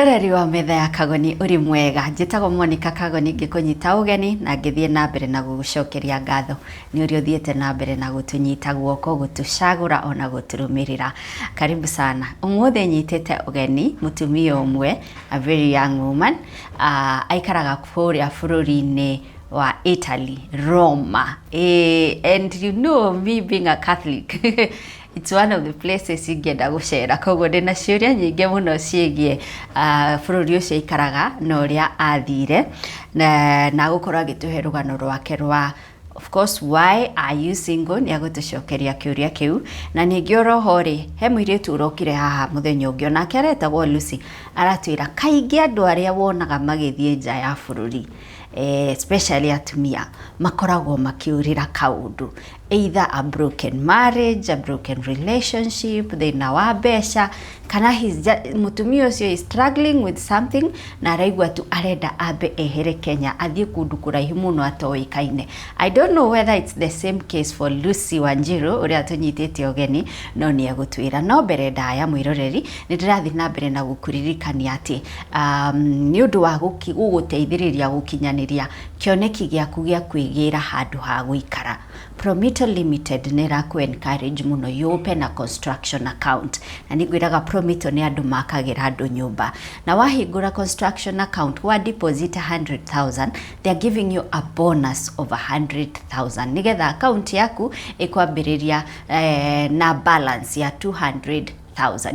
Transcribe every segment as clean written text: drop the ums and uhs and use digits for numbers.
Mwĩroreri wa metha ya Kagoni, ũrĩ mwega? Njĩtagwo Monica Kagoni, ngĩkũnyita ũgeni na ngĩthiĩ na mbere na gũgũcokeria ngatho nĩ ũrĩa ũthiĩte na mbere na gũtũnyita guoko, gũtũcagũra ona gũtũrũmĩrĩra. Karibu sana. Ũmũthĩ nyitĩte ũgeni mũtumia ũmwe, a very young woman, aikaraga kũrĩa bũrũri-inĩ wa Italy, Roma. And you know me being a Catholic, it's one of the places ingĩenda gũcera, koguo ndĩna ciũria nyingĩ mũno ciĩgiĩ bũrũri ũcio aikaraga na ũrĩa athire na gũkorwo agĩtũhe rũgano rwake rwa, of course, why are you single? Nĩ agũtũcokeria kĩũria kĩu. Na ningĩ oroho rĩ, he mũirĩtu ũrokire haha mũthenya ũngĩ, onake aretagwo Lucy, aratwĩra kaingĩ andũ arĩa wonaga magĩthiĩ nja ya bũrũri, especially atumia, makoragwo makĩũrĩra kaũndũ, either a broken marriage, a broken relationship, thĩna wa mbeca, kana mũtumia ũcio is struggling with something na araigua tu arenda ambe ehere Kenya, athiĩ kũndũ kũraihu mũno atoĩkaine. I don't know whether it's the same case for Lucy Wanjiru ũrĩa tũnyitĩte ũgeni, no nĩ egũtwĩra. No mbere ndaya, mwĩroreri, nĩ ndĩrathiĩ na mbere na gũkũririkania atĩ nĩ ũndũ wa gũgũteithĩrĩria gũkinyanĩria kĩoneki gĩaku gĩa kwĩgĩra handũ ha gũikara, Promito Limited nĩ ĩrakũ encourage mũno you open a construction account. Na nĩ ngwĩraga Promito nĩ andũ makagĩra andũ nyũmba, na wahingũra construction account, wa deposit 100,000, they are giving you a bonus of 100,000 nĩgetha account yaku ĩkwambĩrĩria na balance ya 200,000.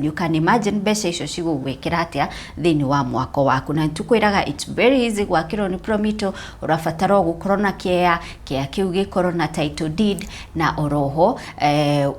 You can imagine mbeca icio cigũgwĩkĩra atĩa thĩinĩ wa mwako waku. Na tũkwĩraga it's very easy gwakĩrwo nĩ Promito. Ũrabatara o gũkorwo na kĩea, kĩea kĩu gĩkorwo na title deed, na oroho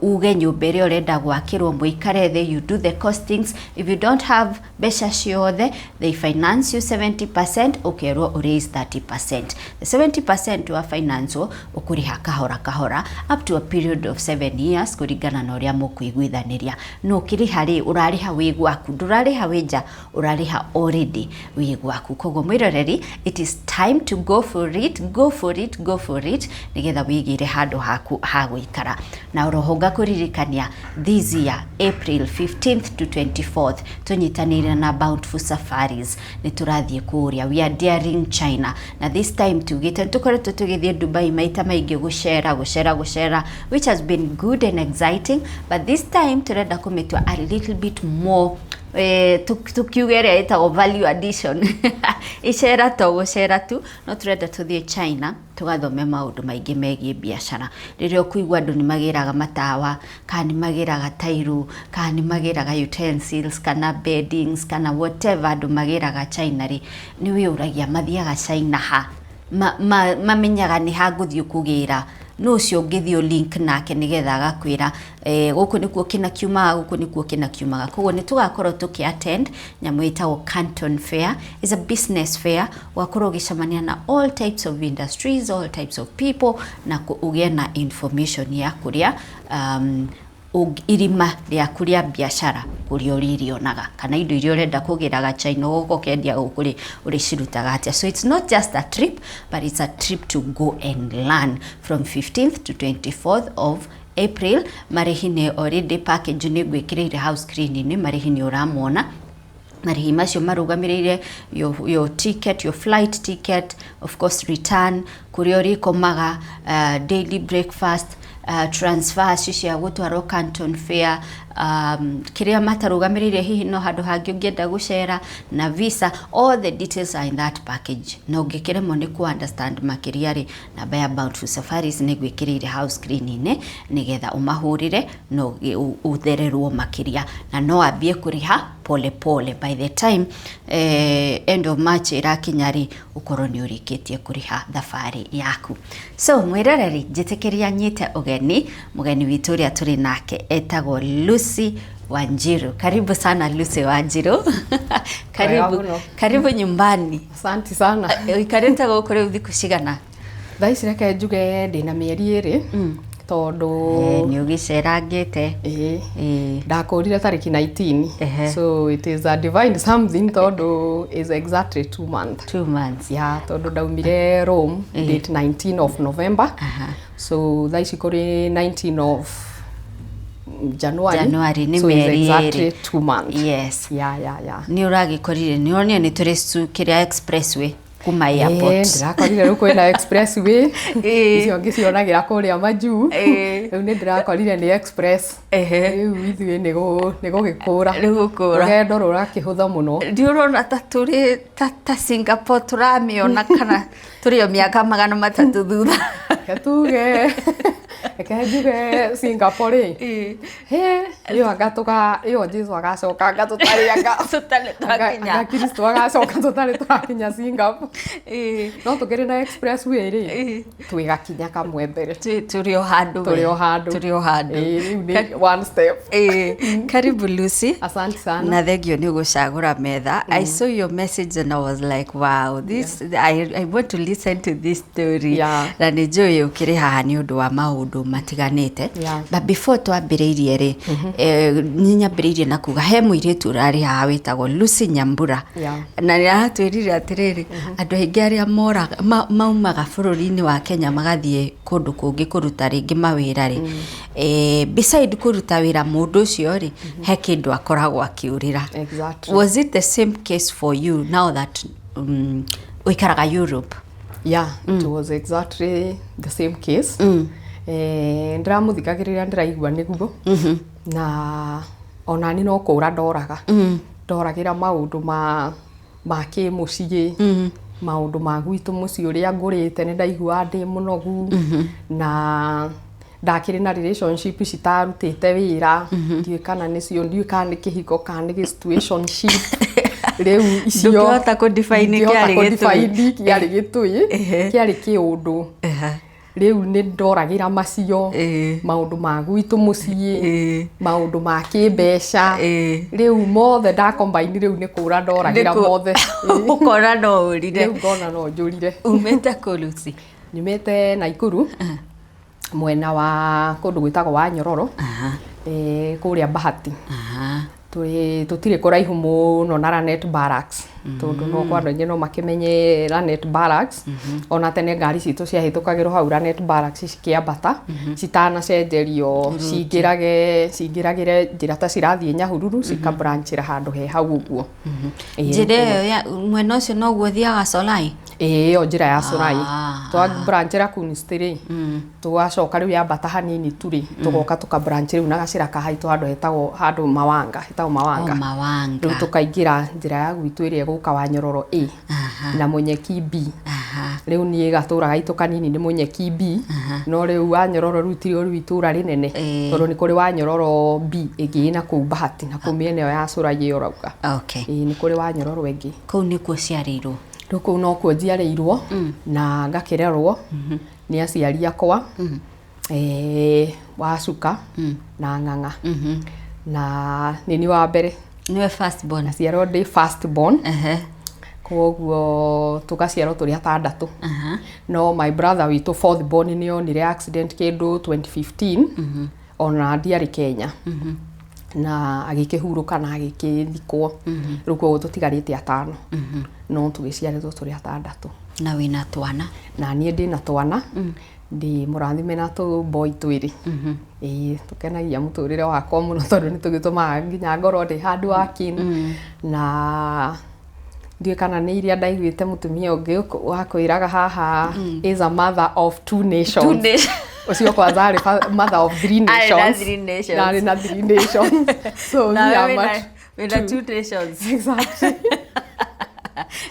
uge nyũmba ĩrĩa ũrenda gwakĩrwo, mũikare thĩ, you do the costings. If you don't have mbeca ciothe, they finance you 70%, ũkerwo ũraise 30%. The 70% wa finance ũkũrĩha kahora kahora up to a period of 7 years, kũringana na ũrĩa mũkũiguithanĩria. No ũkĩrĩha rĩ, ũrarĩha wĩ gwaku, ndũrarĩha wĩ nja, ũrarĩha already wĩ gwaku. Koguo mwĩroreri, it is time to go for it, go for it, go for it, nĩgetha wĩgĩre handũ haku ha gũikara. Na oroho ngakũririkania, this year, April 15th to 24th, tũnyitanĩire na Bountiful Safaris, nĩ tũrathiĩ kũrĩa, we are daring China. Na this time tugĩte, tũkoretwo tũgĩthiĩ Dubai maita maingĩ gũcera, gũcera, gũcera, which has been good and exciting, but this time tũrenda kũmĩtua a little bit more, tukiuge ĩrĩa ĩtagwo value addition. Icera to gũcera tu, no tũrenda tũthiĩ China tũgathome maũndũ maingĩ megiĩ biacara. Rĩrĩa ũkũigua andũ nĩ magĩraga matawa, kana nĩ magĩraga tairo, kana nĩ magĩraga utensils, kana beddings, kana whatever andũ magĩraga China rĩ, nĩ wĩyũragia mathiaga China ha? Mamenyaga nĩ ha ngũthiĩ kũgĩra? No ũcio ũngĩthiĩ link nake nĩgetha agakwĩra gũkũ nĩkuo kĩna kiumaga, gũkũ nĩkuo kĩna kiumaga. Koguo nĩ tũgakorwo tũkĩ attend nyamũ ĩtagwo Canton Fair. Is a business fair, ũgakorwo ũgĩcemania na all types of industries, all types of people, na ũgĩe na information ya kũrĩa irima rĩaku rĩa biacara kũrĩa ũrĩrĩonaga, kana indo iria ũrenda kũgĩraga China ũgoka ũkendia gũkũ rĩ, ũrĩcirutaga atĩa. So it's not just a trip, but it's a trip to go and learn from 15th to 24th of April. Marĩhi nĩ already package nĩ ngwĩkĩrĩire hau screen-inĩ, marĩhi nĩ ũramona. Marĩhi macio marũgamĩrĩire your ticket, your flight ticket, of course return, kũrĩa ũrĩkomaga, daily breakfast, transfer cia gũtwarwo Canton Fair, kĩrĩa matarũgamĩrĩire hihi no handũ hangĩ ũngĩenda gũcera, na visa. All the details are in that package. Na ũngĩkĩremwo nĩ ku understand makĩria rĩ, namba ya Bountiful Safaris nĩ ngwĩkĩrĩire hau screen-inĩ nĩgetha ũmahũrĩre na ũthererwo makĩria. Na no ambie kũrĩha pole pole, by the time end of March ĩrakinya rĩ, ũkorwo nĩ ũrĩkĩtie kũrĩha thabarĩ yaku. So mwĩroreri, njĩtĩkĩria nyite ũgeni mũgeni witũ ũrĩa tũrĩ nake etagwo Lucy Wanjiru. Karibu sana, Lucy Wanjiru, karibu. Mũno. Karibu nyumbani. Asante sana. Ũikarĩte gũkũ rĩu thikũ cigana? Thaa ici reke njuge ndĩna mĩeri 2, tondũ Nĩ ũgĩcerangĩte. Ĩĩ. Ĩĩ. Ndakũrire tarĩki 19. So it is a divine something, tondũ is exactly 2 months. 2 months. Yeah, tondũ ndaumire Rome date 19 of November. So thaa ici kũrĩ 19 of January. January nĩ So it's mĩeri exactly ĩrĩ. 2 months. Yes. Yeah. Nĩ ũragĩkorire, nĩ ũronire nĩ tũrĩ kĩrĩa expressway kuma airport. Ndĩrakorire rĩu kwĩna expressway. Icio ngĩcionagĩra kũrĩa majuu. Rĩu nĩ ndĩrakorire nĩ express. Rĩu ithuĩ nĩ gũgĩkũra. Nĩ gũkũra. Rũgendo rũrakĩhũtha mũno. Nĩ ũrona ta tũrĩ ta Singapore tũramĩona, kana tũrĩ o mĩaka 300 thutha? Reke tuge, reke njuge Singapore rĩ, he ĩyo anga tũka ĩyo Jesu agacoka anga tũtarĩ anga Tũtarĩ twakinya. Anga Kristo agacoka tũtarĩ tũrakinya Singapore. No tũkĩrĩ na expressway rĩ, twĩgakinya kamwe mbere. Tũrĩ o handũ we. Tũrĩ o handũ. Tũrĩ o handũ. Ĩĩ, rĩu nĩ one step. Ĩĩ. Karibu, Lucy. Asante sana. Na thengio nĩ gũcagũra metha. I saw your message and I was like, wow, this, I want to listen to this story. Na nĩ njũĩ ũkĩrĩ haha nĩ ũndũ wa maũndũ matiganĩte. But before twambĩrĩirie rĩ, nĩ nyambĩrĩirie na kuga he mũirĩtu ũrarĩ haha wĩtagwo Lucy Nyambura. Na nĩ aratwĩrire atĩrĩrĩ, andũ aingĩ arĩa moraga maumaga bũrũri-inĩ wa Kenya magathiĩ kũndũ kũngĩ kũruta rĩngĩ mawĩra rĩ, beside kũruta wĩra, mũndũ ũcio rĩ, he kĩndũ akoragwo akĩũrĩra. Was it the same case for you now that ũikaraga Europe? Yeah, it was exactly the same case. Ndĩramũthikagĩrĩria, ndĩraigua nĩguo, na onani no kũra ndoraga, ndoragĩra maũndũ ma kĩmũciĩ, maũndũ ma gwitũ mũciĩ ũrĩa ngũrĩte. Nĩ ndaiguaga ndĩ mũnogu na ndakĩrĩ na relationship citarutĩte wĩra, ndiũĩ kana nĩcio, ndiũĩ kana nĩ kĩhiko kana nĩ gĩ situationship rĩu icio. Ndũngĩhota kũ-define Ndingĩhota kĩarĩ gĩtũi. kũ-define kĩarĩ gĩtũi, kĩarĩ kĩũndũ. Rĩu nĩ ndoragĩra macio, maũndũ ma gwitũ mũciĩ, maũndũ ma kĩmbeca. Rĩu mothe ndacombine, rĩu nĩ kũra ndoragĩra mothe. Ũkona no ũrire. Rĩu ngona no njũrire. Umĩte kũ, Lucy? Nyumĩte Naikuru, mwena wa kũndũ gwĩtagwo wa Nyororo, kũrĩa Bahati. Tũtirĩ kũraihu mũno na Lanet Barracks, tondũ no kwa andũ aingĩ no makĩmenye Lanet Barracks. Ona tene ngari citũ ciahĩtũkagĩrwo hau Lanet Barracks cikĩambata, citanacenjerio cingĩragĩre njĩra ta cirathiĩ Nyahururu, cikabranchĩra handũ he hau ũguo. Njĩra ĩyo ya mwena ũcio noguo ũthiaga Solai? Ĩĩ, ĩyo njĩra ya Solai. Twa branchĩra Kunsti rĩ, tũgacoka rĩu yambata hanini tu rĩ, tũgoka tũka branch rĩu na gacĩra ka haitũ handũ hetagwo handũ Mawanga, hetagwo Mawanga. O Mawanga. Rĩu tũkaingĩra njĩra ya gwitũ ĩrĩa ĩgũka wa Nyororo A na Mũnyeki B. Rĩu niĩ gatũra gaitũ kanini nĩ Mũnyeki B, no rĩu wa Nyororo rĩu ti rĩu itũra rĩnene, tondũ nĩ kũrĩ wa Nyororo B ĩngĩ ĩna kũu Bahati na kũu mĩena ĩyo ya Cũrai ĩyo ũrauga. Ĩĩ, nĩ kũrĩ wa Nyororo ĩngĩ. Kũu nĩkuo ciarĩirwo? Rĩu kũu nokuo njiarĩirwo na ngakĩrerwo nĩ aciari akwa, Wacuka na Ng'ang'a, na nĩ niĩ wa mbere. Nĩwe first born? Naciarwo ndĩ first born. Koguo tũgaciarwo tũrĩ atandatũ, no my brother witũ fourth born nĩ onire accident kĩndũ 2015, ona ndiarĩ Kenya, na agĩkĩhurũka na agĩkĩthikwo. Rĩu koguo tũtigarĩte atano, no tũgĩciarĩtwo tũrĩ atandatũ. Na wĩna twana? Na niĩ ndĩna twana, ndĩ mũrathime na tũboi twĩrĩ. Ĩĩ, tũkenagia mũtũrĩre wakwa mũno, tondũ nĩ tũgĩtũmaga nginya ngorwo ndĩ handũ wakin na ndiũĩ kana nĩ iria ndaiguĩte mũtumia ũngĩ wakwĩraga haha is a mother of two nations. Two nations. Ũcio kwanza arĩ mother of three Arĩ na nations. three nations. Na arĩ na three nations, so Nawe we are wĩna much wĩna two nations. Exactly.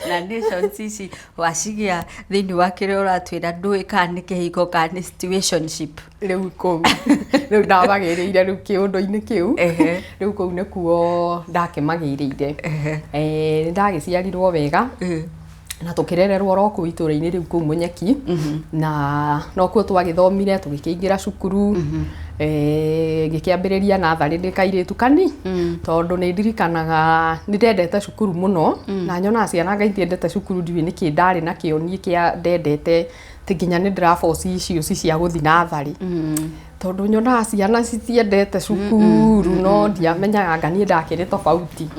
Na nations ici wacigĩa thĩinĩ wa kĩrĩa ũratwĩra, ndũĩ kana nĩ kĩhiko kana nĩ situationship. Rĩu kũu rĩu ndamagĩrĩire rĩu kĩũndũ-inĩ kĩu. Rĩu kũu nĩkuo ndakĩmagĩrĩire. Nĩ ndagĩciarirwo wega na tũkĩrererwo oro kũu itũra-inĩ rĩu kũu Mũnyeki, na nokuo twagĩthomire, tũgĩkĩingĩra cukuru. Ngĩkĩambĩrĩria natharĩ ndĩ kairĩtu kani, tondũ nĩ ndirikanaga nĩ ndendete cukuru mũno, na nyonaga ciana anga itiendete cukuru. Ndiũĩ nĩkĩ ndarĩ nakĩo niĩ kĩa ndendete, atĩ nginya nĩ ndĩraboci icio cia gũthiĩ natharĩ. Tondũ nyonaga ciana citiendete cukuru, no ndiamenyaga anga niĩ ndakĩrĩ tofauti.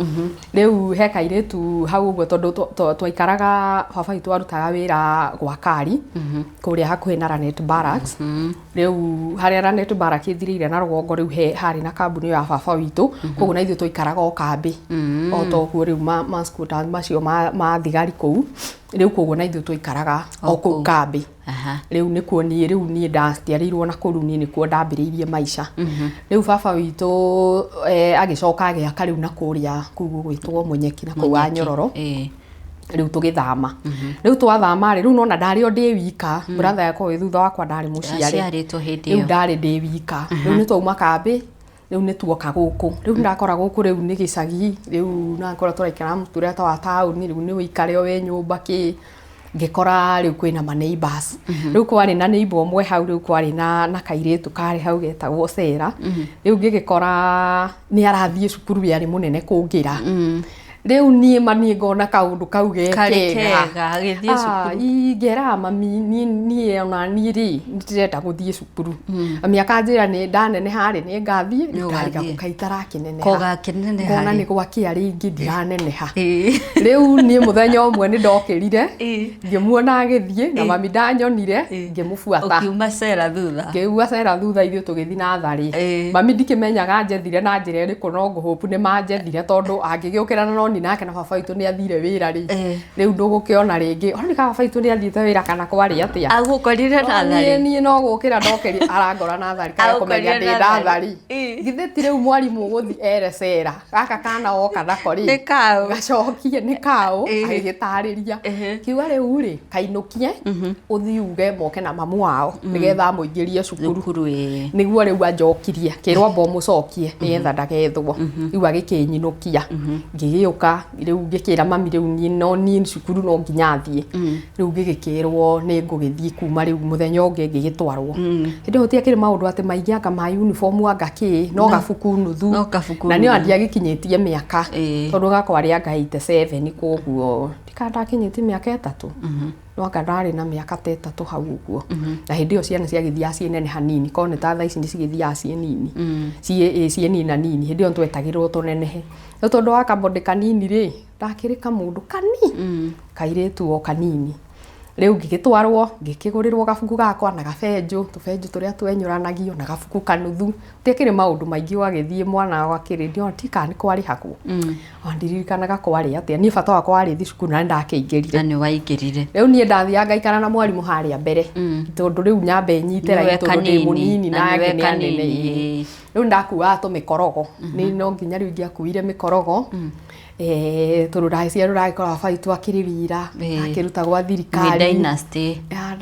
Rĩu he kairĩtu hau ũguo, tondũ twaikaraga, baba witũ arutaga wĩra gwa Kari kũrĩa hakuhĩ na Lanet Barracks. Rĩu harĩa Lanet Barracks ĩthirĩire na rũgongo, rĩu he harĩ na kambuni ĩyo ya baba witũ, koguo na ithuĩ twaikaraga o kambĩ o ta ũguo. Rĩu ma squatters macio ma thigari kũu, rĩu koguo na ithuĩ twaikaraga o kũu kambĩ. Rĩu nĩkuo niĩ, rĩu niĩ ndaciarĩirwo na kũu, rĩu niĩ nĩkuo ndambĩrĩirie maica. Rĩu baba witũ agĩcoka agĩaka rĩu na kũrĩa kũu gũgwĩtwo Mũnyeki, na kũu wa Nyororo. Rĩu tũgĩthama. Rĩu twathama rĩ, rĩu nona ndarĩ o ndĩ wika, brother yakwa wĩ thutha wakwa ndarĩ mũciare. Aciarĩtwo hĩndĩ Rĩu ĩyo. Ndarĩ ndĩ wika. Rĩu nĩ twauma kambĩ, rĩu nĩ tuoka gũkũ. Rĩu ndakora gũkũ rĩu nĩ gĩcagi, rĩu nakora tũraikara mũtũrĩre ta wa taũni, rĩu nĩ ũikare o wĩ nyũmba kĩ. Ngĩkora rĩu kwĩna ma neighbors. Rĩu kwarĩ na neighbor ũmwe hau, rĩu kwarĩ na kairĩtu karĩ hau getagwo Sera. Rĩu ngĩgĩkora nĩ arathiĩ cukuru, yarĩ mũnene kũngĩra. Rĩu niĩ ma niĩ ngona kaũndũ kau ge Karĩ kega. Kega, agĩthiĩ Ah, cukuru. Ngeraga mami, niĩ ona niĩ rĩ, nĩ ndĩrenda gũthiĩ cukuru. Mami akanjĩra nĩ ndaneneha rĩ, nĩ ngathiĩ. Nĩ ũgathiĩ. Ndarigagwo kaĩ itarakĩneneha. Ko gakĩneneha Ngona rĩ. nĩ gwakĩa rĩngĩ ndiraneneha. Rĩu Rĩu niĩ mũthenya ũmwe nĩ ndokĩrire, ngĩmuona agĩthiĩ na mami ndanyonire, ngĩmũbuata. Ũkiuma Cera thutha. Ngĩigua Cera thutha, ithuĩ tũgĩthiĩ natharĩ. Mami ndikĩmenyaga njethire na njĩra ĩrĩkũ, no ngũhũpu nĩ manjethire, tondũ angĩgĩũkĩra na noni nake na baba witũ nĩ athire wĩra rĩ, rĩu ndũgũkĩona rĩngĩ ona kana baba witũ nĩ athiĩte wĩra kana kwarĩ atĩa. Agũkorire Niĩ natharĩ. Niĩ no gũkĩra ndokĩri, arangora natharĩ, kaga kũmenya Agũkorire ndĩ natharĩ. natharĩ. Githĩ ti rĩu mwarimũ ũgũthi ere Cera gaka kana woka nako rĩ Nĩ kaũ. Gacokie nĩ kaũ. Agĩgĩtarĩria, kiuga rĩu rĩ, kainũkie ũthiĩ uge moke na mamu wao nĩgetha amũingĩrie cukuru. Cukuru, ĩĩ. Nĩguo rĩu anjokirie, kĩrwo amba ũmũcokie nĩgetha ndagethwo. Rĩu agĩkĩnyinũkia, ngĩgĩũka rĩu ngĩkĩra mami rĩu niĩ no niĩ cukuru no nginya thiĩ. Rĩu ngĩgĩkĩrwo nĩ ngũgĩthiĩ kuma rĩu mũthenya ũngĩ ngĩgĩtwarwo. Hĩndĩ ĩyo gũtiakĩrĩ maũndũ atĩ maingĩ anga ma uniform anga kĩ, no gabuku nuthu. No kabuku Na nĩo nuthu. ndiagĩkinyĩtie mĩaka, tondũ gakwa rĩ anga 87, koguo ndikana ndakinyĩtie mĩaka 3, no anga ndarĩ na mĩaka ta 3 hau ũguo. Na hĩndĩ ĩyo ciana ciagĩthiaga ciĩ nene hanini, korwo nĩ ta thaa ici nĩ cigĩthiaga ciĩ nini, ciĩ nina nini. Hĩndĩ ĩyo nĩtwetagĩrĩrwo tũnenehe, no tondũ wa kabondĩ kanini rĩ, ndakĩrĩ kamũndũ kani kairĩtu o kanini. Rĩu ngĩgĩtwarwo, ngĩkĩgũrĩrwo gabuku gakwa na gabenjũ, tũbenjũ tũrĩa twenyũranagio, na gabuku kanuthu. Gũtiakĩrĩ maũndũ maingĩ, ũgagĩthiĩ mwana ũgakĩrĩ ndika nĩ kwarĩhagwo, ona ndiririkanaga kwarĩ atĩa. Niĩ bata wakwa warĩ thiĩ cukuru na nĩ ndakĩingĩrire. Na nĩ waingĩrire. Rĩu niĩ ndathiaga ngaikara na mwarimũ harĩa mbere, tondũ rĩu nyambe nyite Nĩwe raini, tondũ ndĩ kanini, mũnini na na nĩwe angĩ nĩ anene. kanini, ĩĩ. Rĩu ndakuaga tũmĩkorogo, nĩ no nginya rĩu ingĩakuire mĩkorogo, tondũ ndagĩciarwo ndagĩkora baba witũ akĩrĩ wĩra, akĩruta gwa Mwĩ thirikari. dynasty. Yeah,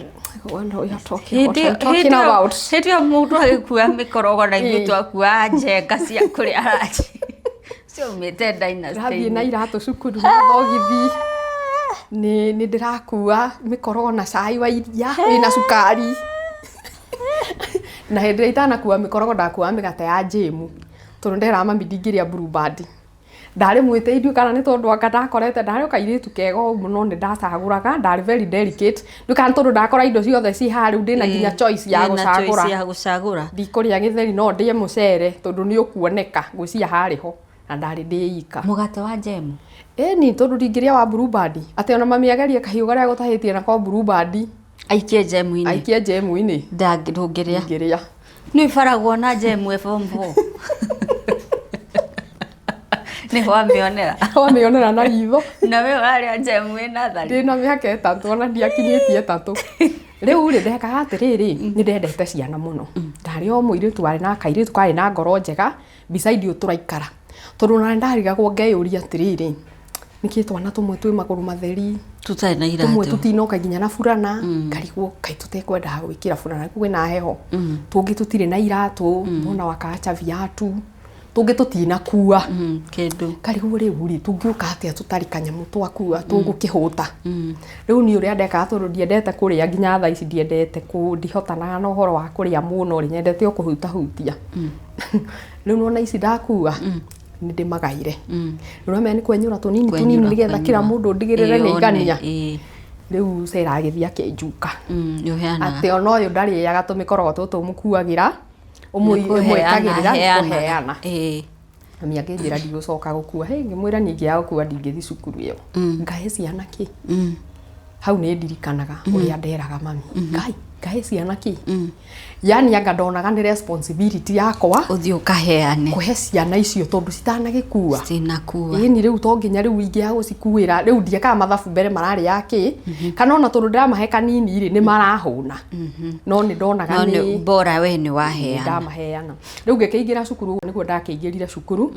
what are you talking- what are you talking about? Hĩndĩ ĩyo mũndũ agĩkua mĩkorogo na ithuĩ twakuaga njenga cia kũrĩa ranji ciaumĩte Ndĩrathiĩ na dynasty. iratũ cukuru na thogithi, nĩ ndĩrakua mĩkorogo na cai wa iria wĩna cukari. Na hĩndĩ ĩrĩa itanakua mĩkorogo, ndakuaga mĩgate ya njĩmu, tondũ nderaga mami ndingĩrĩa Blue Band. Ndarĩ mwĩtĩi, ndiũĩ kana nĩ tondũ anga ndakorete ndarĩ o kairĩtu kega o mũno, nĩ ndacagũraga, ndarĩ very delicate. Ndiũĩ kana nĩ tondũ ndakora indo ciothe ciĩ haha, rĩu ndĩna nginya choice ya Wĩna choice gũcagũra. Ya gũcagũra. Ndikũrĩa gĩtheri, no ndĩe mũcere tondũ nĩ ũkuoneka. Ngwĩciria harĩ ho na ndarĩ ndĩ ika. Mũgate wa njemu. Ĩni, tondũ ndingĩrĩa wa Blue Band, atĩ ona mami agerie kahiũ karĩa gũtahĩtie nako Blue Band aikie njemu-inĩ. Aikie njemu-inĩ. Ndũngĩrĩa. Ndingĩrĩa. Nĩ ũbaragwo na njemu e form 4, nĩ wamĩonera. Wamĩonera na ritho. Na we ũrarĩa njemu ĩ natharĩ. Ndĩna mĩaka 3, ona ndiakinyĩtie 3. Rĩu rĩ, ndekaga atĩrĩrĩ, nĩ ndendete ciana mũno. Ndarĩ o mũirĩtu warĩ na kairĩtu karĩ na ngoro njega beside ũyũ tũraikara, tondũ ona ndarigagwo ngeyũria atĩrĩrĩ, nĩkĩ twana tũmwe twĩ magũrũ matheri, tũtarĩ na tũmwe iratũ, tũtinoka nginya na burana. Ngarigwo kaĩ tũtekwendaga gwĩkĩra burana kwĩna heho, tũngĩ tũtirĩ na iratũ, mbona wakaacha viatu, tũngĩ tũtinakua kĩndũ. Karigwo rĩu rĩ, tũngĩũka atĩa tũtarĩ kanyamũ twakua, tũgũkĩhũta? Rĩu niĩ ũrĩa ndekaga, tondũ ndiendete kũrĩa, nginya thaa ici ndiendete kũ ndihotanaga na ũhoro wa kũrĩa mũno rĩ, nyendete o kũhutahutia. Rĩu nona ici ndakua nĩ ndĩmagaire. Rĩu ũramenya nĩ kwenyũra tũnini tũnini nĩgetha kila mũndũ ndigĩrĩre nĩ aigania. Rĩu Cera agĩthiĩ akĩnjuka Nĩ ũheanaga. atĩ ona ũyũ ndarĩaga tũmĩkorogo tũtũ mũkuagĩra. Ũmwĩkagĩrĩra nĩ kũheana. Ĩĩ. Mami akĩnjĩra ndigũcoka gũkua. Hĩ, ngĩmwĩra niĩ ingĩaga gũkua ndingĩthiĩ cukuru ĩyo. Ngahe ciana kĩ? Hau nĩ ndirikanaga ũrĩa nderaga mami. Ngai, ngahe ciana kĩ? Yani anga ndonaga nĩ responsibility yakwa Ũthiĩ ũkaheane. kũhe ciana icio tondũ citanagĩkua. Citinakua. Ĩni rĩu to nginya rĩu ingĩaga gũcikuĩra rĩu ndiekaga mathabu mbere mararĩ ya kĩ kana ona tondũ ndĩramahe kanini rĩ nĩ marahũna no nĩ ndonaga No nĩ nĩ bora we nĩ waheana. ndamaheana. Rĩu ngĩkĩingĩra cukuru ũguo nĩguo ndakĩingĩrire cukuru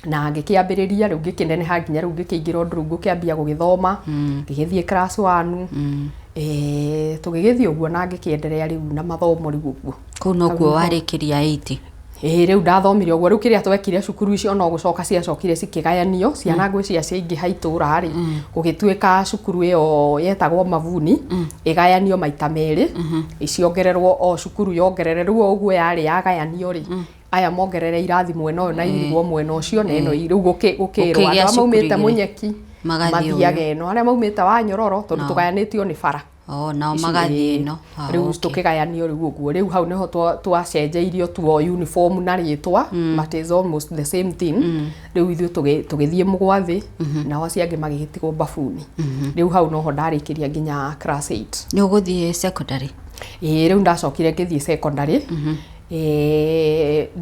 na ngĩkĩambĩrĩria rĩu ngĩkĩneneha nginya rĩu ngĩkĩingĩra ũndũ rĩu ngũkĩambia gũgĩthoma ngĩgĩthiĩ class one. Tũgĩgĩthiĩ ũguo na ngĩkĩenderea rĩu na mathomo rĩu ũguo. Kũu nokuo warĩkĩria 8. Ĩĩ rĩu ndathomire ũguo rĩu kĩrĩa twekire cukuru icio no gũcoka ciacokire cikĩgayanio ciana ngwĩciria ciaingĩha itũra rĩ gũgĩtuĩka cukuru ĩyo yetagwo Mavuni ĩgayanio maita merĩ ciongererwo o cukuru yongerere rĩu o ũguo yarĩ yagayanio rĩ aya mongerere irathi mwena ũyũ na irigwo mwena ũcio na ĩno rĩu gũkĩrwo Gũkĩgĩa andũ arĩa cukuru maumĩte igĩrĩ. Mũnyeki Magathiĩ mathiage ĩno arĩa maumĩte Wanyororo tondũ tũgayanĩtio nĩ bara. Oh, nao magathiĩ ĩno. Ah, Rĩu okay. tũkĩgayanio rĩu ũguo rĩu hau nĩho twacenjeirio tuo uniform na rĩtwa but it's almost the same thing. Rĩu ithuĩ tũgĩthiĩ Mũgwathĩ nao acio angĩ magĩgĩtigwo Mbabuni. Rĩu hau noho ndarĩkĩria nginya class 8. Nĩ ũgũthiĩ secondary? Ĩĩ rĩu ndacokire ngĩthiĩ secondary.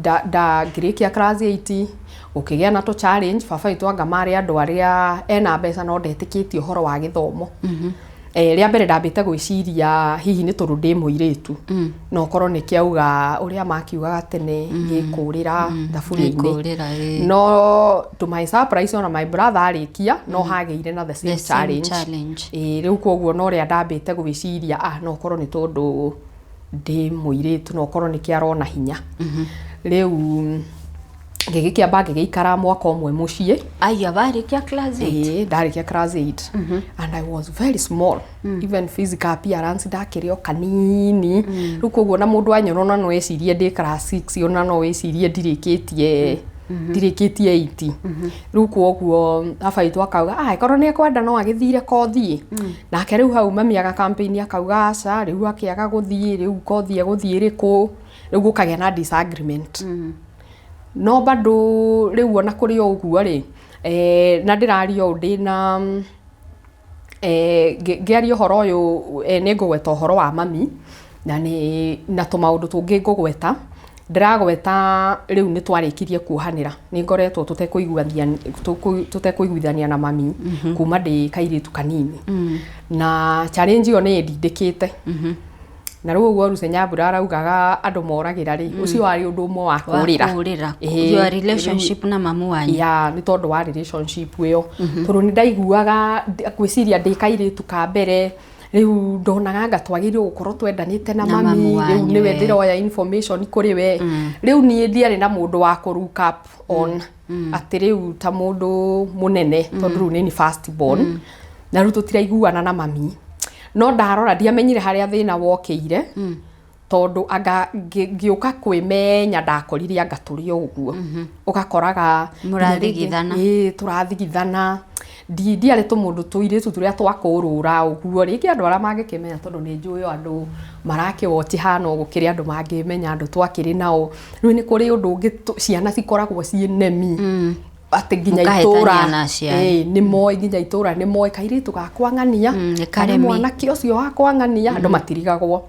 Ngĩrĩkia class 8 gũkĩgĩa na tũ challenge baba witũ anga marĩ andũ arĩa ena mbeca no ndetĩkĩtie ũhoro wa gĩthomo. Rĩa mbere ndambĩte gwĩciria hihi nĩ tondũ ndĩ mũirĩtu no korwo nĩ kĩauga ũrĩa makiugaga tene gĩkũrĩra thaburia-inĩ. Gĩkũrĩra, ĩĩ. No to my surprise ona my brother arĩkia no hagĩire na the same The same challenge. challenge. Ĩĩ rĩu koguo no ũrĩa ndambĩte gwĩciria no korwo nĩ tondũ ndĩ mũirĩtu no korwo nĩkĩo arona hinya. Rĩu ngĩgĩkĩamba ngĩgĩikara mwaka ũmwe mũciĩ. Aya warĩkia class 8? Ĩĩ ndarĩkia class 8 and I was very small. Even physical appearance ndakĩrĩ o kanini. Rĩu koguo na mũndũ anyona ona no ecirie ndĩ class 6 ona no ecirie ndirĩkĩtie ndirĩkĩtie 8. Rĩu koguo baba witũ akauga angĩkorwo nĩ ekwenda no agĩthire kothi. Nake rĩu hau mami aga campaign akauga aca rĩu akĩaga gũthiĩ rĩu kothi egũthiĩ ĩrĩkũ. Rĩu gũkagĩa na disagreement. No bado rĩu ona kũrĩ o ũguo rĩ na ndĩraria ũũ ndĩna ngĩaria ũhoro ũyũ nĩ ngũgweta ũhoro wa mami na nĩ na tũmaũndũ tũngĩ ngũgweta. Ndĩragweta rĩu nĩ twarĩkirie kuohanĩra nĩ ngoretwo tũtekũiguithania na mami kuma ndĩ kairĩtu kanini. Na challenge ĩyo nĩ ĩndindĩkĩte. Na rĩu ũguo Lucy Nyambura araugaga andũ moragĩra rĩ ũcio warĩ ũndũ ũmwe wa kũrĩra. Wa kũrĩra. Your relationship na mamu wanyu. Ya nĩ tondũ wa relationship ĩyo. Tondũ nĩ ndaiguaga ngwĩciria ndĩ kairĩtu ka mbere rĩu ndonaga anga twagĩrĩirwo gũkorwo twendanĩte na mami rĩu nĩwe ndĩroya information kũrĩ we. Rĩu niĩ ndiarĩ na mũndũ wa kũ look up on atĩ rĩu ta mũndũ mũnene tondũ rĩu nĩ niĩ first born na rĩu tũtiraiguana na mami. No ndarora ndiamenyire harĩa thĩna wokĩire tondũ anga ngĩũka kwĩmenya ndakorire anga tũrĩ o ũguo. Ũgakoraga Mũrathigithana. Ĩĩ tũrathigithana. Ndiarĩ tũmũndũ tũirĩtu tũrĩa twakũrũra ũguo rĩngĩ andũ arĩa mangĩkĩmenya tondũ nĩ njũĩ o andũ marakĩwochi hana ũguo kĩrĩa andũ mangĩmenya andũ twakĩrĩ nao. Rĩu nĩ kũrĩ ũndũ ũngĩ ciana cikoragwo ciĩ nemi. Atĩ nginya itũra nĩ moĩ nginya itũra nĩ moĩ kairĩtu gakwa ng'ania kana mwanake ũcio wakwa ng'ania andũ matirigagwo.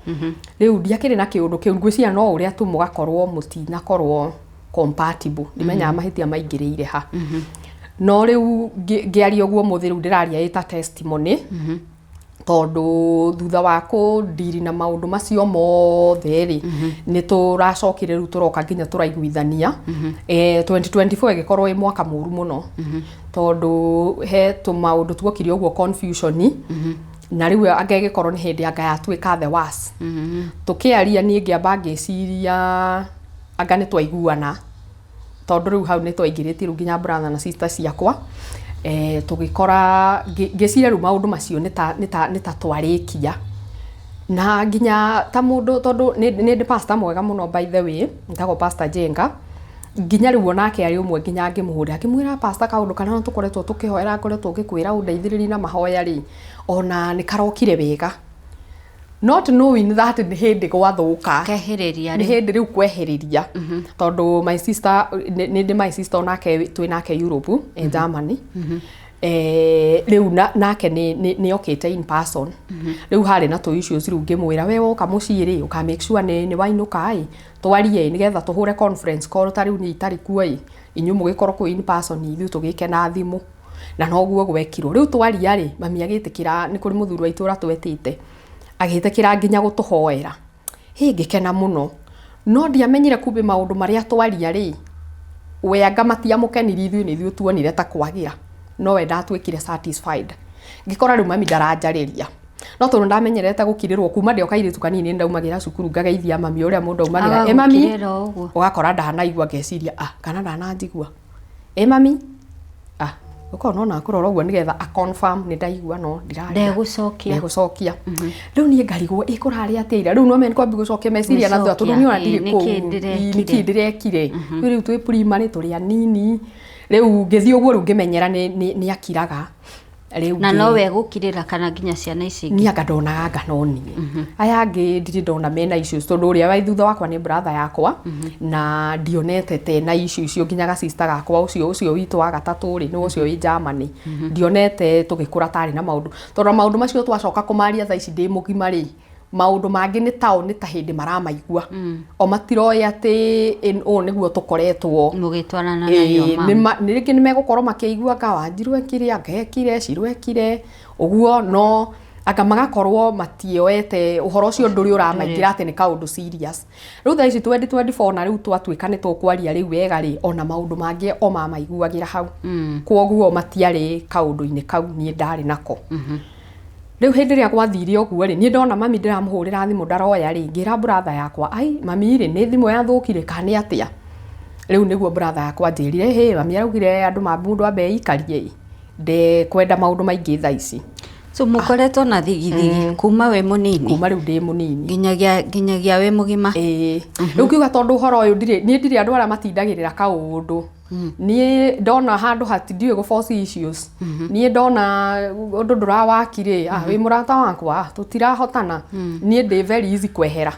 Rĩu ndiakĩrĩ na kĩũndũ kĩu ngwĩciria no ũrĩa tu mũgakorwo mũtinakorwo compatible. Ndimenyaga mahĩtia maingĩrĩire ha. No rĩu ngĩaria ũguo ũmũthĩ rĩu ndĩraria ĩta testimony tondũ thutha wa kũndiri na maũndũ macio mothe rĩ nĩ tũracokire rĩu tũroka nginya tũraiguithania. 2024 ĩgĩkorwo ĩ mwaka mũru mũno tondũ he tũmaũndũ tuokire ũguo confusion na rĩu anga ĩgĩkorwo nĩ hĩndĩ anga yatuĩka the worst. Tũkĩaria niĩ ngĩamba ngĩciria anga nĩ twaiguana tondũ rĩu hau nĩ twaingĩrĩtie rĩu nginya brother na sister ciakwa. Tũgĩkora ngĩciria rĩu maũndũ macio nĩ ta twarĩkia. Na nginya ta mũndũ tondũ nĩ ndĩ pastor mwega mũno by the way etagwo Pastor Jenga. Nginya rĩu onake arĩ ũmwe nginya ngĩmũhũrĩra ngĩmwĩra pastor kaũndũ karĩa tũkoretwo tũkĩhoera ngoretwo ngĩkwĩra ũndeithĩrĩrie na mahoya rĩ ona nĩ karokire wega. Not knowing that nĩ hĩndĩ gwathũka. Kehĩrĩria Nĩ rĩu. Hĩndĩ rĩu kwehĩrĩria, tondũ my sister, nĩ ndĩ my sister onake twĩ nake Europe, Germany. Rĩu nake nĩ okĩte in person. Rĩu harĩ na tũ issues. Rĩu ngĩmwĩra, "We woka mũciĩ rĩ, ũka make sure nĩ wainũka ĩ, twarie ĩ, nĩgetha tũhũre conference call. Ta rĩu niĩ itarĩ kuo ĩ, inyuĩ mũgĩkorwo kũu in person, ithuĩ tũgĩke na thimũ." Na noguo gwekirwo. Rĩu twaria rĩ, mami agĩtĩkĩra. Nĩ kũrĩ mũthuri wa itũra twetĩte, agĩtĩkĩra nginya gũtũhoera. Hĩ, ngĩkena mũno, no ndiamenyire kumbe maũndũ marĩa twaria rĩ, we anga matiamũkenirie. Ithuĩ nĩ ithuĩ tuonire ta kwagĩra, no we ndatuĩkire satisfied. Ngĩkora rĩu mami ndaranjarĩria, no tondũ ndamenyerete gũkirĩrwo kuma ndĩ o kairĩtu kanini, nĩ ndaumagĩra cukuru ngageithia mami ũrĩa mũndũ aumagĩra, "Ĩ mami." Agagũkirĩra o ũguo. Ũgakora ndanaigua. Ngeciria, "Ah, kana ndananjigua? Ĩ mami." Ah, ũkorwo no nakũrora ũguo nĩgetha a confirm nĩ ndaigua, no ndiraria. Ndegũcokia. Ndegũcokia. Rĩu niĩ ngarigwo, ĩ kũrarĩ atĩa ira? Rĩu no mene kwambi gũcokia meciria na thutha, tondũ niĩ ona Gũcokia, ndirĩ ĩ, kũu. nĩkĩ ndĩrekire? Ĩ, nĩkĩ ndĩrekire? Rĩu twĩ primary, tũrĩ anini. Rĩu ngĩthiĩ ũguo, rĩu ngĩmenyera nĩ akiraga rĩu. Na no we gũkirĩra kana nginya ciana ici ingĩ? Niĩ anga ndonaga anga no niĩ, aya angĩ ndirĩ ndona mena issues, tondũ ũrĩa wa thutha wakwa nĩ brother yakwa na ndionete tena issue icio. Nginya ga sister gakwa ũcio witũ wa gatatũ rĩ, nĩ ũcio wĩ Germany, ndionete tũgĩkũra tarĩ na maũndũ, tondũ maũndũ macio twacoka kũmaria thaa ici ndĩ mũgima rĩ, maũndũ mangĩ nĩ tao nĩ ta hĩndĩ maramaigua, o matiroĩ atĩ ũũ nĩguo tũkoretwo mũgĩtwarana na Ĩĩ, your mom. Nĩ rĩngĩ nĩ megũkorwo makĩigua anga Wanjiru ekire, anga ekire, Ciru ekire ũguo, no anga magakorwo matioete ũhoro ũcio, ndũrĩ ũramaingĩra atĩ nĩ kaũndũ serious. Rĩu thaa ici 2024, na rĩu twatuĩka nĩ tũkwaria rĩu wega rĩ, ona maũndũ mangĩ o mamaiguagĩra hau, kwoguo matiarĩ kaũndũ-inĩ kau niĩ ndarĩ nako. Rĩu hĩndĩ ĩrĩa gwathire ũguo rĩ, niĩ ndona mami ndĩramũhũrĩra thimũ ndaroya rĩ, ngĩra brother yakwa, "Ai, mami rĩ, nĩ thimũ yathũkire kana nĩ atĩa?" Rĩu nĩguo brother yakwa anjĩrire, "Hĩ, mami araugire andũ ma mũndũ ambe eikarie ĩ, ndekwenda maũndũ maingĩ thaa ici." So mũkoretwo na thigithigi kuma wĩ mũnini? Kuma rĩu ndĩ mũnini. Nginyagia wĩ mũgima. Ĩĩ. Rĩu ngiuga tondũ ũhoro ũyũ ndirĩ, niĩ ndirĩ andũ arĩa matindagĩrĩra kaũndũ. Niĩ ndona handũ hati ndiũĩ gũ force issues. Niĩ ndona ũndũ ndũrawaki rĩ, ah, wĩ mũrata wakwa, ah, tũtirahotana, niĩ ndĩ very easy kwehera.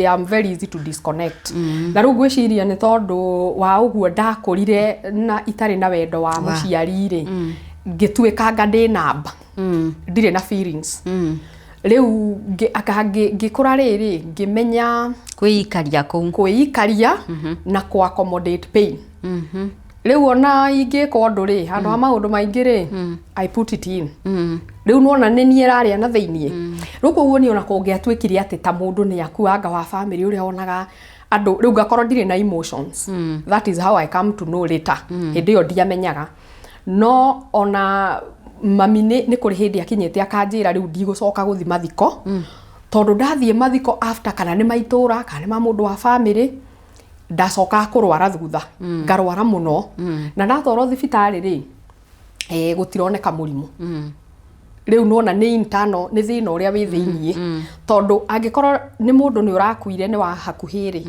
Am very easy to disconnect. Na rĩu ngwĩciria nĩ tondũ wa ũguo ndakũrire na itarĩ na wendo wa mũciari rĩ, ngĩtuĩkanga ndĩ namba, ndirĩ na feelings. Rĩu anga ngĩkũra rĩrĩ, ngĩmenya kwĩikaria kũu. Kwĩikaria na kũ accommodate pain. Rĩu ona ingĩka ũndũ rĩ, handũ ha maũndũ maingĩ rĩ, I put it in. Rĩu nona nĩ niĩ ĩrarĩa na thĩiniĩ. Rĩu koguo niĩ ona kũngĩatuĩkire atĩ ta mũndũ nĩ akuanga wa family, ũrĩa wonaga andũ rĩu, ngakorwo ndirĩ na emotions. That is how I come to know later. Hĩndĩ ĩyo ndiamenyaga. No ona mami nĩ kũrĩ hĩndĩ akinyĩte akanjĩra rĩu ndigũcoka gũthi mathiko, tondũ ndathiĩ mathiko after, kana nĩ maitũra kana nĩ ma mũndũ wa family, ndacokaga kũrwara thutha, ngarwara mũno, na ndatwarwo thibitarĩ rĩ, gũtironeka mũrimũ. Rĩu nona nĩ internal, nĩ thĩna ũrĩa wĩ thĩiniĩ, tondũ angĩkorwo nĩ mũndũ nĩ ũrakuire nĩ wa hakuhĩ rĩ,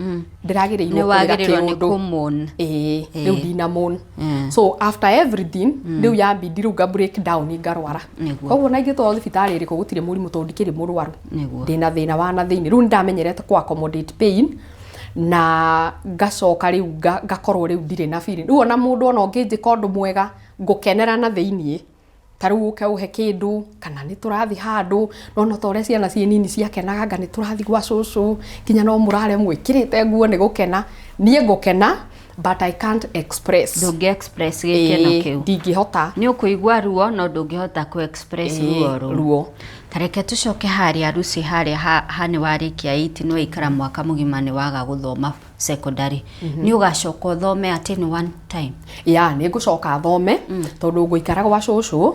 ndĩragĩrĩirwo nĩ kũrĩra wagĩrĩirwo nĩ kĩũndũ. Kũmon. Ĩĩ, rĩu ndinamon. So after everything, rĩu yambindi rĩu nga break down, ngarwara. Koguo na ingĩtwarwo thibitarĩ ĩrĩkũ, gũtirĩ mũrimũ, tondũ ndikĩrĩ mũrwaru. Ndĩna thĩna wa na thĩinĩ. Rĩu nĩndamenyerete kũ accommodate pain na ngacoka rĩu ngakorwo rĩu ndirĩ na feeling. Rĩu ona mũndũ ona ũngĩnjĩka ũndũ mwega, ngũkenera na thĩiniĩ. Ta rĩu ũke ũhe kĩndũ, kana nĩ tũrathiĩ handũ, nona ta ũrĩa ciana ciĩ nini ciakenaga, anga nĩ tũrathiĩ gwa cũcũ, nginya no mũrare mwĩkĩrĩte nguo nĩ gũkena. Niĩ ngũkena, but I can't express. Ndũngĩ express gĩkeno Ĩĩ, kĩu. Ndingĩhota. Nĩ ũkũigua ruo, no ndũngĩhota kũ express ruo rũu. Ruo. Ta reke tũcoke harĩa Lucy, harĩa ha nĩ warĩkia 8, nĩ waikara mwaka mũgima nĩ waga gũthoma secondary. Nĩ ũgacoka ũthome atĩ nĩ one time? Ya, nĩ ngũcoka thome, tondũ ngũikara gwa cũcũ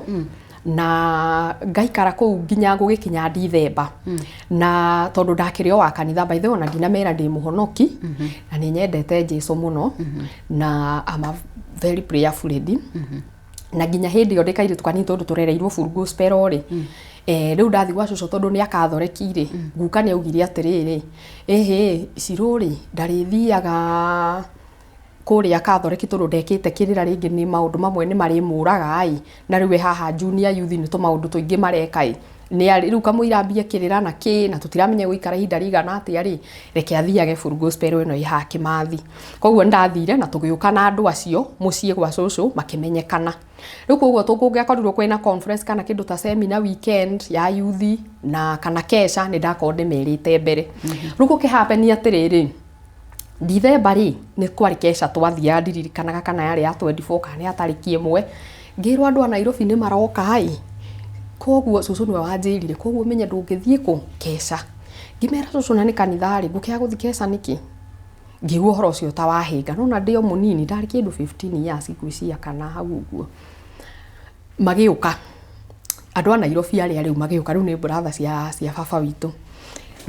na ngaikara kũu nginya gũgĩkinya Dithemba. Na tondũ ndakĩrĩ o wa kanitha, by the way, ona ndinamera ndĩ mũhonoki na nĩ nyendete Jesu mũno, na I'm a very prayerful lady. Na nginya hĩndĩ ĩyo ndĩ kairĩtu kanini, tondũ tũrereirwo full gospel rĩ, rĩu ndathiĩ gwa cũcũ, tondũ nĩ akathoreki rĩ, guka nĩ augire atĩrĩrĩ, "Ĩhĩ, Cirũ rĩ, ndarĩthiaga kũrĩa kathoreki, tondũ ndekĩte kĩrĩra rĩngĩ, nĩ maũndũ mamwe nĩ marĩmũraga ĩ, na rĩu e haha junior youth, nĩ tũmaũndũ tũingĩ mareka ĩ." Nĩ rĩu kamũira ambie kĩrĩra na kĩ na tũtiramenya gũikara ihinda rĩigana atĩa rĩ, reke athiage full gospel ĩno ĩ haha Kĩmathi. Koguo nĩ ndathire na tũgĩũka na andũ acio mũciĩ gwa cũcũ makĩmenyekana. Rĩu koguo kũngĩakorirwo kwĩna conference kana kĩndũ ta seminar weekend ya youth na kana kesha, nĩ ndakorwo ndĩmerĩte mbere. Rĩu gũkĩ happen atĩrĩrĩ, Dithemba rĩ, nĩ kwarĩ kesha twathiaga, ndiririkanaga kana yarĩ ya 24 kana nĩ ya tarĩki 1, ngĩrwo andũ a Nairobi nĩ maroka ĩ, koguo cũcũ nĩwe wanjĩrire, koguo ũmenye ndũngĩthiĩ kũ kesha. Ngĩmera cũcũ na nĩ kanitha rĩ, ngũkĩaga gũthiĩ kesha nĩkĩ? Ngĩigua ũhoro ũcio ta wahĩnga, no na ndĩ o mũnini, ndarĩ kĩndũ 15 years ngwĩciria kana hau ũguo. Magĩũka andũ a Nairobi arĩa rĩu magĩũka, rĩu nĩ brother cia baba witũ.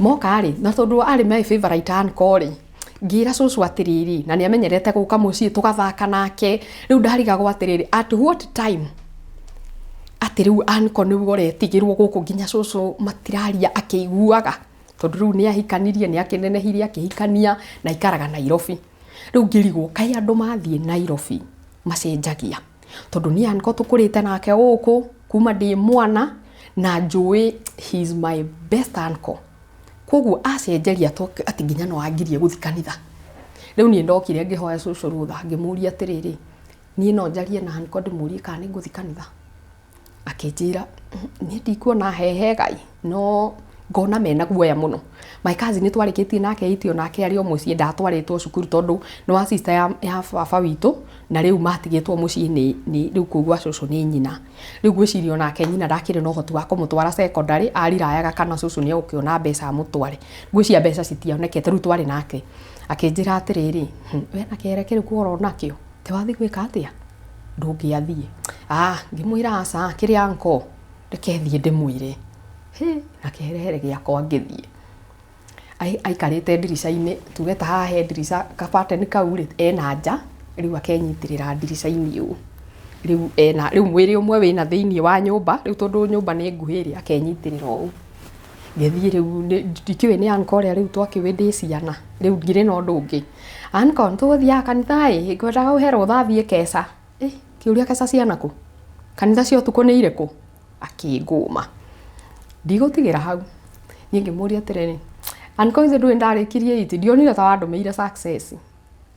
Moka rĩ, na tondũ arĩ my favourite uncle rĩ, ngĩra cũcũ atĩrĩrĩ, na nĩ amenyerete gũka mũciĩ tũgathaka nake, rĩu ndarigagwo atĩrĩrĩ, at what time atĩ rĩu uncle nĩwe ũretigĩrwo gũkũ nginya cũcũ matiraria akĩiguaga, tondũ rĩu nĩ ahikanirie, nĩ akĩnenehire akĩhikania na aikaraga Nairobi. Rĩu ngĩrigwo kaĩ andũ mathiĩ Nairobi macenjagia, tondũ niĩ uncle tũkũrĩte nake gũkũ kuma ndĩ mwana na njũĩ he is my best uncle, koguo acenjeria atĩ nginya no angirie gũthiĩ kanitha. Rĩu niĩ ndokire ngĩhoya cũcũ rũtha, ngĩmũria atĩrĩrĩ, niĩ no njarie na uncle ndĩmũrie kana nĩ ngũthiĩ kanitha? Akĩnjĩra niĩ ndikuona he hega ĩ, no ngona mena guoya mũno. My cousin nĩ twarĩkĩtie nake ĩtio, nake arĩ o mũciĩ, ndatwarĩtwo cukuru tondũ nĩ wa sister ya baba witũ, na rĩu matigĩtwo mũciĩ nĩ rĩu kũu gwa cũcũ nĩ nyina. Rĩu ngwĩciria onake nyina ndakĩrĩ na ũhoti wa kũmũtwara secondary, arirayaga kana cũcũ nĩ egũkĩona mbeca amũtware. Ngwĩciria mbeca citionekete, rĩu twarĩ nake. Akĩnjĩra atĩrĩrĩ, we na kĩhere kĩrĩkũ ũrona kĩo, te wathiĩ gwĩka atĩa, ndũngĩathiĩ. Ah, ngĩmwĩra aca, kĩrĩa uncle, reke thiĩ ndĩmwĩre. Hĩ, na kĩherehere gĩakwa ngĩthiĩ. Aikarĩte ndirica-inĩ, tuge ta haha he ndirica kabateni kau rĩ, ena nja, rĩu akenyitĩrĩra ndirica-inĩ ũũ. Rĩu ena rĩu mwĩrĩ ũmwe wĩna thĩiniĩ wa nyũmba, rĩu tondũ nyũmba nĩ nguhĩ rĩ, akenyitĩrĩra ũũ. Ngĩthiĩ rĩu ndikĩũĩ nĩ uncle ũrĩa rĩu twakĩũĩ ndĩ ciana, rĩu ngirĩ na ũndũ ũngĩ. Uncle, nĩtũgũthiaga kanitha ĩ, ngwendaga ũhe rũtha thiĩ keca. Ĩ, kĩũria keca ciana kũ? Kanitha cia ũtukũ nĩ irĩkũ? Akĩngũma. Ndigũtigĩra hau. Niĩ ngĩmũria atĩrĩrĩ, uncle ithe ndũĩ ndarĩkirie iti, ndionire ta wandũmĩire success.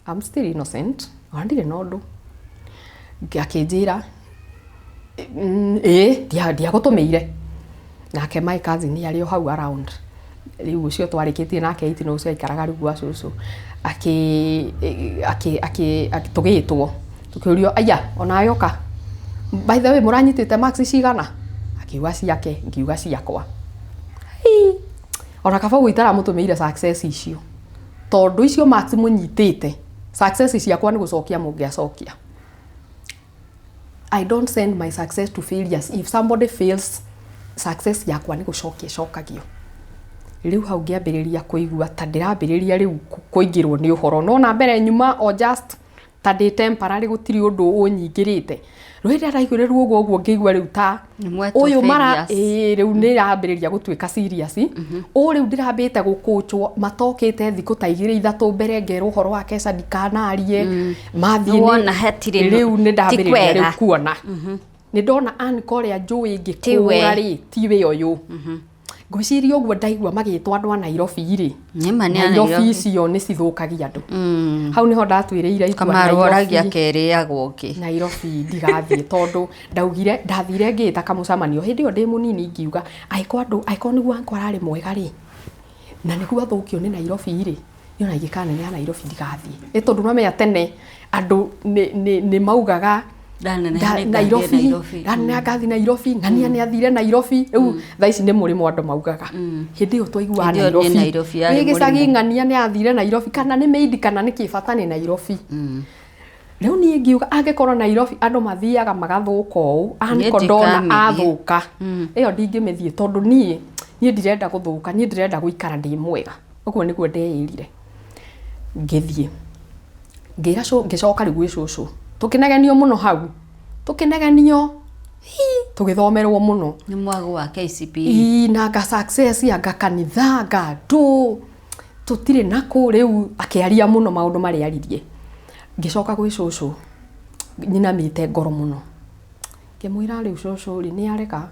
I'm still innocent, ona ndirĩ na ũndũ. Akĩnjĩra, ĩĩ, ndiagũtũmĩire. Nake my cousin arĩ o hau around. Rĩu ũcio twarĩkĩtie nake iti na ũcio aikaraga rĩu gwa cũcũ. Akĩ tũgĩtwo. Tũkĩũrio, aya, onawe ũka. By the way, mũranyitĩte marks cigana? Akiuga ciake, ngiuga ciakwa. Hii. Ona kaba ũguo itaramũtũmĩire success icio. Tondũ icio marks mũnyitĩte, success ciakwa nĩ gũcokia mũngĩacokia. I don't send my success to failures. If somebody fails, success yakwa nĩ gũcokia ĩcokagio. Rĩu hau ngĩambĩrĩria kũigua ta ndĩrambĩrĩria rĩu kũingĩrwo nĩ ũhoro. No na mbere nyuma o just ta ndĩ temporary, gũtirĩ ũndũ ũnyingĩrĩte. Rĩu hĩndĩ ĩrĩa ndaiguire ruo ũguo ũguo ngĩigua rĩu ta ũyũ mara ĩĩ rĩu nĩ ĩrambĩrĩria gũtuĩka serious. Ũũ rĩu ndĩrambĩte gũkũnjwo matokĩte thikũ ta 2 3 mbere, ngerwo ũhoro wa keca ndikanarie mathiĩ. Nĩwona hatirĩ Rĩu nĩ ndambĩrĩria rĩu kuona nĩ ndona uncle ũrĩa njũĩ ngĩkũra rĩ tiwe ũyũ. Ngwĩciria ũguo ndaigua magĩtwo andũ a Nairobi rĩ, Nĩma nĩ a Nairobi icio nĩ cithũkagia andũ. Hau nĩho ndatuĩrĩire itua. Kamaru oragia kerĩagwo ũngĩ. Nairobi ndigathiĩ, tondũ ndaugire ndathire ngĩta kamũcemanio hĩndĩ ĩyo ndĩ mũnini, ngiuga angĩkorwo andũ angĩkorwo nĩguo uncle ararĩ mwega rĩ, na nĩguo athũkio nĩ Nairobi rĩ, niĩ ona ingĩkaneneha Nairobi ndigathiĩ, nĩ tondũ nĩwamenya tene andũ nĩ maugaga Ndaneneha nĩ ngathiĩ Nairobi. Nairobi. Ndaneneha ngathi Nairobi, ng'ania nĩ athire Nairobi. Rĩu thaa ici nĩ mũrĩmo andũ maugaga, hĩndĩ ĩyo twaiguaga Hĩndĩ ĩyo nĩ Nairobi. Nairobi yarĩ Wĩ gĩcagi, mũrĩmo. Ng'ania nĩ athire Nairobi, kana nĩ maid kana nĩ kĩbata nĩ Nairobi. Rĩu niĩ ngiuga angĩkorwo Nairobi andũ mathiaga magathũka ũũ, Niĩ uncle ndona ndikamĩthiĩ. athũka, ĩyo ndingĩmĩthiĩ, tondũ niĩ ndirenda gũthũka, niĩ ndĩrenda gũikara ndĩ mwega. Ũguo nĩguo ndeĩrire. Ngĩthiĩ ngĩra ngĩcoka rĩu gwĩ cũcũ, tũkĩnegenio mũno hau, tũkĩnegenio hi, tũgĩthomerwo mũno. Nĩ mwago wa KCPE. Ii, na anga success, anga kanitha, anga andũ tũtirĩ nakũ. Rĩu akĩaria mũno maũndũ marĩa aririe. Ngĩcoka gwĩ cũcũ nyinamĩte ngoro mũno, ngĩmwĩra rĩu cũcũ rĩ, nĩ arega.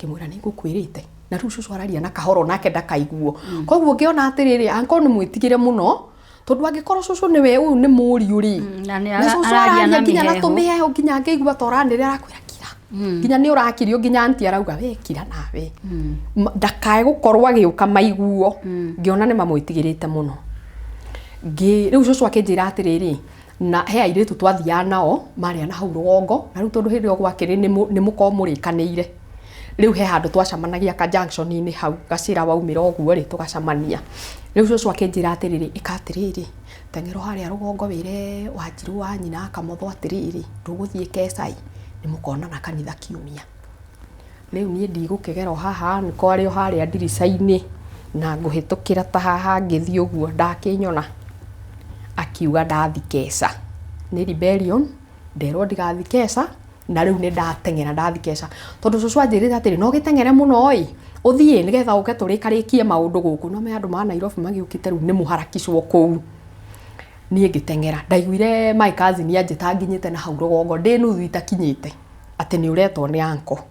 Ngĩmwĩra nĩ ngũkwĩrĩte. Na rĩu cũcũ araria na kahoro nake ndakaiguo. Koguo ngĩona atĩrĩrĩ, uncle nĩ mwĩtigĩre mũno, tondũ angĩkorwo cũcũ nĩwe ũyũ nĩ mũriũ rĩ, Na nĩ na cũcũ araria araria na nginya na mĩheehũ. tũmĩheehũ nginya ngĩigua ta ũranĩrĩra arakwĩra kira. Nginya nĩ ũrakirio nginya anti arauga we kira nawe. Ndakae gũkorwo agĩũka maiguo. Ngĩona nĩ mamwĩtigĩrĩte mũno. Rĩu cũcũ akĩnjĩra atĩrĩrĩ, na he airĩtu twathiaga nao marĩa na hau rũgongo, na rĩu tondũ hĩndĩ ĩyo gwakĩrĩ nĩ mũkorwo mũrĩkanĩire. Rĩu he handũ twacemanagia ka junction-inĩ hau gacĩra waumĩra ũguo rĩ, tũgacemania. Rĩu cũcũ akĩnjĩra atĩrĩrĩ, ĩka atĩrĩrĩ, teng'era harĩa rũgongo wĩre Wanjirũ wa nyina Kamotho atĩrĩrĩ, ndũgũthiĩ Kesai, nĩ mũkonana kanitha kiumia. Rĩu niĩ ndigũkĩgera o haha nĩko arĩ o harĩa ndirica-inĩ, na ngũhĩtũkĩra ta haha ngĩthiĩ ũguo, ndakĩnyona. Akiuga ndathi Keca. Nĩ rebellion, nderwo ndigathi Keca, na rĩu nĩ ndateng'era ndathi Keca. Tondũ cũcũ anjĩrĩte atĩrĩ, no ũgĩteng'ere mũno ĩ, ũthiĩ nĩgetha ũke tũrĩkarĩkie maũndũ gũkũ. No me andũ ma Nairobi magĩũkĩte rĩu nĩ mũharakicwo kũu. Niĩ ngĩteng'era. Ndaiguire my cousin anjĩta nginyĩte na hau rũgongo, ndĩ nuthu itakinyĩte, atĩ nĩ ũretwo nĩ uncle.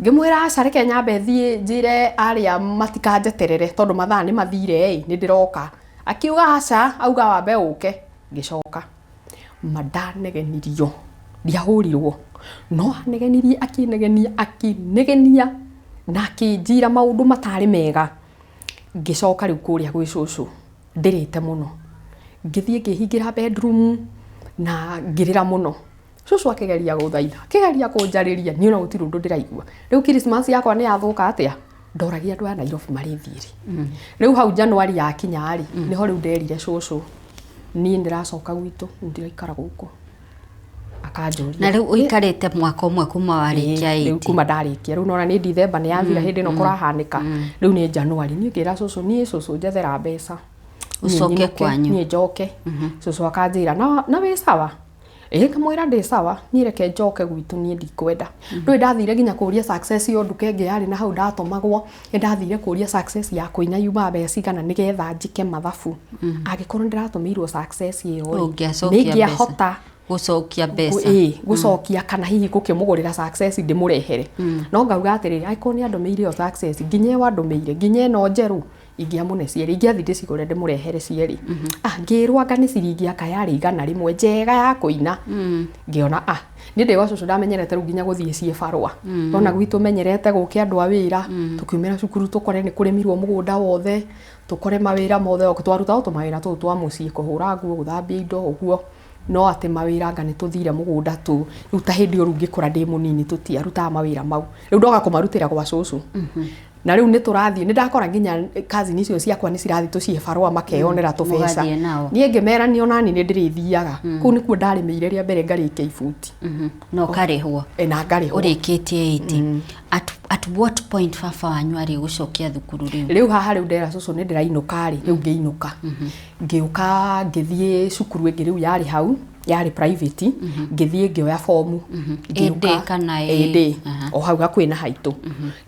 Ngĩmwĩra aca reke nyambe thiĩ njĩre arĩa matikanjeterere tondũ mathaa nĩ mathire ĩ, nĩ ndĩroka. Akiuga aca, auga wambe ũke. Ngĩcoka. Ma ndanegenirio, ndiahũrirwo, no anegenirie akĩnegenia akĩnegenia na akĩnjĩra maũndũ matarĩ mega. Ngĩcoka rĩu kũrĩa gwĩ cũcũ ndĩrĩte mũno. Ngĩthiĩ ngĩhingĩra bedroom na ngĩrĩra mũno. Cũcũ akĩgeria gũthaitha, akĩgeria kũnjarĩria, niĩ ona gũtirĩ ũndũ ndĩraigua. Rĩu Christmas yakwa nĩ yathũka atĩa? Ndoragia andũ a Nairobi marĩthiĩ rĩ. Rĩu hau January yakinya rĩ, nĩho rĩu nderire cũcũ, niĩ ndĩracoka gwitũ, ndiraikara gũkũ. Akanjũria. Na rĩu ũikarĩte mwaka ũmwe kuma warĩkia Rĩu 8. kuma ndarĩkia, rĩu nona nĩ December nĩ yathira hĩndĩ ĩno kũrahanĩka. Rĩu nĩ January, niĩ ngĩra cũcũ, niĩ cũcũ njethera mbeca. Ũcoke kwanyu. Niĩ njoke. Cũcũ akanjĩra, na wĩ sawa? Ĩĩ ngamwĩra ndĩ sawa, niĩ reke njoke gwitũ niĩ ndikwenda. Ndũĩ ndathire nginya kũria success yo nduka ĩngĩ yarĩ na hau ndatũmagwo, nĩ ndathire kũria success ya kũina yumaga mbeca cigana nĩgetha njĩke mathabu. Angĩkorwo nĩ ndĩratũmĩirwo success ĩyo rĩ, Ũngĩacokia nĩ ingĩahota gũcokia mbeca. Ĩĩ, gũcokia kana hihi gũkĩmũgũrĩra success ndĩmũrehere. No ngauga atĩrĩrĩ, angĩkorwo nĩ andũmĩire ĩyo success, nginya ĩyo andũmĩire, nginya ĩno njerũ, ingĩamũne cierĩ, ingĩathiĩ ndĩcigũre ndĩmũrehere cierĩ. Ngĩrwo anga nĩ ciringi anga yarĩ 100 njega ya kũina. Ngĩona niĩ ndĩ gwa cũcũ ndamenyerete rĩu nginya gũthiĩ ciĩ barũa. Ona gwitũ menyerete gũke andũ a wĩra, tũkiumĩra cukuru tũkore nĩ kũrĩmirwo mũgũnda wothe, tũkore mawĩra mothe, twarutaga tũmawĩra tũu twa mũciĩ, kũhũra nguo, gũthambia indo, ũguo. No atĩ mawĩra anga nĩ tũthire mũgũnda tũ, rĩu ta hĩndĩ ĩyo rĩu ngĩkũra ndĩ mũnini tũtiarutaga mawĩra mau. Rĩu ndoka kũmarutĩra gwa cũcũ. Na rĩu nĩ tũrathiĩ, nĩ ndakora nginya cousin icio ciakwa nĩ cirathiĩ tũciĩ barũa makeyonera tũbeca. Mũgathiĩ nao. Niĩ ngĩmera niĩ onani nĩ ndĩrĩthiaga. Kũu nĩkuo ndarĩmĩire rĩa mbere ngarĩkia ibuti. Na ũkarĩhwo. Na ngarĩhwo. Ũrĩkĩtie 8. At what point baba wanyu arĩ gũcokia thukuru rĩu? Rĩu haha rĩu ndera cũcũ nĩ ndĩrainũka rĩ, rĩu ngĩinũka. Ngĩũka ngĩthiĩ cukuru ĩngĩ rĩu yarĩ hau, yarĩ private, ngĩthiĩ ngĩoya fomu. Ĩndĩ kana ĩ? Ĩndĩ, o hau hakuhĩ na haitũ.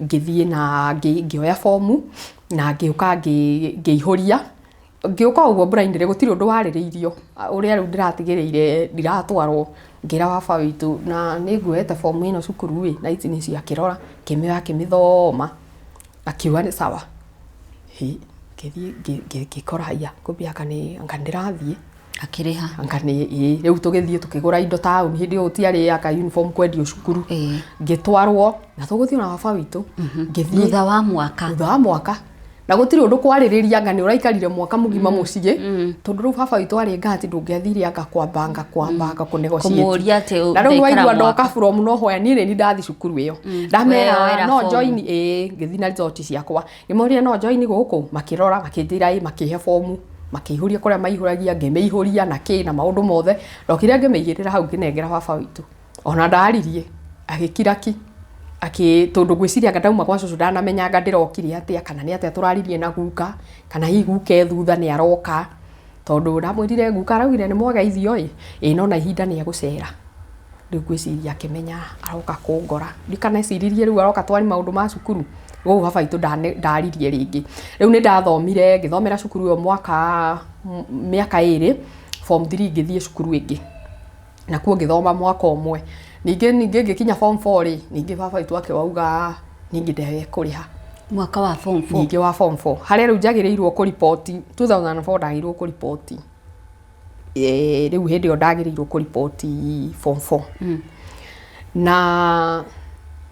Ngĩthiĩ na ngĩoya fomu na ngĩũka ngĩihũria. Ngĩũka ũguo blindly gũtirĩ ũndũ warĩrĩirio, ũrĩa rĩu ndĩratigĩrĩire ndiratwarwo. Ngĩra baba witũ na nĩ nguoete fomu ĩno cukuru ĩ, na ici nĩcio akĩrora, akĩmĩoya akĩmĩthoma, akiuga nĩ sawa. Hĩ, ngĩthiĩ ngĩkora haiya, kumbe anga nĩ anga ndĩrathiĩ. Akĩrĩha. Anga nĩ ĩ, rĩu tũgĩthiĩ tũkĩgũra indo taũni, hĩndĩ ĩyo gũtiarĩ anga uniform kwendio cukuru. Ngĩtwarwo, na tũgũthiĩ na baba witũ. Ngĩthiĩ. Thutha wa mwaka. Thutha wa mwaka. Na gũtirĩ ũndũ kwarĩrĩria anga nĩ ũraikarire mwaka mũgima mũciĩ. Tondũ rĩu baba witũ arĩ ngati ndũngĩathire anga kwambanga kwambanga kũ negotiate. Kũmũria atĩ Na rĩu ndaikara waigua ndoka mwaka. from nowhere, niĩ nĩ ndathi cukuru ĩyo. Ndamera Weyoera no form. join, ĩĩ, ngĩthiĩ na result ciakwa. Ngĩmoria no join gũkũ, makĩrora, makĩnjĩra ĩ, makĩhe fomu, makĩihũria kũrĩa maihũragia, ngĩmĩihũria na kĩ na maũndũ mothe. Ndokire ngĩmĩigĩrĩra hau ngĩnengera baba witũ. Ona ndaririe, agĩkira ki. Tondũ ngwĩciria anga ndauma gwa cũcũ ndanamenya anga ndĩrokire atĩa, kana nĩ atĩa tũraririe na guka, kana hihi guka e thutha nĩ aroka. Tondũ ndamwĩrire guka araugire nĩ mwageithio ĩ, ĩ no na ihinda nĩ egũcera. Rĩu ngwĩciria akĩmenya aroka kũngora. Ndiũĩ kana eciririe rĩu aroka twari maũndũ ma cukuru. Koguo baba witũ ndaririe rĩngĩ. Rĩu nĩ ndathomire, ngĩthomera cukuru ĩyo mwaka, mĩaka ĩrĩ, form 3 ngĩthiĩ cukuru ĩngĩ. Na kuo ngĩthoma mwaka ũmwe. Ningĩ ningĩ ngĩkinya form 4 rĩ, ningĩ baba witũ akĩwauga Ningĩ ndege kũrĩha. Mwaka wa form 4? Ningĩ wa form 4, harĩa rĩu njagĩrĩirwo kũriboti 2004, ndagĩrĩirwo kũriboti, rĩu hĩndĩ ĩyo ndagĩrĩirwo kũriboti form 4 na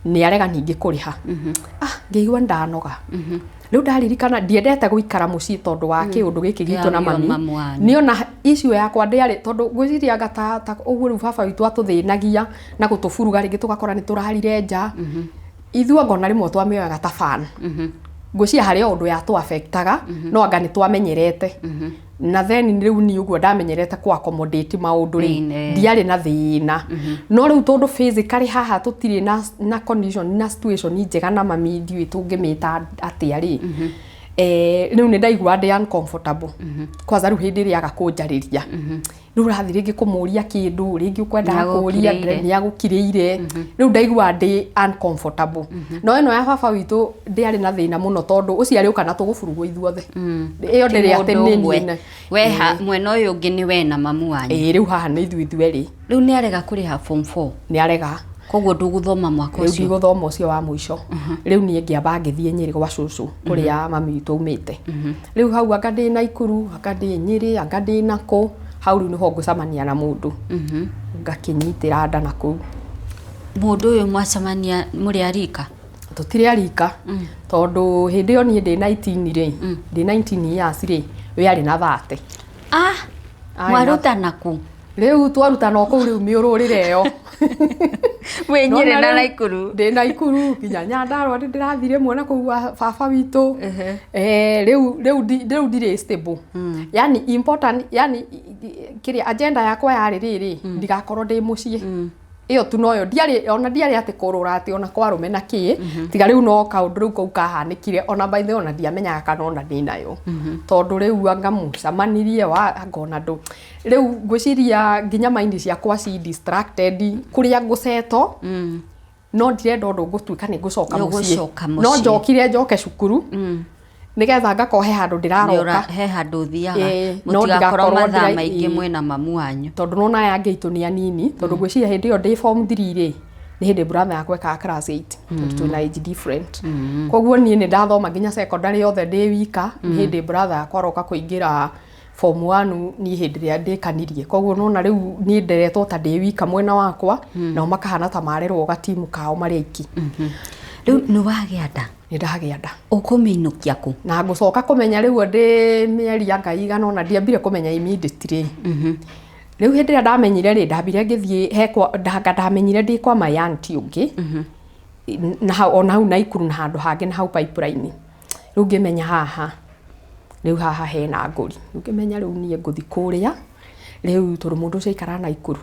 nĩ arega ningĩ kũrĩha. Ah, ngĩigua ndanoga. Rĩu ndaririkana ndiendete gũikara mũciĩ tondũ wa kĩũndũ gĩkĩ gitũ na Kĩa mami. Mamu wanyu. Nĩ ona issue yakwa ndĩarĩ, tondũ ngwĩciria anga ta ũguo rĩu baba witũ atũthĩnagia na gũtũburuga, rĩngĩ tũgakora nĩ tũrarire nja ithuĩ, anga ona rĩmwe twamĩoyaga ta fun. Ngwĩciria harĩ o ũndũ yatũ affectaga, no anga nĩ twamenyerete, na then rĩu niĩ ũguo ndamenyerete kũ accommodate maũndũ rĩ, Ĩĩ. ndiarĩ na thĩna. No rĩu tondũ physically haha tũtirĩ na condition na situation njega na mami, ndiũĩ tũngĩmĩta atĩa rĩ, rĩu nĩ ndaigua ndĩ uncomfortable. Kwanza rĩu hĩndĩ ĩrĩa aga kũnjarĩria, rĩu ũrathiĩ rĩngĩ kũmũria kĩndũ, rĩngĩ ũkwendaga kũria. Nĩagũkirĩire. Nĩ agũkirĩire. Rĩu ndaigua ndĩ uncomfortable. No ĩno ya baba witũ ndĩarĩ na thĩna mũno, tondũ ũcio arĩũka na tũgũburugwo ithuothe. Ĩyo ndĩrĩ atĩ Mũndũ nĩ ũmwe. niĩ. We mwena ũyũ ũngĩ nĩ we na mamu wanyu. Ĩĩ, rĩu haha nĩ ithuĩ ithuerĩ. Rĩu nĩ arega kũrĩha form 4? Nĩ arega. Koguo ndũgũthoma mwaka Rĩu ũcio? ndigũthoma ũcio wa mũico. Rĩu niĩ ngĩamba ngĩthiĩ Nyĩrĩ gwa cũcũ kũrĩa mami witũ aumĩte. Rĩu hau anga ndĩ Naikuru, anga ndĩ Nyĩrĩ, anga ndĩ nakũ hau, rĩu nĩho ngũcemania na mũndũ, ngakĩnyitĩra nda na kũu. Mũndũ ũyũ mwacemania mũrĩ arika? Tũtirĩ arika, tondũ hĩndĩ ĩyo niĩ ndĩ 19 rĩ, ndĩ 19 years rĩ, we arĩ na 30. Ah. Arĩ na- Mwarutana kũ? Rĩu twarutana o kũu, rĩu mĩũrũrĩre ĩyo. Wĩ Nyĩrĩ Nona na rĩu Naikuru? Ndĩ Naikuru nginya Nyandarũa nĩ ndĩrathire rĩmwe na kũu gwa baba witũ. Rĩu ndirĩ stable, yani important, yani kĩrĩa agenda yakwa yarĩ rĩrĩ, ndigakorwo ndĩ mũciĩ. Ĩyo tu noyo, ndiarĩ ona ndiarĩ atĩ kũrũra atĩ ona kwarũme na kĩ, tiga rĩu no kaũndũ rĩu kau kahanĩkire. Ona by the way, ona ndiamenyaga kana ona ndĩ nayo, tondũ rĩu anga mũcemanirie wa ngona ndũ rĩu ngwĩciria nginya mind ciakwa ci distracted kũrĩa ngũceto, no ndirenda ũndũ ngũtuĩka nĩ ngũcoka Nĩ mũciĩ. ũgũcoka No mũciĩ. njokire njoke cukuru nĩgetha ngakorwo he handũ Nĩ ndĩraroka. He handũ ũthiaga. Ĩĩ, no Mũtigakorwo ndigakorwo mathaa maingĩ mwĩna mamu wanyu. Tondũ nona aya angĩ aitũ nĩ anini, tondũ ngwĩciria hĩndĩ ĩyo ndĩ form 3 rĩ, nĩ hĩndĩ brother yakwa ekaga class 8, tondũ twĩna age different. Koguo niĩ nĩ ndathoma nginya secondary yothe ndĩ wika. Nĩ hĩndĩ brother yakwa aroka kũingĩra form 1, niĩ hĩndĩ ĩrĩa ndĩkanirie. Koguo nona rĩu niĩ nderetwo ta ndĩ wika mwena wakwa, nao makahana ta marerwo gatimu kao marĩ aiki. Rĩu nĩ wagĩa nda? Nĩ ndagĩa nda. Ũkũmĩinũkia kũ? Na ngũcoka kũmenya rĩu ndĩ mĩeri anga igana ũna, ndiambire kũmenya immediately. Rĩu hĩndĩ ĩrĩa ndamenyire rĩ, ndambire ngĩthiĩ he kwa ndanga, ndamenyire ndĩ kwa my auntie ũngĩ na hau, ona hau Naikuru, na handũ hangĩ na hau Pipeline. Rĩu ngĩmenya haha, rĩu haha hena ngũri. Rĩu ngĩmenya rĩu niĩ ngũthi kũrĩa rĩu, tondũ mũndũ ũcio aikaraga Naikuru.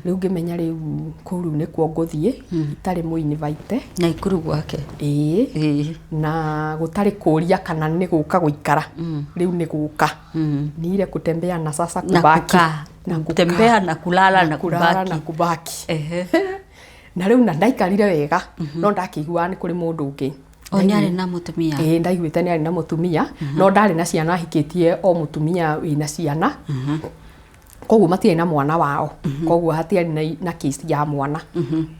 Rĩu ngĩmenya rĩu kũu rĩu nĩkuo ngũthiĩ itarĩ mũ invite. Naikuru gwake? Ĩĩ. Ĩĩ. Na gũtarĩ kũria kana nĩ gũka gũikara, rĩu nĩ gũka ni ile kutembea na sasa Na kubaki. kukaa. Na kukaa. Kutembea na kulala na kulala kubaki. Na kubaki. Na rĩu na ndaikarire wega, no ndakĩiguaga nĩ kũrĩ mũndũ ũngĩ. O nĩ arĩ na mũtumia? Ĩĩ, ndaiguĩte nĩ arĩ na mũtumia, no ndarĩ na ciana, ahikĩtie o mũtumia wĩna ciana, koguo matiarĩ na mwana wao, koguo hatiarĩ na case ya mwana.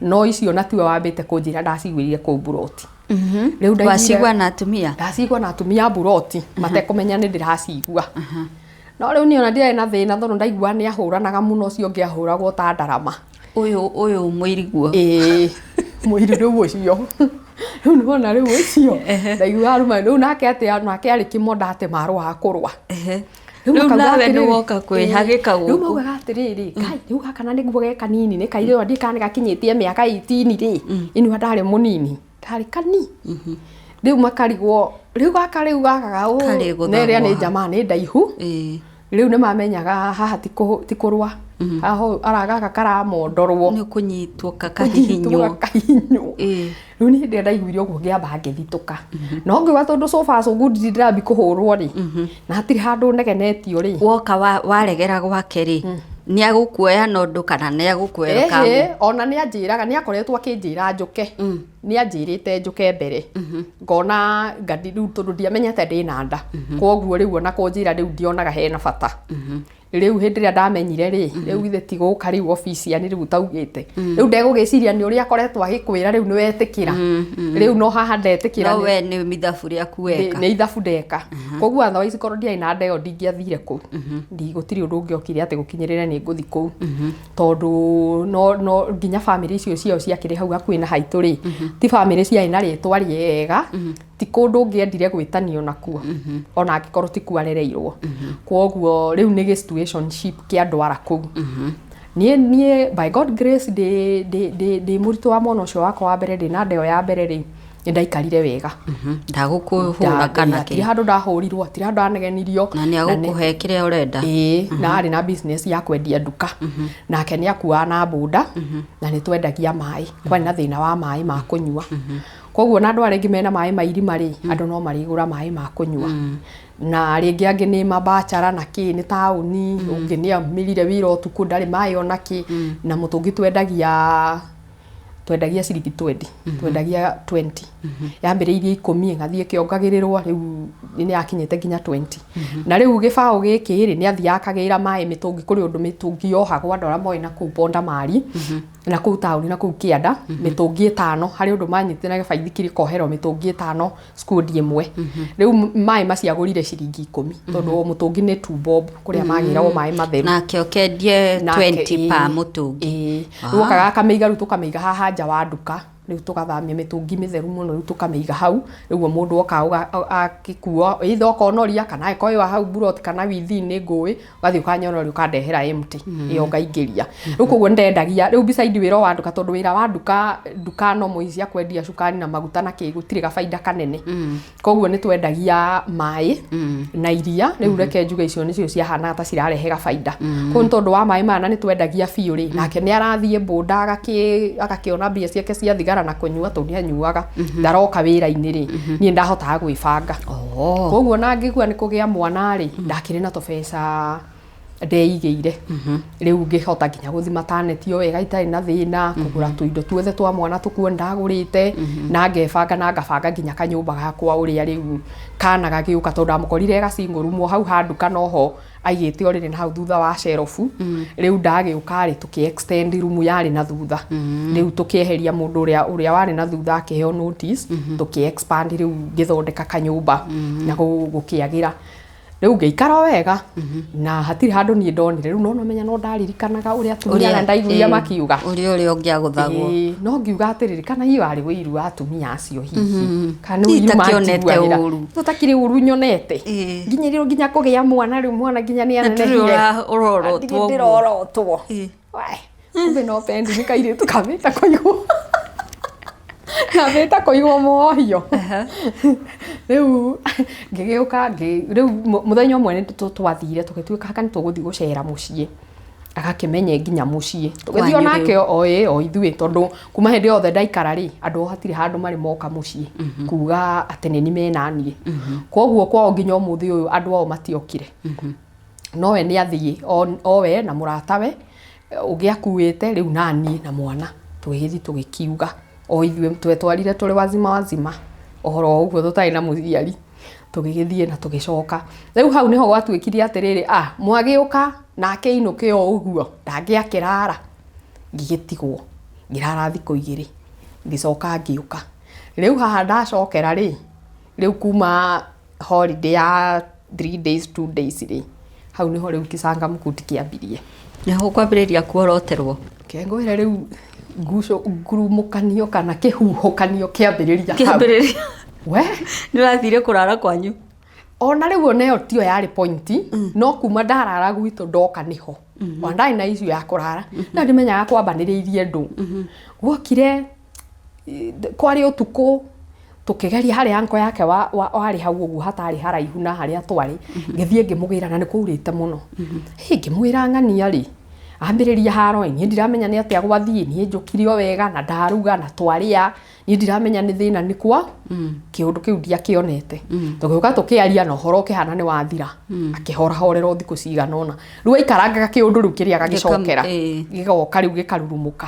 No icio na tiwe wambĩte kũnjĩra, ndaciguĩrire kũu mburoti. Rĩu ndaiguire- Wacigua na atumia? Ndacigua na atumia a mburoti matekũmenya nĩ ndĩracigua. No rĩu niĩ ona ndiarĩ na thĩna, tondũ ndaigua nĩ ahũranaga mũno, ũcio ũngĩ ahũragwo ta ndarama. Ũyũ mũiriguo? Ĩĩ, mũiru. Rĩu ũcio, rĩu nĩwona, rĩu ũcio ndaiguaga ruma rĩu nake atĩ nake arĩ kĩmonda, atĩ marũaga kũrũa. Rĩu makauga nawe nĩ atĩrĩrĩ, woka kwĩhagĩka rĩu gũkũ. Maugaga atĩrĩrĩ, kai rĩu gaka na nĩguo ge kanini, nĩ kairĩo, ndiĩ kana nĩ gakinyĩtie mĩaka 18 rĩ, ĩnua ndarĩ mũnini, ndarĩ kani. Rĩu makarigwo rĩu gaka, rĩu gaka Karĩ na ĩrĩa nĩ gũthagwo. jamaa nĩ ndaihu. Rĩu nĩ mamenyaga haha ti kũrũa haha, ara gaka karamondorwo. Nĩ kũnyitwo kakahihinywo. Kahihinywo. Rĩu nĩ hĩndĩ ĩrĩa ndaiguire ũguo, ngĩamba ngĩthitũka, no ngiuga tondũ so far so good, ndĩrambi kũhũrwo rĩ, na hatirĩ handũ negenetio rĩ. Woka waregera gwake rĩ, nĩ agũkuoya na ũndũ kana nĩ agũkuoya? Ĩhĩ, ona nĩ anjĩraga, nĩ akoretwo akĩnjĩra njũke, nĩ anjĩrĩte njũke mbere, ngona ngandi rĩu tondũ ndiamenyete ndĩna nda, koguo rĩu ona kũnjĩra rĩu ndionaga hena bata. Rĩu hĩndĩ ĩrĩa ndamenyire rĩ, rĩu githĩ ti gũka rĩu obici yani rĩu ũtaugĩte. Rĩu ndegũgĩciria nĩ ũrĩa akoretwo agĩkwĩra rĩu nĩ wetĩkĩra. Rĩu no haha ndetĩkĩra. No we nĩ mithabu rĩaku weka. Nĩ ithabu ndeka. Koguo otherwise korwo ndiarĩ na nda ĩyo ndingĩathire kũu. Gũtirĩ ũndũ ũngĩokire atĩ gũkinyĩrĩre nĩ ngũthiĩ kũu. Tondũ no nginya bamĩrĩ icio ciao ciakĩrĩ hau hakuhĩ na haitũ rĩ, ti bamĩrĩ ciarĩ na rĩtwa rĩega. Ti kũndũ ũngĩendire gwĩtanio nakuo ona angĩkorwo ti kuo arereirwo. Kwoguo rĩu nĩ gĩ situationship kĩandwara kũu. Niĩ by God grace ndĩ mũritũ wa mwana ũcio wakwa wa mbere, ndĩ na nda ĩyo ya mbere rĩ, nĩ ndaikarire wega. Ndagũkũhũra kana kĩ? Hatirĩ handũ ndahũrirwo, hatirĩ handũ ndanegenirio. Na nĩ agũkũhe kĩrĩa ũrenda. Ĩĩ, na arĩ na business ya kwendia nduka. Nake nĩ akuaga na boda, na nĩ twendagia maĩ. Kwarĩ na thĩna wa maĩ ma kũnyua. Koguo na andũ arĩa angĩ mena maĩ ma irima rĩ, andũ no marĩgũra maĩ ma kũnyua. Na rĩngĩ angĩ nĩ mabacara na kĩ, nĩ taũni, ũngĩ nĩ aumĩrire wĩra ũtukũ ndarĩ maĩ ona kĩ. Na mũtũngi twendagia ciringi twendi, twendagia 20. Yambĩrĩirie 10 ĩgathiĩ ĩkĩongagĩrĩrwo rĩu nĩ yakinyĩte nginya 20. Na rĩu gĩbaũ gĩkĩ rĩ, nĩ athiaga akagĩra maĩ mĩtũngi, kũrĩ ũndũ mĩtũngi yohagwo andũ arĩa moĩ na kũu Bondamari. Na kũu taũni na kũu kĩanda, mĩtũngi 5, harĩ ũndũ manyitire na gĩbaithikiri koherwo mĩtũngi 5 skundi ĩmwe. Rĩu maĩ macio agũrire ciringi 10, tondũ o mũtũngi nĩ 2 bob, kũrĩa magĩragwo maĩ matheru. Nake ũkendie 20 pa mũtũngi. Rĩu okaga akamĩiga, rĩu tũkamĩiga haha nja wa nduka, rĩu tũgathamia mĩtũngi mĩtheru mũno, rĩu tũkamĩiga hau, rĩu o mũndũ oka agĩkua, either ũkonoria kana angĩkorwo wĩ wa hau mburoti kana within nĩ ngũĩ, ũgathiĩ ũkanyonoria ũkandehera empty, ĩyo ngaingĩria. Rĩu koguo nĩ ndendagia, rĩu beside wĩra wa nduka, tondũ wĩra wa nduka, nduka no mũici cia kwendia cukari na maguta na kĩ, gũtirĩ gabaida kanene. Koguo nĩ twendagia maĩ na iria, rĩu reke njuge icio nĩcio ciahanaga ta cirarehe gabaida. Koguo nĩ tondũ wa maĩ maya na nĩ twendagia biũ rĩ, nake nĩ arathiĩ boda agakĩona mbia ciake cia thigara na kũnyua, tondũ nĩ anyuaga, ndaroka wĩra-inĩ rĩ, niĩ ndahotaga gwĩbanga. Koguo na ngĩigua nĩ kũgĩa mwana rĩ, ndakĩrĩ na tũbeca ndeigĩire. Rĩu ngĩhota nginya gũthiĩ maternity o wega itarĩ na thĩna, kũgũra tũindo tuothe twa mwana tũkuo ndagũrĩte, na ngebanga na ngabanga nginya kanyũmba gakwa ũrĩa rĩu kana gagĩũka, tondũ ndamũkorire ga single room o hau ha nduka noho aigĩte ũrĩrĩ na hau thutha wa shelf. Rĩu ndagĩũka rĩ, tũkĩ extend room yarĩ na thutha. Rĩu tũkĩeheria mũndũ ũrĩa warĩ na thutha akĩheo notice, tũkĩ expand rĩu ngĩthondeka kanyũmba na gũkĩagĩra. Rĩu ngĩikara o wega na hatirĩ handũ niĩ ndonire. Rĩu no nomenya no ndaririkanaga ũrĩa atumia na ndaiguire makiuga. Ũrĩa ũngĩagũthagwo. No ngiuga atĩrĩrĩ, kana hihi warĩ ũiru wa atumia acio hihi. Kana nĩ ũiru Itakĩonete ũru. Tũtakĩrĩ ũru nyonete. Nginya rĩu nginya kũgĩa mwana, rĩu mwana nginya nĩ anenehire. Ũrorotwo. Ndĩrorotwo. Kumbe no pendi nĩ kairĩtu kamĩte kũigwo. Kamĩte kũigwo mũohio. Rĩu ngĩgĩũka, rĩu mũthenya ũmwe nĩ twathire tũgĩtuĩka anga nĩ tũgũthiĩ gũcera mũciĩ. Agakĩmenye nginya mũciĩ. Tũgĩthiĩ onake o ĩ o ithuĩ, tondũ kuma hĩndĩ yothe ndaikara rĩ, andũ hatirĩ handũ marĩ moka mũciĩ kuga atĩ nĩ mena niĩ. Koguo kwao nginya ũmũthĩ ũyũ andũ ao matiokire. Nowe nĩ athiĩ owe na mũratawe ũngĩ akuĩte, rĩu naniĩ na mwana tũgĩgĩthiĩ tũgĩkiuga o ithuĩ twetwarire tũrĩ wazima wazima ũhoro ũguo tũtarĩ na mũciari, tũgĩgĩthiĩ na tũgĩcoka. Rĩu hau nĩho gwatuĩkire atĩrĩrĩ, mwagĩũka nake inũke o ũguo ndangĩakĩrara. Ngĩgĩtigwo ngĩrara thikũ 2, ngĩcoka ngĩũka. Rĩu haha ndacokera rĩ, rĩu kuma holiday ya 3 days 2 days rĩ, hau nĩho rĩu kĩcanga mũkuti kĩambirie. Nĩho kwambĩrĩria kuoroterwo. Kengwĩre rĩu nguco ngurumũkanio kana kĩhuhũkanio kĩambĩrĩria hau. Kĩambĩrĩria. We? Nĩ ũrathire kũrara kwanyu? Ona rĩu ona ĩyo tiyo yarĩ point, no kuma ndarara gwitũ ndoka nĩho. Ona ndarĩ na issue ya kũrara. No ndimenyaga kwambanĩrĩirie ndũ. Gwokire kwarĩ ũtukũ, tũkĩgeria harĩa anko yake warĩ hau ũguo hatarĩ haraihu na harĩa twarĩ. Ngĩthiĩ ngĩmũgĩra na nĩ kwaurĩte mũno. Hĩ, ngĩmwĩra ng'ania rĩ, ambĩrĩria haro, niĩ ndiramenya nĩ atĩa gwathiĩ, niĩ njũkire o wega na ndaruga na twarĩa, niĩ ndiramenya nĩ thĩna nĩ kwa kĩũndũ kĩu ndiakĩonete. Tũgĩũka tũkĩaria na ũhoro ũkĩhana nĩ wathira. Akĩhorahorera thikũ cigana ũna. Rĩu aikarangaga kĩũndũ rĩu kĩrĩa agagĩcokera. Gĩgoka rĩu gĩkarurumũka.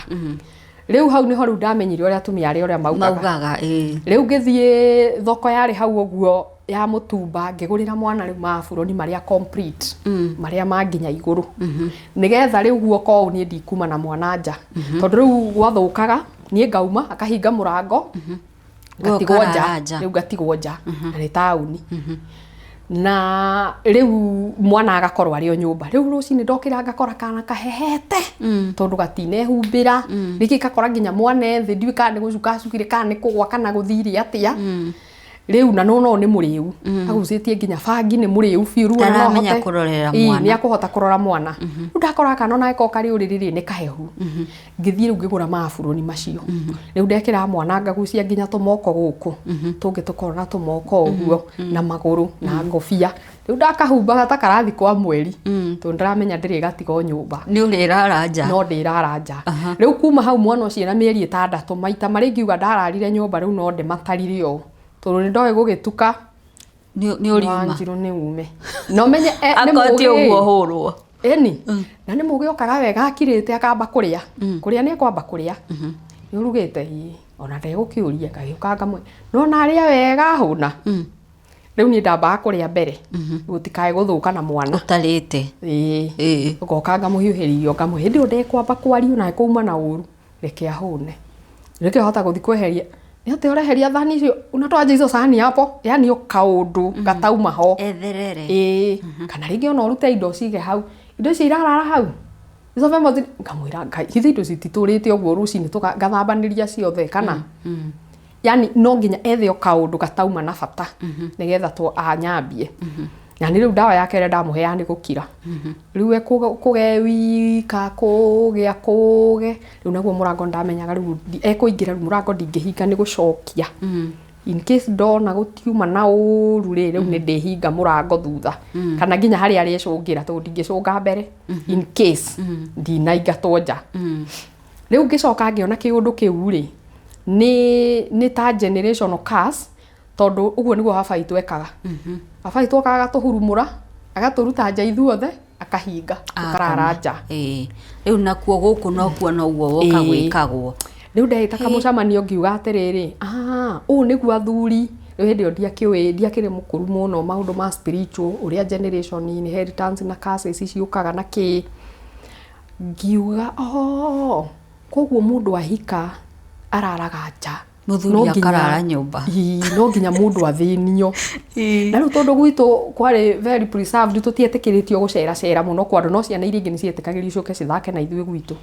Rĩu hau nĩho rĩu ndamenyire ũrĩa atumia arĩa ũrĩa maugaga. Maugaga, ĩĩ. Rĩu ngĩthiĩ thoko yarĩ hau ũguo ya mũtumba ngĩgũrĩra mwana rĩu maburoni marĩa complete, marĩa ma nginya igũrũ, nĩgetha rĩu guoka ũũ niĩ ndikuma na mwana nja, tondũ rĩu gwathũkaga niĩ ngauma akahinga mũrango, ngatigwo ũkarara nja. Nja. Rĩu ngatigwo nja na nĩ taũni, na rĩu mwana agakorwo arĩ o nyũmba. Rĩu rũcinĩ ndokĩra ngakora kana kahehete tondũ gatinehumbĩra rĩngĩ, gakora nginya mwana ethĩ, ndiũĩ kana nĩ gũcuka acukire, kana nĩ kũgwa, kana gũthire atĩa. Rĩu na no nĩ mũrĩu, agucĩtie nginya bangi, nĩ mũrĩu biũ. Rĩu ona no Ndaramenya ahote kũrorera Ĩĩ, mwana. nĩ akũhota kũrora mwana. Rĩu ndakora kana ona gĩkorwo karĩ ũrĩrĩ rĩ, nĩ kahehu, ngĩthiĩ rĩu ngĩgũra maburoni macio. Rĩu ndekĩra mwana ngagucia nginya tũmoko gũkũ tũngĩ, tũkorwo na tũmoko ũguo na magũrũ na ngobia. Rĩu ndakahumbaga ta karathi kwa mweri, tondũ ndĩramenya ndĩrĩ gatigo nyũmba. Nĩ ũrĩrara nja. No ndĩrara nja. Rĩu kuma hau mwana ũcio na mĩeri 6, maita marĩa ingiuga ndararire nyũmba rĩu no ndĩmatarire ũũ, tondũ nĩ ndoĩ gũgĩtuka Nĩ ũriuma. Wanjiru nĩ ume na ũmenye nĩ Akorwo ti mũgĩ. ũguo hũrwo. Ĩni na nĩ mũgĩ, okaga wega akirĩte, akamba kũrĩa kũrĩa, nĩ ekwamba kũrĩa, nĩ ũrugĩte? Ĩĩ. Ona ndegũkĩũria, ngagĩũka ngamwe no na arĩa wega hũna. Rĩu niĩ ndambaga kũrĩa mbere gũtikae gũthũka na mwana. Ũtarĩte. Ĩĩ. Ĩĩ. Ngoka ngamũhiũhĩria irio ngamũhe. Hĩndĩ ĩyo ndekwamba kwaria ona kuma na ũru, reke ahũne, reke hota gũthiĩ kweheria nĩ atĩ ũreheria thani icio, unatoa hizo sahani hapo, yani o kaũndũ gatauma ho. Etherere. Ĩĩ, kana rĩngĩ ona ũrute indo cige hau, indo icio irarara hau, icio vyombo ngamwĩra Ngai ithe indo cititũrĩte ũguo, rũcinĩ ngathambanĩria ciothe, kana yani no nginya ethe o kaũndũ gatauma na bata nĩgetha tu anyambie. Na nĩ rĩu ndawa yake ĩrĩa ndamũheaga nĩ gũkira. Rĩu we kũge wika kũgĩa kũge, rĩu naguo mũrango ndamenyaga rĩu ekũingĩra, rĩu mũrango ndingĩhinga, nĩ gũcokia in case ndona gũtiuma na ũru rĩ, rĩu nĩ ndĩhinga mũrango thutha kana nginya harĩa arĩcũngĩra, tondũ ndingĩcũnga mbere in case ndinaingatwo nja. Rĩu ngĩcoka ngĩona kĩũndũ kĩu rĩ, nĩ ta generational curse, tondũ ũguo nĩguo baba witũ ekaga. Baba witũ okaga agatũhurumũra, agatũruta nja ithuothe, akahinga, tũkarara nja. Ĩĩ. Rĩu nakuo gũkũ nokuo noguo woka gwĩkagwo. Rĩu ndehĩta kamũcemanio ngiuga atĩrĩrĩ, "Ah, ũũ nĩguo athuri." Rĩu hĩndĩ ĩyo ndiakĩũĩ, ndiakĩrĩ mũkũru mũno maũndũ ma spiritual, ũrĩa generation inheritance na curses ciũkaga na kĩ. Ngiuga, oh, koguo mũndũ ahika araraga nja. Mũthuri No nginya- akarara nyũmba. Ĩĩ, no nginya mũndũ athĩnio. Na rĩu tondũ gwitũ kwarĩ very preserved, tũtietĩkĩrĩtio gũceracera mũno kwa andũ, no ciana iria ingĩ nĩ cietĩkagĩrio ciũke cithake na ithuĩ gwitũ,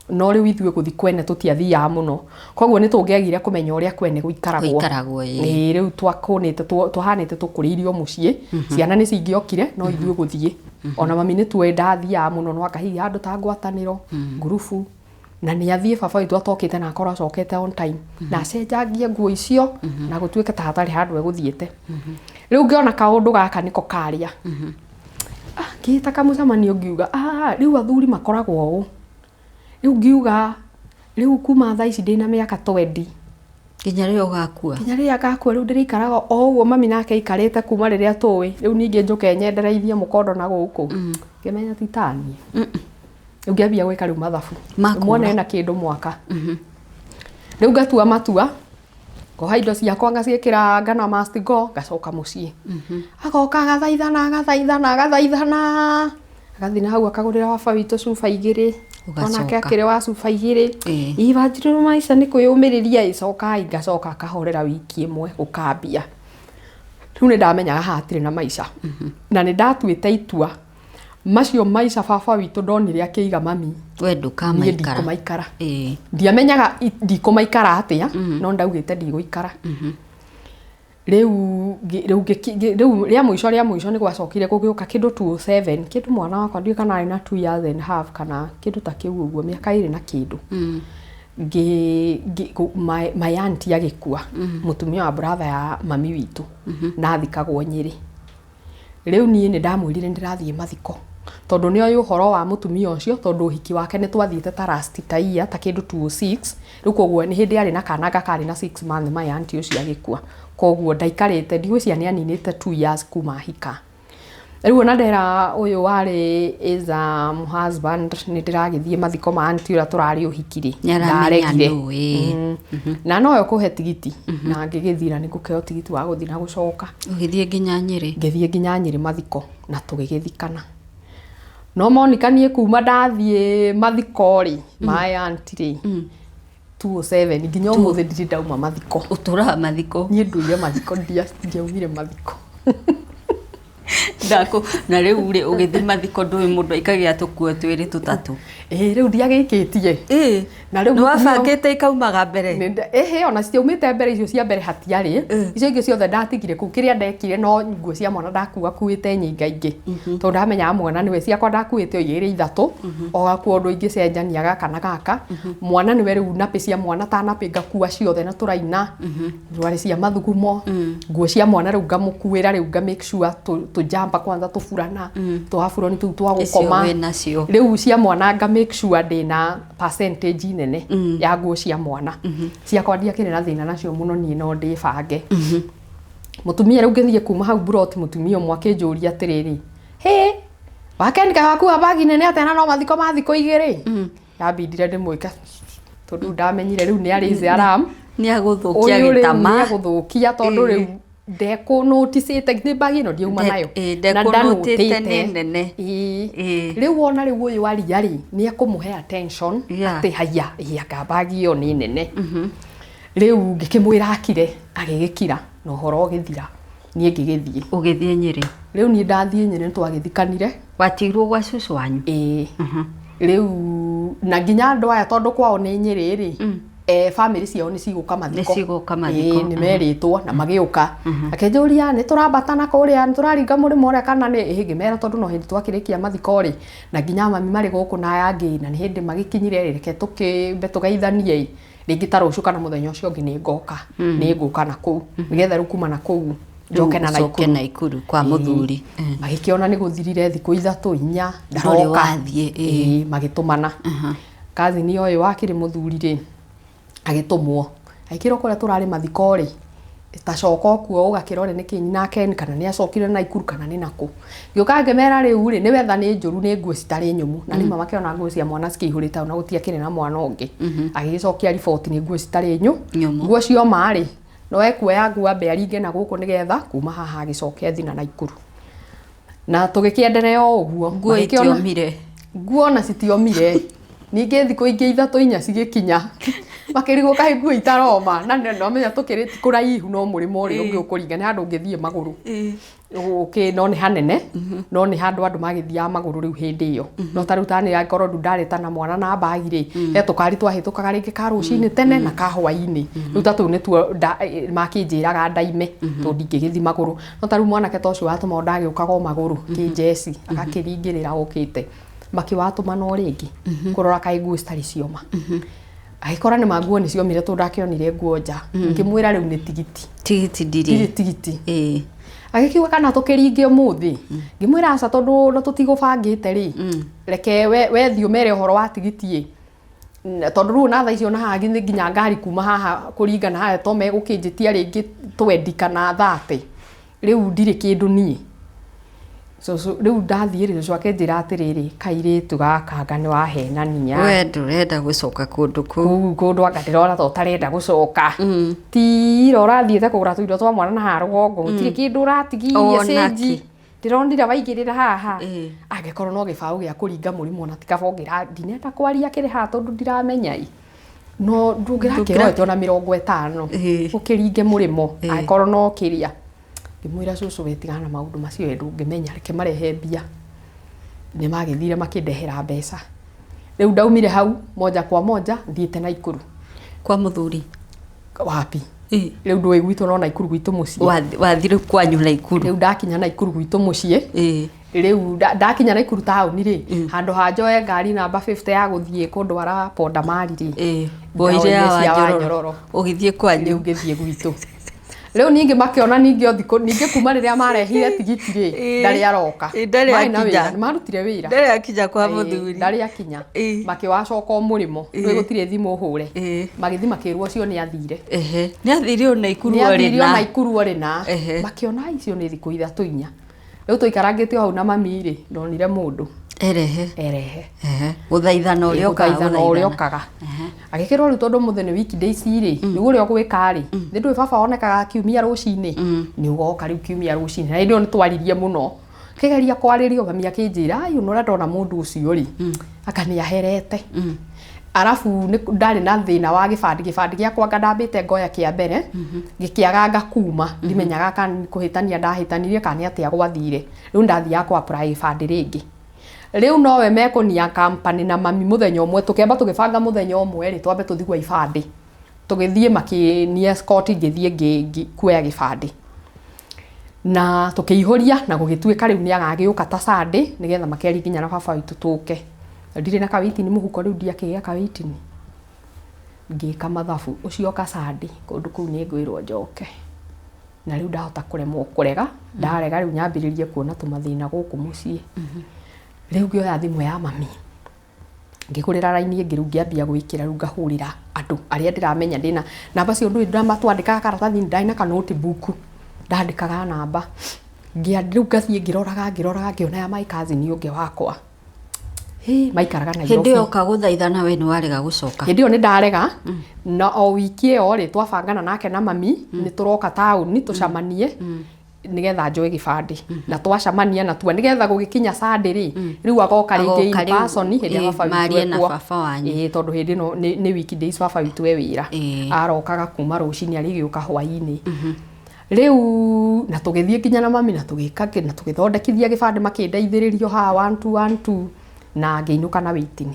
no rĩu ithuĩ gũthi kwene tũtiathiaga mũno, koguo nĩ tũngĩagire kũmenya ũrĩa kwene gũikaragwo. Gũikaragwo, ĩĩ. Ĩĩ, rĩu twakũnĩte twahanĩte tũkũrĩirio mũciĩ, ciana nĩ cingĩokire, no ithuĩ gũthiĩ ona mami nĩ tuoĩ ndathiaga mũno, no anga hihi handũ ta ngwatanĩro ngurubu na nĩ athiĩ baba witũ atokĩte na akorwo acokete on time na acenjangie nguo icio na gũtuĩke ta hatarĩ handũ egũthiĩte. Rĩu ngĩona kaũndũ gaka nĩko karĩa. Ah, ngĩĩta kamũcemanio ngiuga, "Ah, rĩu athuri makoragwo ũũ." Rĩu ngiuga, rĩu kuma thaa ici ndĩna mĩaka 20 nginya rĩrĩa ũgakua, nginya rĩrĩa ngakua, rĩu ndĩrĩikaraga o ũguo mami nake aikarĩte kuma rĩrĩa tũĩ. Rĩu ningĩ njũke nyendereithie mũkondo na gũkũ, ngĩmenya ti taniĩ. Rĩu ngĩambia gwĩka rĩu mathabu. Makũra. Mwana ena kĩndũ mwaka, rĩu ngatua matua, ngoha indo ciakwa ngaciĩkĩra ngana must go, ngacoka mũciĩ. Agoka agathaithana, agathaithana, agathaithana, agathiĩ na hau akagũrĩra baba witũ cuba 2. Ũgacoka. Onake akĩrĩ wa cuba 2. Ibanjirwo maica nĩ kwĩyũmĩrĩria, ĩcokai ngacoka akahorera wiki 1 gũkambia. Rĩu nĩ ndamenyaga haha hatirĩ na maica, na nĩ ndatuĩte itua macio maica baba witũ ndonire akĩiga mami we niĩ ndũkamaikara. ndikũmaikara. Ndiamenyaga ndikũmaikara atĩa, no ndaugĩte ndigũikara. Rĩu rĩu rĩu rĩa mũico nĩ gwacokire gũgĩũka kĩndũ 207, kĩndũ mwana wakwa ndiũĩ kana arĩ na 2 years and half kana kĩndũ ta kĩu ũguo, mĩaka 2 na kĩndũ. My auntie agĩkua, mũtumia wa brother ya mami witũ, na athikagwo Nyĩrĩ. Rĩu niĩ nĩ ndamwĩrire nĩ ndĩrathiĩ mathiko, tondũ nĩ oĩ ũhoro wa mũtumia ũcio, tondũ ũhiki wake nĩ twathiĩte ta last ta year, ta kĩndũ 206. Rĩu koguo nĩ hĩndĩ arĩ na kana karĩ na 6 months my auntie ũcio agĩkua, koguo ndaikarĩte, ndigwĩciria nĩ aninĩte 2 years kuma ahika. Rĩu ona ndera ũyũ warĩ is a husband nĩ ndĩragĩthiĩ mathiko ma aunty ũrĩa tũrarĩ ũhiki rĩ, Nĩaramenya ndaregire. nũ, ĩĩ. Na noyo kũhe tigiti na ngĩgĩthiĩ na nĩngũkĩheo tigiti wa gũthiĩ na gũcoka. Ũgĩthiĩ nginya Nyĩrĩ? Ngĩthiĩ nginya Nyĩrĩ mathiko na tũgĩgĩthikana. No Monica niĩ kuma ndathiĩ mathiko rĩ ma aunty rĩ 207 nginya ũmũthĩ ndirĩ ndauma mathiko. Ũtũraga mathiko? Niĩ ndũire mathiko, ndiaumire mathiko. Ndakũ na rĩu rĩ ũgĩthiĩ mathiko ndũĩ mũndũ aikagia tũkuo twĩrĩ tũtatũ. Ĩĩ rĩu ndiagĩkĩtie. Ĩĩ. Na rĩu Nĩ wabangĩte ikaumaga mbere? Ĩhĩ ona citiaumĩte mbere, icio cia mbere hatiarĩ. Icio ingĩ ciothe ndatigire kũu. Kĩrĩa ndekire no nguo cia mwana ndakua kuĩte nyingaingĩ. Tondũ ndamenyaga mwana nĩwe, ciakwa ndakuĩte o igĩrĩ ithatũ. O gakuo ũndũ ingĩcenjania gaka na gaka. Mwana nĩwe rĩu nappy cia mwana ta nappy ngakua ciothe na tũraina. Rwarĩ cia mathugumo. Nguo cia mwana rĩu ngamũkuĩra rĩu nga make sure tũjamba kwanza tũburana. Tũaburoni tũu twa Icio gũkoma. wĩnacio. Rĩu cia mwana nga make sure ndĩna percentage nene ya nguo cia mwana. Ciakwa ndiakĩrĩ na thĩna nacio mũno, niĩ no ndĩbange. Mũtumia rĩu ngĩthiĩ kuma hau buroti, mũtumia ũmwe akĩnjũria atĩrĩrĩ, hĩ wakenika wakua bagi nene atĩa na no mathiko ma thikũ igĩrĩ? Yambindire ndĩmwĩka tondũ ndamenyire rĩu nĩ arĩ alarm. Nĩ agũthũkia Ũyũ rĩu gĩtama. nĩ agũthũkia tondũ rĩu ndekũnũticĩte nĩ bagi ĩno ndiauma nayo. Na ndekũnũtĩte nĩ nene. Ĩĩ. Ĩĩ. Rĩu wona rĩu ũyũ aria rĩ nĩ ekũmũhe attention atĩ haya ĩ anga bagi ĩyo nĩ nene. Rĩu ngĩkĩmwĩra akire, agĩgĩkira na ũhoro ũgĩthira. Niĩ ngĩgĩthiĩ. Ũgĩthiĩ Nyĩrĩ? Rĩu niĩ ndathiĩ Nyĩrĩ nĩ twagĩthikanire. Watigirwo gwa cũcũ wanyu? Ĩĩ. Rĩu na nginya andũ aya tondũ kwao nĩ Nyĩrĩ rĩ, famĩlĩ ciao nĩ cigũka mathiko. Nĩ cigũka mathiko. Ĩĩ nĩ merĩtwo na magĩũka. Akĩnjũria nĩ tũrambata na kũrĩa, nĩ tũraringa mũrĩmo ũrĩa kana nĩ, ĩĩ ngĩmera tondũ no hĩndĩ twakĩrĩkia mathiko rĩ, na nginya mami marĩ gũkũ na aya angĩ na nĩ hĩndĩ magĩkinyire rĩ, reke tũkĩmbe tũgeithanie ĩ, rĩngĩ ta rũciũ kana mũthenya ũcio ũngĩ nĩ ngoka. Nĩ ngũka na kũu. Nĩgetha rĩu kuma na kũu njoke na Ũcoke Naikuru. Naikuru kwa mũthuri. Magĩkĩona nĩ gũthirire thikũ ithatũ inya Ndũrĩ ndaroka. wathiĩ, ĩĩ. Ĩĩ magĩtũmana. Kazini ũyũ wakĩrĩ mũthuri rĩ agĩtũmwo. Agĩkĩrwo kũrĩa tũrarĩ mathiko rĩ, ta coka okuo ũgakĩrore nĩkĩ nyina Ken kana nĩ acokire Naikuru kana nĩ nakũ. Ngĩũka ngĩmera rĩu rĩ nĩ wetha nĩ njũru nĩ nguo citarĩ nyũmũ. Na nĩma makĩona nguo cia mwana cikĩihũrĩte hau na gũtiakĩrĩ na mwana ũngĩ. Agĩgĩcokia riboti nĩ nguo citarĩ Nyũmũ. Nguo cioma rĩ no ekuoya nguo ambe aringe na gũkũ nĩgetha kuma haha agĩcoke athiĩ na Naikuru. Na tũgĩkĩenderea o ũguo. Nguo itiomire. Nguo na citiomire. Ningĩ thikũ ingĩ ithatũ inya cigĩkinya. Makĩrigwo kaĩ nguo itaroma. Na nĩ nomenya tũkĩrĩ ti kũraihu no mũrĩmo ũrĩa ũngĩ ũkũringa nĩ handũ ũngĩthiĩ magũrũ. Ũkĩ no nĩ hanene no nĩ handũ andũ magĩthiaga magũrũ rĩu hĩndĩ ĩyo. No ta rĩu ta nĩ angĩkorwo rĩu ndareta na mwana na mbagi rĩ, he tũkari twahĩtũkaga rĩngĩ ka rũcinĩ tene na ka hwainĩ. Rĩu ta tũu nĩtuo makĩnjĩraga ndaime tondũ ndingĩgĩthiĩ magũrũ. No ta rĩu mwanake ta ũcio watũmagwo ndagĩũkaga o magũrũ kĩnjeci agakĩringĩrĩra okĩte. Makĩwatũmana o rĩngĩ kũrora kaĩ nguo citarĩ cioma. Agĩkora nĩ ma nguo nĩ ciomire tondũ ndakĩonire nguo nja. Ngĩmwĩra rĩu nĩ tigiti. Tigiti Ndirĩ ndirĩ. tigiti. Ĩĩ. Agĩkiuga kana tũkĩringe ũmũthĩ. Ngĩmwĩra aca tondũ na tũtigũbangĩte rĩ. Reke we thiĩ ũmere ũhoro wa tigiti ĩ. Tondũ rĩu ona thaa icio ona haha nginya ngari kuma haha kũringa na haha to megũkĩnjĩtia rĩngĩ twendi kana thate. Rĩu ndirĩ kĩndũ niĩ. Cũcũ rĩu ndathiĩ rĩ, cũcũ akĩnjĩra atĩrĩrĩ, kairĩtu gaka anga nĩ wahenania. We ndũrenda gũcoka kũndũ kũu. Kũu kũndũ anga ndĩrona ta ũtarenda gũcoka. Tira ũrathiĩte kũgũra tũindo twa mwana na haha rũgongo, gũtirĩ kĩndũ ũratigirie Ona cĩnji. kĩ. Ndĩronire waigĩrĩra haha. Angĩkorwo no gĩbaũ gĩa kũringa mũrĩmo ona ti kaba ũngĩra, ndinenda kwaria kĩrĩ haha tondũ ndiramenya ĩ. No ndũngĩrakĩroete ona 50. Ũkĩringe mũrĩmo, angĩkorwo no kĩrĩa. Ngĩmwĩra cũcũ we tigana na maũndũ macio we ndũngĩmenya, reke marehe mbia. Nĩ magĩthire makĩndehera mbeca. Rĩu ndaumire hau moja kwa moja thiĩte Naikuru. Kwa mũthuri? Wapi? Rĩu ndũĩ gwitũ no Naikuru gwitũ mũciĩ. Wathire kwanyu Naikuru? Rĩu ndakinya Naikuru gwitũ mũciĩ. Rĩu ndakinya Naikuru taũni rĩ, handũ ha njoe ngari namba 50 ya gũthiĩ kũndwara Ponda Mari rĩ. Woire ya Ndaoire cia Wanjororo. Wanjororo. Ũgĩthiĩ kwanyu? Rĩu ngĩthiĩ gwitũ. Rĩu ningĩ makĩona ningĩ o thikũ, ningĩ kuma rĩrĩa marehire tigiti rĩ, ndarĩ aroka. Ndarĩ Marĩ na akinya. wĩra, nĩ marutire wĩra. Ndarĩ akinya kwa mũthuri. Ndarĩ akinya. Makĩwacoka o mũrĩmo. Rĩu gũtirĩ thimũ ũhũre. Magĩthiĩ makĩrwo ũcio nĩ athire. Nĩ athire o Naikuru Nĩ orĩ athire o na. Naikuru orĩ na. Makĩona icio nĩ thikũ ithatũ inya. Rĩu tũikarangĩte o hau na mami rĩ, ndonire mũndũ Erehe. Erehe. Ehe. Gũthaithana ũrĩa ũkaga. Gũthaithana ũrĩa ũkaga. Agĩkĩrwo rĩu tondũ mũthĩ nĩ weekdays rĩ, rĩu ũrĩa ũgwĩka rĩ, nĩ ndũĩ baba onekaga kiumia rũcinĩ, nĩ ũgoka rĩu kiumia rũcinĩ. Na hĩndĩ ĩyo nĩ twaririe mũno. Kĩgeria kwarĩrio mami akĩnjĩra, ai ona ũrĩa ndona mũndũ ũcio rĩ, anga nĩ aherete. Arabu ndarĩ na thĩna wa gĩbandĩ, gĩbandĩ gĩakwa anga ndambĩte ngoya kĩa mbere, gĩkĩaga ngakuma, ndimenyaga kana nĩ kũhĩtania ndahĩtanirie kana nĩ atĩa gwathire. Rĩu ndathiaga kũ apply gĩbandĩ rĩngĩ. Rĩu nowe mekũnia company na mami mũthenya ũmwe, tũkĩamba tũgĩbanga mũthenya ũmwe rĩ, twambe tũthiĩ gwa ibandĩ. Tũgĩthiĩ makĩni escort ngĩthiĩ kuoya gĩbandĩ. Na tũkĩihũria na gũgĩtuĩka rĩu nĩ agagĩũka ta Sunday nĩgetha makerie nginya na baba witũ tũke. Ndirĩ na kawĩtini mũhuko rĩu ndiakĩgĩa kawĩtini. Ngĩka mathabu ũcio oka Sunday kũndũ kũu nĩ ngwĩrwo njoke. Na rĩu ndahota kũremwo kũrega, ndarega rĩu nyambĩrĩrie kuona tũmathĩna gũkũ mũciĩ. Rĩu ngĩoya thimũ ya mami, ngĩgũrĩra raini ĩngĩ rĩu ngĩambia gwĩkĩra rĩu ngahũrĩra andũ arĩa ndĩramenya ndĩna namba cio ndũĩ twandĩkaga karatathi-inĩ ndarĩ na ka notebook ndandĩkaga namba. Rĩu ngathiĩ ngĩroraga ngĩroraga ngĩona ya my cousin ũngĩ wakwa. Hĩ, maikaraga Nairobi. Hĩndĩ ĩyo oka gũthaithana we nĩ warega gũcoka? Hĩndĩ ĩyo nĩ ndarega, na o wiki ĩyo rĩ, twabangana nake na mami, nĩ tũroka taũni tũcamanie, nĩgetha njoe gĩbandĩ. Na twacamania na tua, nĩgetha gũgĩkinya Sunday rĩ, rĩu agoka rĩngĩ in person hĩndĩ ĩrĩa baba witũ marie na ekuo. baba wanyu. Ĩĩ, tondũ hĩndĩ ĩno nĩ weekdays baba witũ e wĩra. Arokaga kuma rũcinĩ arĩgĩũka hwainĩ. Rĩu na tũgĩthiĩ nginya na mami na tũgĩka kĩ na tũgĩthondekithia gĩbandĩ makĩndeithĩrĩrio haha one two one two na ngĩinũka na waiting.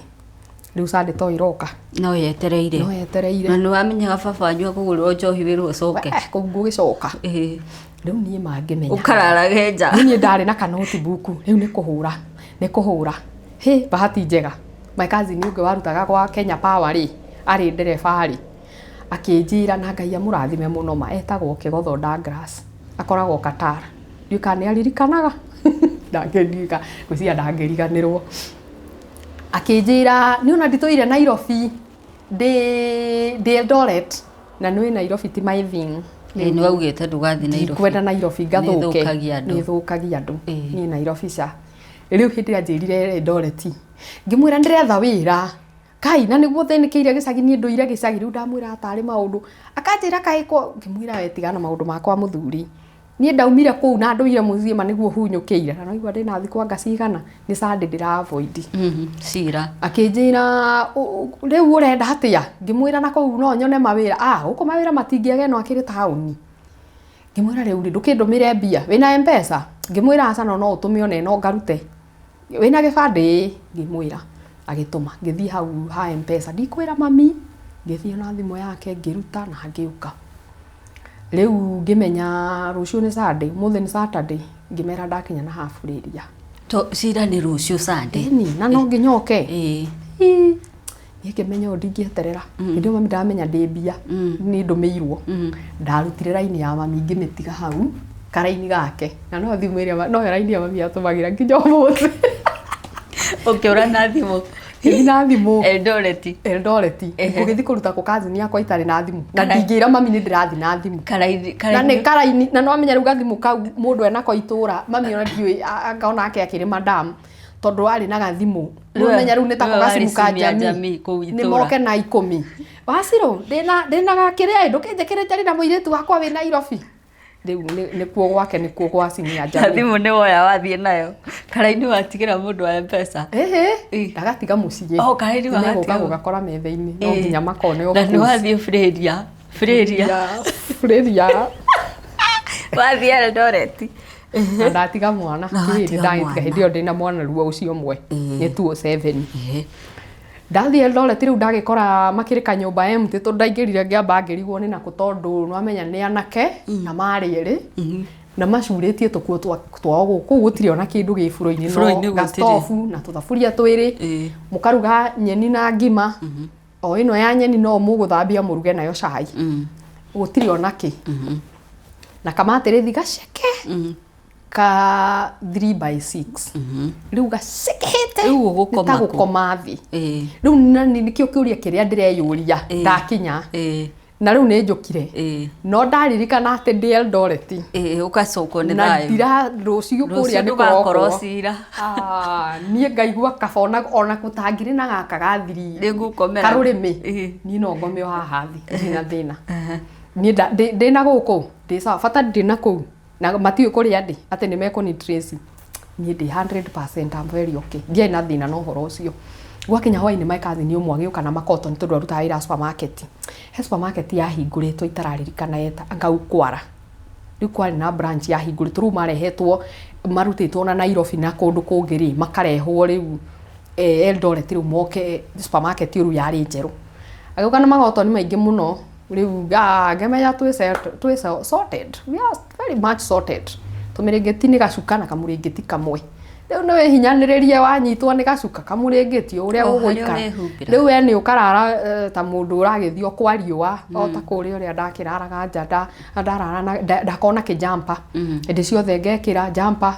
Rĩu Sunday to ĩroka. No yetereire. No yetereire. Na nĩ wamenyaga baba wanyu akũgũrĩra njohi wĩrwo ũcoke? Eh, kũu ngũgĩcoka. Rĩu niĩ mangĩmenya. Ũkararage nja. Rĩu niĩ ndarĩ na ka notebook, rĩu nĩ kũhũra, nĩ kũhũra. Hĩ, bahati njega, my cousin ũngĩ warutaga gwa Kenya Power rĩ, arĩ ndereba rĩ, akĩnjĩra na Ngai amũrathime mũno ma, etagwo Kĩgotho Douglas, akoragwo Qatar. Ndiũĩ kana nĩ aririkanaga, ndangĩririkana, ngwĩciria ndangĩriganĩrwo. Akĩnjĩra niĩ ona nditũire Nairobi, ndĩ Eldoret, na nĩũĩ Nairobi ti my thing. Ĩĩ nĩ waugĩte ndũgathiĩ Nairobi. Ndikwenda Nairobi ngathũke. Nĩ ĩthũkagia andũ. Nĩ ĩthũkagia andũ. Niĩ Nairobi ca. Rĩu hĩndĩ ĩrĩa anjĩrire Eldoret, ngĩmwĩra ndĩretha wĩra. Kai na nĩguo thĩnĩkĩire gĩcagi niĩ ndũire gĩcagi rĩu ndamwĩra tarĩ maũndũ. Akanjĩra kaĩ ko, ngĩmwĩra we tigana na maũndũ makwa mũthuri. Niĩ ndaumire kũu na ndũire mũciĩ ma nĩguo hunyũkĩire. Na waigua ndĩna thikũ anga cigana, nĩ Sunday ndĩra avoid. Cira. Akĩnjĩra rĩu ũrenda atĩa? Ngĩmwĩra na kũu no nyone mawĩra. Ah, gũkũ mawĩra matingĩaga ĩno akĩrĩ taũni. Ngĩmwĩra rĩu rĩ, ndũkĩndũmĩre mbia, wĩna M-Pesa? Ngĩmwĩra aca no no ũtũme ona ĩno ngarute. Wĩna gĩbandĩ? Ĩĩ, ngĩmwĩra. Agĩtũma, ngĩthiĩ hau ha M-Pesa, ndikwĩra mami, ngĩthiĩ na thimũ yake ngĩruta na ngĩũka. Rĩu ngĩmenya rũciũ nĩ Sunday, ũmũthĩ nĩ Saturday, ngĩmera ndakinya na half rĩria. To cira nĩ rũciũ Sunday? Ĩni, na no nginya ũke. Ĩĩ. Niĩ ngĩmenya ũũ ndingĩeterera. Hĩndĩ ĩyo mami ndamenya ndĩ mbia, nĩ ndũmĩirwo. Ndarutire raini ya mami ngĩmĩtiga hau, karaini gake. Na no thimũ ĩrĩa, noyo raini ĩrĩa mami atũmagĩra nginya ũmũthĩ. Ũkĩũra na thimũ. Ngĩthiĩ na thimũ. Eldoret. Eldoret. Ngũgĩthiĩ kũruta kũ cousin yakwa itarĩ na thimũ. Na ndingĩra mami nĩ ndĩrathiĩ na thimũ. Karaini, Na nĩ karaini, na nĩwamenya rĩu gathimũ kau mũndũ enako itũra, mami ona ndiũĩ anga onake akĩrĩ madam, tondũ arĩ na gathimũ. Nĩwamenya rĩu nĩ tako gacimu ka jamii. Nĩ moke na 10. Wacirũ, ndĩna gakĩrĩa ĩ, ndũkĩnjĩkĩre njarĩ na mũirĩtu wakwa wĩ Nairobi. Rĩu nĩkuo gwake, nĩkuo gwa simu ya jamii. Thimũ nĩ woya wathiĩ nayo. Karaini watigĩra mũndũ wa M-Pesa. Ĩhĩ, ndagatiga mũciĩ. Oh, karaini wagatiga. Nĩmegũka gũgakora metha-inĩ, no nginya makone of Na nĩ course. wathiĩ Freria. Freria. Freria. Wathiĩ Eldoret. Na ndatiga mwana. Na Kĩhĩndĩ watiga ndagĩtiga, mwana. hĩndĩ ĩyo ndĩna mwana ruo ũcio ũmwe. Nĩ 207. Ndathiĩ Eldoret rĩu ndagĩkora makĩrĩ kanyũmba empty tondũ ndaingĩrire ngĩamba ngĩrigwo nĩ nakũ tondũ nĩwamenya nĩ anake na marĩ erĩ na macurĩtie tũkuo twao gũkũ kũu gũtirĩ ona kĩndũ gĩ buro-inĩ no Buro-inĩ gũtirĩ. gastobu na tũthaburia twĩrĩ. Mũkaruga nyeni na ngima. O ĩno ya nyeni no mũgũthambia mũruge nayo cai. Gũtirĩ ona kĩ. Na kamatĩrĩthi gaceke. Ka 3 by 6. Rĩu gacekehete. Rĩu ũgũkoma Nĩ ta kũ? gũkoma thĩ. Rĩu na nĩkĩo kĩũria kĩrĩa ndĩreyũria ndakinya. Na rĩu nĩ njũkire. No ndaririkana atĩ ndĩ Eldoret. Ĩĩ, ũgacokwo nĩ Na thayũ. Ndira rũciũ Rũciũ kũrĩa nĩ ndũgakorwo kũrokwo. cira. Ah, niĩ ngaigua kaba ona gũtangĩrĩ na gaka gathiri Nĩngũkomera. karũrĩmĩ. Niĩ no ngome o haha thĩ, ndirĩ na thĩna. Niĩ ndĩna gũkũ ndĩ sawa, bata ndĩ na kũu na matiũĩ kũrĩa ndĩ atĩ nĩ mekũni trace. Niĩ ndĩ 100%, I'm very okay, ndiarĩ na thĩna na ũhoro ũcio. Gwakinya hwainĩ, my cousin ũmwe agĩũka na makoto nĩ tondũ arutaga wĩra supermarket. He supermarket yahingũrĩtwo itararirikana eta anga Kwara. Rĩu kwarĩ na branch yahingũrĩtwo, rĩu marehetwo marutĩtwo na Nairobi na kũndũ kũngĩ rĩ, makarehwo rĩu Eldoret, rĩu moke supermarket ĩyo rĩu yarĩ njerũ. Agĩũka na magotoni maingĩ mũno. Rĩu ngĩmenya twĩ sorted, we are very much sorted. Tũmĩrĩngĩti nĩ gacuka na kamũrĩngĩti kamwe. Rĩu nĩ wĩhinyanĩrĩrie wanyitwo nĩ gacuka kamũrĩngĩti ũrĩa O harĩa ũgũikara. ũrehumbĩra. Rĩu we nĩ ũkarara ta mũndũ ũragĩthiĩ o kwa riũa, o ta kũrĩa ũrĩa ndakĩraraga nja, ndarara na ndakona kĩjampa hĩndĩ ciothe, ngekĩra jumper,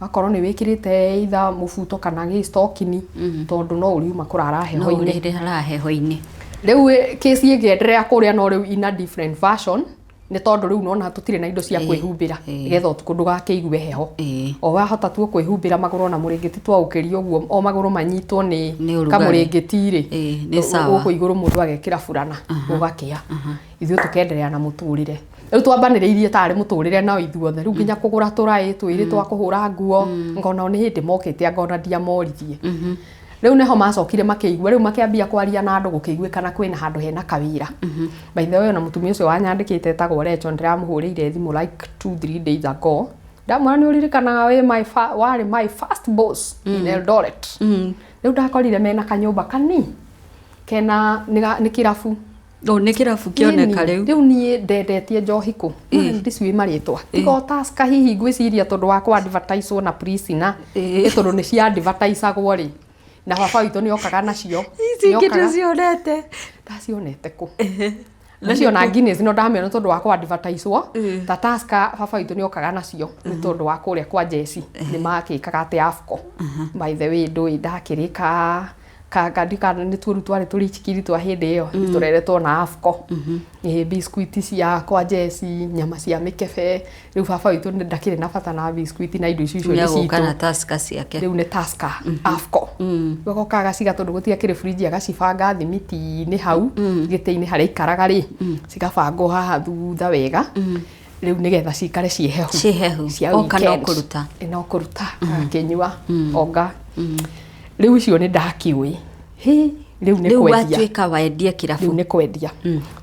wakorwo nĩ wĩkĩrĩte either mũbuto kana gĩstokini, tondũ no ũriuma kũrara No heho-inĩ. ũrĩrara heho-inĩ. Rĩu kĩci ĩngĩenderea kũrĩa, no rĩu in a different version, nĩ tondũ rĩu nona tũtirĩ na indo cia kwĩhumbĩra nĩgetha ũtukũ ndũgakĩigue heho. O wahota tu kwĩhumbĩra magũrũ na mũrĩngĩti twaũkĩria ũguo, o magũrũ manyitwo nĩ Nĩ ũrugarĩ. kamũrĩngĩti rĩ, Nĩ sawa. Gũkũ igũrũ mũndũ agekĩra burana, gũgakĩa, ithuĩ tũkenderea na mũtũrĩre. Rĩu twambanĩrĩirie tarĩ mũtũrĩre nao ithuothe, rĩu nginya kũgũra tũraĩ twĩrĩ twa kũhũra nguo, ngona o nĩ hĩndĩ mokĩte, ngona ndiamorithie. Rĩu nĩho macokire makĩigua, rĩu makĩambia kwaria na andũ, gũkĩiguĩkana kwĩna handũ hena kawĩra. By the way, ona mũtumia ũcio wanyandĩkĩte etagwo Rachel, ndĩramũhũrĩire thimũ like 2-3 days ago, ndamwĩra nĩ ũririkanaga wĩ my warĩ my first boss in Eldoret. Rĩu ndakorire mena kanyũmba kani kena nĩ kĩrabu. O nĩ kĩrabu kĩoneka Ĩni, rĩu. Rĩu niĩ ndendetie njohi kũ ndiciũĩ marĩtwa, tiga o Tusker hihi ngwĩciria tondũ wa kũ advertise na Priscilla. Nĩ tondũ nĩ cia advertisagwo rĩ, na baba witũ nĩ okaga nacio. Ici ingĩ Nĩokaga- ndũcionete. Ndacionete kũ? Nacio na Guinness no ndamĩona tondũ wa kũ advertisewo. Ta Tusker, baba witũ nĩ okaga nacio nĩ tondũ wa kũrĩa kwa jeci nĩ makĩkaga atĩ AFCO. By the way, ndũĩ ndakĩrĩ ka ka nĩ tuo rĩu twarĩ tũrichikiri twa hĩndĩ ĩyo tũreretwo na AFCO. Ĩ biscuit cia kwa jeci, nyama cia mĩkebe. Rĩu baba witũ ndakĩrĩ na bata na biscuit na indo icio, icio nĩ Nĩagũka citũ. Na Tusker ciake. Rĩu nĩ Tusker AFCO. Agoka agaciga tondũ gũtiakĩrĩ fridge, agacibanga thimiti-inĩ hau gĩtĩ-inĩ harĩa ikaraga rĩ, cigabangwo haha thutha wega rĩu nĩgetha cikare ciĩ hehu. Ciĩ hehu. Cia Oka no weekend. kũruta. Ĩ, no kũruta akĩnyua onga. Rĩu icio nĩ ndakĩũĩ. Hĩ, rĩu nĩ Rĩu kwendia. watuĩka wendia Rĩu kĩrabu. Nĩ kwendia,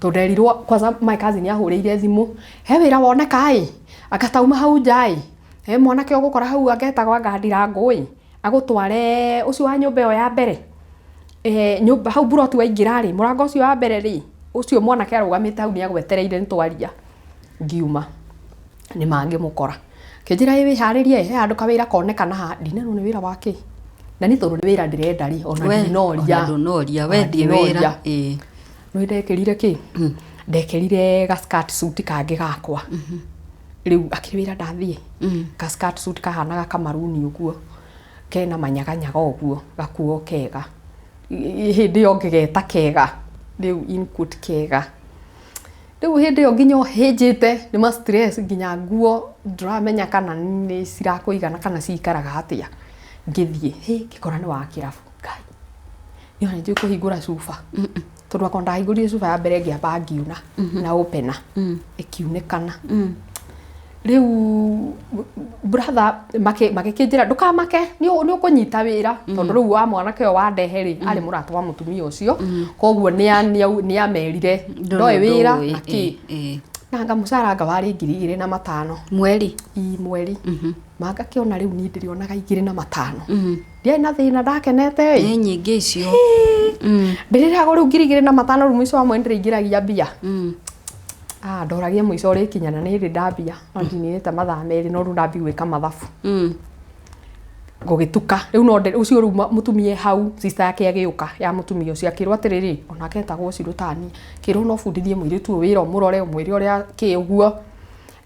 tondũ nderirwo kwanza my cousin ahũrĩire thimũ, he wĩra woneka ĩ, akatauma hau nja ĩ, he mwanake ũgũkora hau angetagwo anga Ndirango ĩ, agũtware ũcio wa nyũmba ĩyo ya mbere, nyũmba hau buroti waingĩra rĩ, mũrango ũcio wa mbere rĩ, ũcio mwanake arũgamĩte hau nĩ agwetereire. Nĩ twaria ngiuma nĩ mangĩmũkora kĩnjĩra, ĩ wĩharĩrie, he handũ kawĩra konekana haha. Ndinarwo nĩ wĩra wa kĩ, na nĩ tondũ nĩ wĩra ndĩrenda rĩ, ona We, ndinoria. Ona ndũnoria, Ona wethiĩ ndinoria. wĩra. Ĩĩ. Nĩ ndekĩrire kĩ, ndekĩrire ga skirt suit kangĩ gakwa. Rĩu akĩrĩ wĩra ndathiĩ, ga skirt suit kahanaga kamaruni ũguo, kena manyaganyaga ũguo, gakuo kega. Hĩndĩ ĩyo ngĩgeta kega, rĩu in quote kega. Rĩu hĩndĩ ĩyo nginya ũhĩnjĩte nĩ ma stress, nginya nguo ndũramenya kana nĩ cirakũigana kana cikaraga atĩa. Ngĩthiĩ, hĩ, ngĩkora nĩ wa kĩrabu. Ngai, niĩ ona njũĩ kũhingũra cuba, tondũ akorwo ndahingũrire cuba ya mbere ngĩamba ngiuna na opener ĩkiunĩkana. Rĩu brother magĩkĩnjĩra ndũkamake, nĩ ũkũnyita wĩra, tondũ rĩu wa mwanake ũyũ wandehe rĩ, arĩ mũrata wa mũtumia ũcio, koguo nĩ amerire ndoĩ wĩra Ndũĩ, na kĩ. Na anga mũcara anga warĩ 2,500. Mweri. I mweri. Mangakĩona rĩu niĩ ndĩrĩonaga 2,500, ndiarĩ na thĩna, ndakenete ĩ. Nĩ nyingĩ icio. Ndĩrĩragwo rĩu 2,500, rĩu mũico wa mweri ndĩrĩingĩragia mbia. Ah, ndoragia mũico ũrĩkinya na nĩ hĩndĩ ndambia no ndininĩte mathaa 2, no rĩu ndambia gwĩka mathabu. Gũgĩtuka rĩu no ũcio rĩu mũtumia e hau, sister yake agĩũka ya mũtumia ũcio, akĩrwo atĩrĩrĩ, onake etagwo Cirũtani, akĩrwo no bundithie mũirĩtu ũyũ wĩra, ũmũrore, ũmwĩre ũrĩa kĩ ũguo.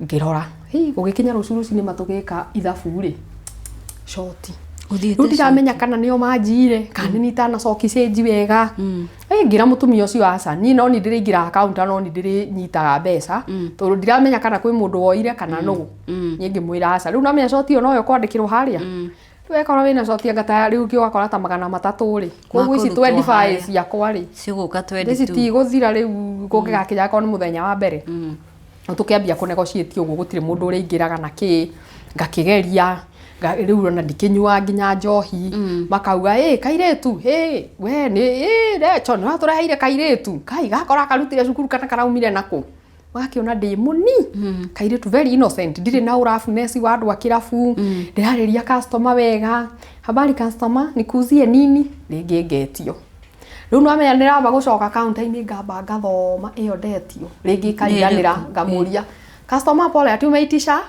Ngĩrora hi, gũgĩkinya rũciũ rũcinĩ matũgĩka ithabu rĩ, short. Ũthiĩte Rĩu ndiramenya kana nĩo manjiire kana nĩ itanacoki cĩnji wega. Ngĩra mũtumia ũcio aca, niĩ no niĩ ndĩrĩingĩraga counter, no niĩ ndĩrĩnyitaga mbeca, tondũ ndiramenya kana kwĩ mũndũ woire kana nũ. Niĩ ngĩmwĩra aca. Rĩu namenya short ĩyo noyo kwandĩkĩrwo harĩa. Rĩu wekora wĩna short anga ta rĩu ũgakora ta 300 rĩ. Koguo ici Makũrutwo 25 harĩa. ciakwa rĩ. Cigũka Ici 22. tigũthira rĩu kũngĩgakinya akorwo nĩ mũthenya wa mbere. Tũkĩambia kũ negotiate ũguo gũtirĩ mũndũ ũrĩingĩraga na kĩ, ngakĩgeria rĩu ona ndikĩnyuaga nginya njohi, makauga ĩ kairĩtu ĩ we nĩ ĩ Recho nĩ watũreheire kairĩtu, kai gakora karutire cukuru kana karaumire nakũ, magakĩona ndĩ mũni kairĩtu very innocent, ndirĩ na ũrafuness wa andũ a kĩrabu, ndĩrarĩria customer wega, habari customer, nikuuzie nini, rĩngĩ ngetio. Rĩu nĩwamenya nĩramba gũcoka counter-inĩ ngamba ngathoma ĩyo ndetio, rĩngĩ ĩkariganĩra ngamũria customer pole ati umeitisha,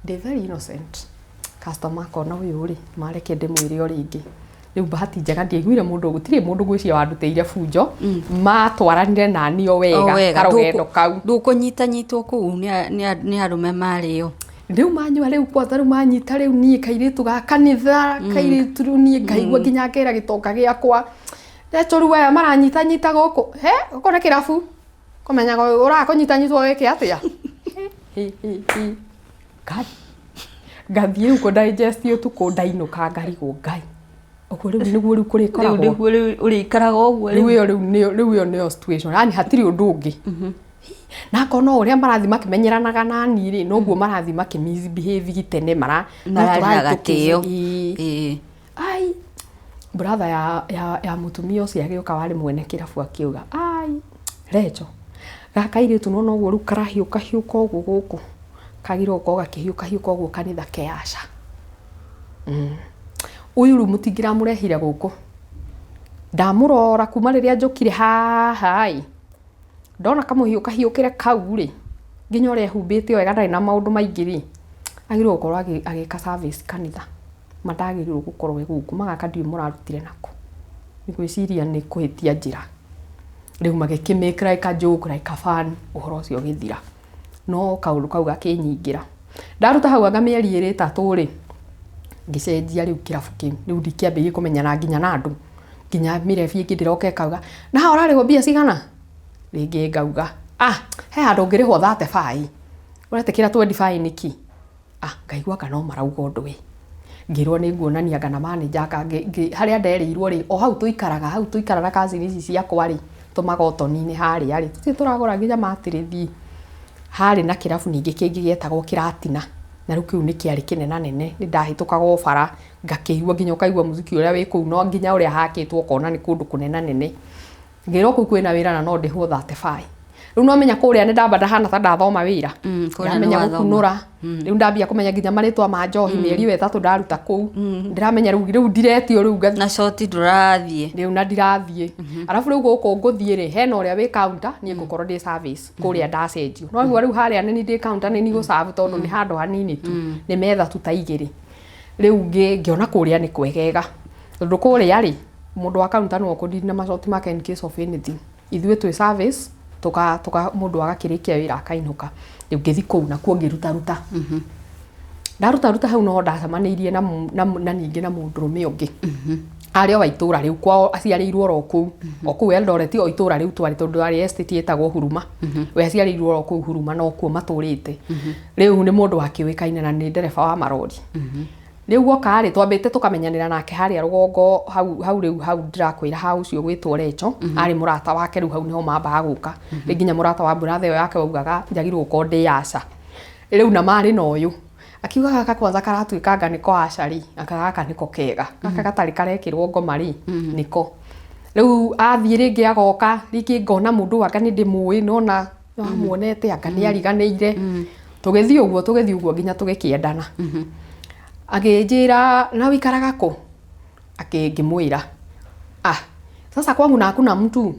ndĩ very innocent. Customer akona ũyũ rĩ, mareke ndĩmwĩre o rĩngĩ. Rĩu bahati njega ndiaiguire mũndũ, gũtirĩ mũndũ ngwĩciria wandutĩire bunjo, matwaranire nani o wega karũgendo kau. Ndũkũnyitanyitwo kũu nĩ arũme marĩo. Rĩu manyua rĩu kwanza rĩu manyita rĩu niĩ kairĩtu ga kanitha, kairĩtu rĩu niĩ ngaigua nginya ngera gĩtonga gĩakwa. Recho rĩu aya maranyitanyita gũkũ, he gũkũ nĩ kĩrabu, kũmenyaga ũrakũnyitanyitwo wĩke atĩa? Ngai, ngathiĩ rĩu kũ digest ũtukũ ndainũka ngarigwo Ngai, ũguo rĩu nĩguo rĩu kũrĩkoragwo. Rĩu nĩguo rĩu ũrĩikaraga ũguo rĩu. Rĩu ĩyo rĩu ĩyo nĩyo situation, yani hatirĩ ũndũ ũngĩ. Na akorwo no ũrĩa marathiĩ makĩmenyeranaga nani rĩ, noguo marathiĩ makĩ misbehave tene mara Mararĩ na gatĩo. Ai, brother ya mũtumia ũcio agĩũka warĩ mwene kĩrabu akiuga, ai, Recho, gaka kairĩtu nĩwona ũguo rĩu karahiũkahiũka ũguo gũkũ, kagĩrĩirwo gũkorwo gakĩhiũkahiũka ũguo kanitha ke aca. Ũyũ rĩu mũtingĩramũrehire gũkũ. Ndamũrora kuma rĩrĩa njũkire haha ĩ, ndona kamũhiũkahiũkĩre kau rĩ, nginya ũrĩa ehumbĩte wega ndarĩ na maũndũ maingĩ rĩ, agĩrĩirwo gũkorwo agĩka service kanitha. Ma ndagĩrĩirwo gũkorwo e gũkũ, ma gaka ndiũĩ mũrarutire nakũ. Ngwĩciria nĩ kũhĩtia njĩra. Rĩu magĩkĩ make like a joke, like a fun, ũhoro ũcio ũgĩthira. No kaũndũ kau gakĩnyingĩra. Ndaruta hau anga mĩeri ĩrĩ ĩtatũ rĩ, ngĩcenjia rĩu kĩrabu kĩu. Rĩu ndikĩambĩrĩirie kũmenyana nginya na andũ. Nginya mĩrebi ĩngĩ ndĩroka ĩkauga, na haha ũrarĩhwo mbia cigana? Rĩngĩ ngauga, ah, he handũ ũngĩrĩhwo 35. Ũretĩkĩra 25 nĩkĩ? Ah, ngaigua anga no marauga ũndũ ĩ. Ngĩrwo nĩ nguonania anga na manager anga harĩa nderĩirwo rĩ, o hau tũikaraga, hau tũikaraga na cousin ici ciakwa rĩ, tũmagotoni-inĩ harĩa rĩ, tũtirĩ tũragũra nginya matĩrĩthi. Harĩ na kĩrabu ningĩ kĩngĩ gĩetagwo Kĩratina, na rĩu kĩu nĩ kĩarĩ kĩnenanene, nĩ ndahĩtũkaga o bara, ngakĩigua nginya ũkaigua mũziki ũrĩa wĩ kũu, no nginya ũrĩa hakĩtwo ũkona nĩ kũndũ kũnenanene. Ngĩrwo kũu kwĩna wĩra na no ndĩhwo 35. Rĩu nĩwamenya kũrĩa nĩ ndamba ndahana ta ndathoma wĩra. Kũrĩa Ndamenya nĩwathoma. gũkunũra. Rĩu ndambia kũmenya nginya marĩtwa ma njohi mĩeri ĩyo ĩtatũ ndaruta kũu. Ndĩramenya rĩu rĩu ndiretio rĩu Na short ndũrathiĩ. Rĩu na ndirathiĩ. Arabu rĩu gũkũ ngũthiĩ rĩ, hena ũrĩa wĩ counter, niĩ ngũkorwo ndĩ service kũrĩa ndacenjio. No rĩu harĩa nĩ niĩ ndĩ counter nĩ niĩ gũ serve tondũ nĩ handũ hanini tu. Nĩ metha tu ta igĩrĩ. Rĩu ngĩona kũrĩa nĩ kwegega. Tondũ kũrĩa rĩ, mũndũ wa counter nĩwe ũkũ deal na macoti make in case of anything. Ithuĩ twĩ service, tũka mũndũ agakĩrĩkia wĩra akainũka. Rĩu ngĩthiĩ kũu nakuo ngĩrutaruta. Ndarutaruta hau noho ndacemanĩirie na ningĩ na mũndũrũme ũngĩ. Arĩ o wa itũra rĩu kwao aciarĩirwo oro kũu. O kũu Eldoret o itũra rĩu twarĩ tondũ arĩ estate ĩtagwo Huruma. We aciarĩirwo oro kũu Huruma no kuo matũrĩte. Rĩu nĩ mũndũ wakĩũĩkaine na nĩ ndereba wa marori. Rĩu oka rĩ, twambĩte tũkamenyanĩra nake harĩa rũgongo hau, hau rĩu hau ndĩrakwĩra ha ũcio gwĩtwo Recho, arĩ mũrata wake rĩu hau nĩho mambaga gũka. Rĩu nginya mũrata wa brother ĩyo yake waugaga njagĩrĩirwo gũkorwo ndĩ aca. Rĩu na marĩ na ũyũ. Akiuga gaka kwanza karatuĩka anga nĩko aca rĩ, anga gaka nĩko kega. Gaka gatarĩ karekĩrwo ngoma rĩ, nĩko. Rĩu athiĩ rĩngĩ agoka, rĩngĩ ngona mũndũ anga nĩ ndĩmũĩ nona amuonete anga nĩ ariganĩire. Tũgĩthiĩ ũguo, tũgĩthiĩ ũguo nginya tũgĩkĩendana. Akĩnjĩra na ũikaraga kũ? Ngĩmwĩra, ah, sasa kwangu na hakuna mtu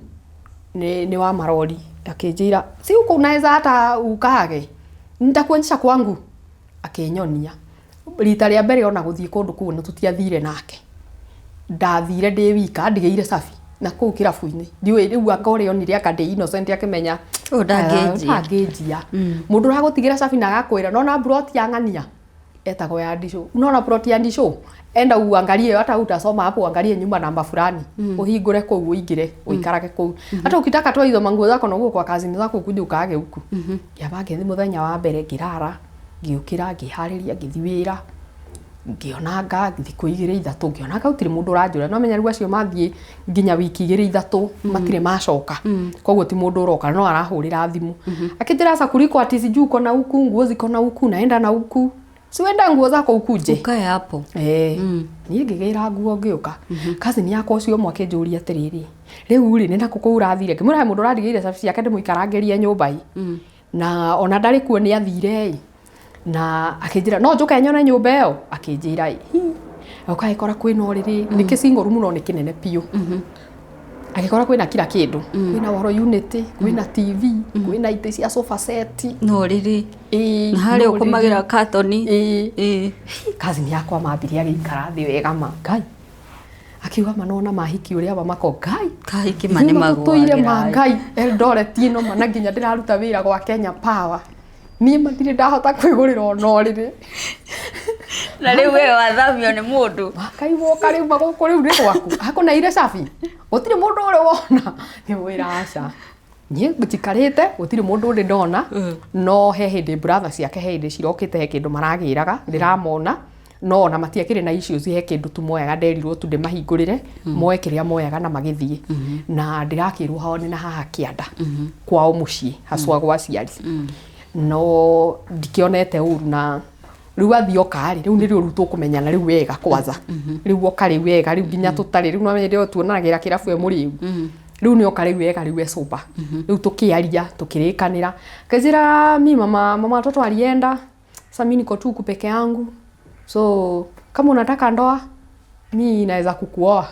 ni wa marori. Akĩnjĩra, si huko unaweza hata ukaage, nitakuonyesha kwangu. Akĩnyonia. Rita rĩa mbere ona gũthiĩ kũndũ kũu na tũtiathire nake. Ndathire ndĩ wika, andigĩire cabi na kũu kĩrabu-inĩ. Ndiũĩ rĩu anga ũrĩa onire anga ndĩ innocent akĩmenya Ũyũ ndangĩnjia. Ndangĩnjia. Mũndũ ũragũtigĩra cabi na agakwĩra nona mburoti ya ng'ania. Etagwo ya Ndicũ. Unaona plot ya Ndicũ, enda uangalie, hata utasoma hapo, uangalie nyumba namba fulani, uhingũre kũu, ũingĩre, ũikarage kũu. Hata ukitaka toa hizo manguo zako na uguo kwa kazini zako, ukuje ukaage huku. Ngĩamba ngĩthiĩ mũthenya wa mbere, ngĩrara, ngĩũkĩra, ngĩharĩria, ngĩthiĩ wĩra, ngĩonanga thikũ 2 3, ngĩonanga gũtirĩ mũndũ ũranjũra. No menya rĩu acio mathiĩ nginya wiki 2 3 matirĩ macoka, koguo ti mũndũ ũroka, no arahũrĩra thimũ akĩnjĩra, "Sasa kuliko ati sijui uko na huku, nguo ziko na huku, naenda na huku, si wenda nguo zako ukuje." Ukae hapo. Eh, niĩ ngĩgĩra nguo, ngĩũka. Cousin yakwa ũcio ũmwe akĩnjũria atĩrĩrĩ, rĩu rĩ, nĩ nakũ kũu ũrathire? Ngĩmwĩra he mũndũ ũrandigĩire cabi ciake ndĩmũikarangĩrie nyũmba ĩ, na ona ndarĩ kuo, nĩ athire ĩ. Na akĩnjĩra no njũke nyone nyũmba ĩyo, akĩnjĩra ĩ, hi ũkagĩkora kwĩna ũrĩrĩ, nĩ kĩ single room no nĩ kĩnene biũ, agĩkora kwĩna kila kĩndũ, kwĩna woro unit, kwĩna TV, kwĩna itĩ cia sofa set. No rĩrĩ. Ĩ, Na harĩa no rĩrĩ. Ũkomagĩra katoni. Ĩ. Ĩ. Cousin yakwa mambire agĩikara thĩ wega, ma Ngai, akiuga manona mahiki ũrĩa wa mako Ngai. Kahiki ma nĩ tũtũire ma magũagĩra. Ngai Eldoret ĩno ma, na nginya ndĩraruta wĩra gwa Kenya Power, niĩ ma ndirĩ ndahota kwĩgũrĩra ona ũrĩrĩ. Na rĩu we wathamio nĩ mũndũ. Ngai, woka rĩu ma gũkũ, rĩu nĩ gwaku, akũneire cabi, gũtirĩ mũndũ ũrĩ wona. Ngĩmwĩra aca, niĩ njikarĩte gũtirĩ mũndũ ũrĩ ndona, no he hĩndĩ brother ciake, he hĩndĩ cirokĩte, he kĩndũ maragĩraga ndĩramona, no ona matiakĩrĩ na issues, he kĩndũ tu moyaga, nderirwo tu ndĩmahingũrĩre moe kĩrĩa moyaga na magĩthiĩ, na ndĩrakĩrwo hao nĩ na haha kĩanda kwao mũciĩ haswa gwa aciari, no ndikĩonete ũru. Na rĩu athiĩ oka rĩ, rĩu nĩrĩo rĩu tũkũmenyana rĩu wega kwanza, rĩu oka rĩu wega, rĩu nginya tũtarĩ rĩu no rĩo tuonanagĩra kĩrabu e mũrĩu, rĩu nĩ oka rĩu wega, rĩu e sober, rĩu tũkĩaria, tũkĩrĩkanĩra, akĩnjĩra, "Mi mama, mama watoto alienda, sasa mi niko tu huku peke yangu, so kama unataka ndoa, mi naweza kukuoa."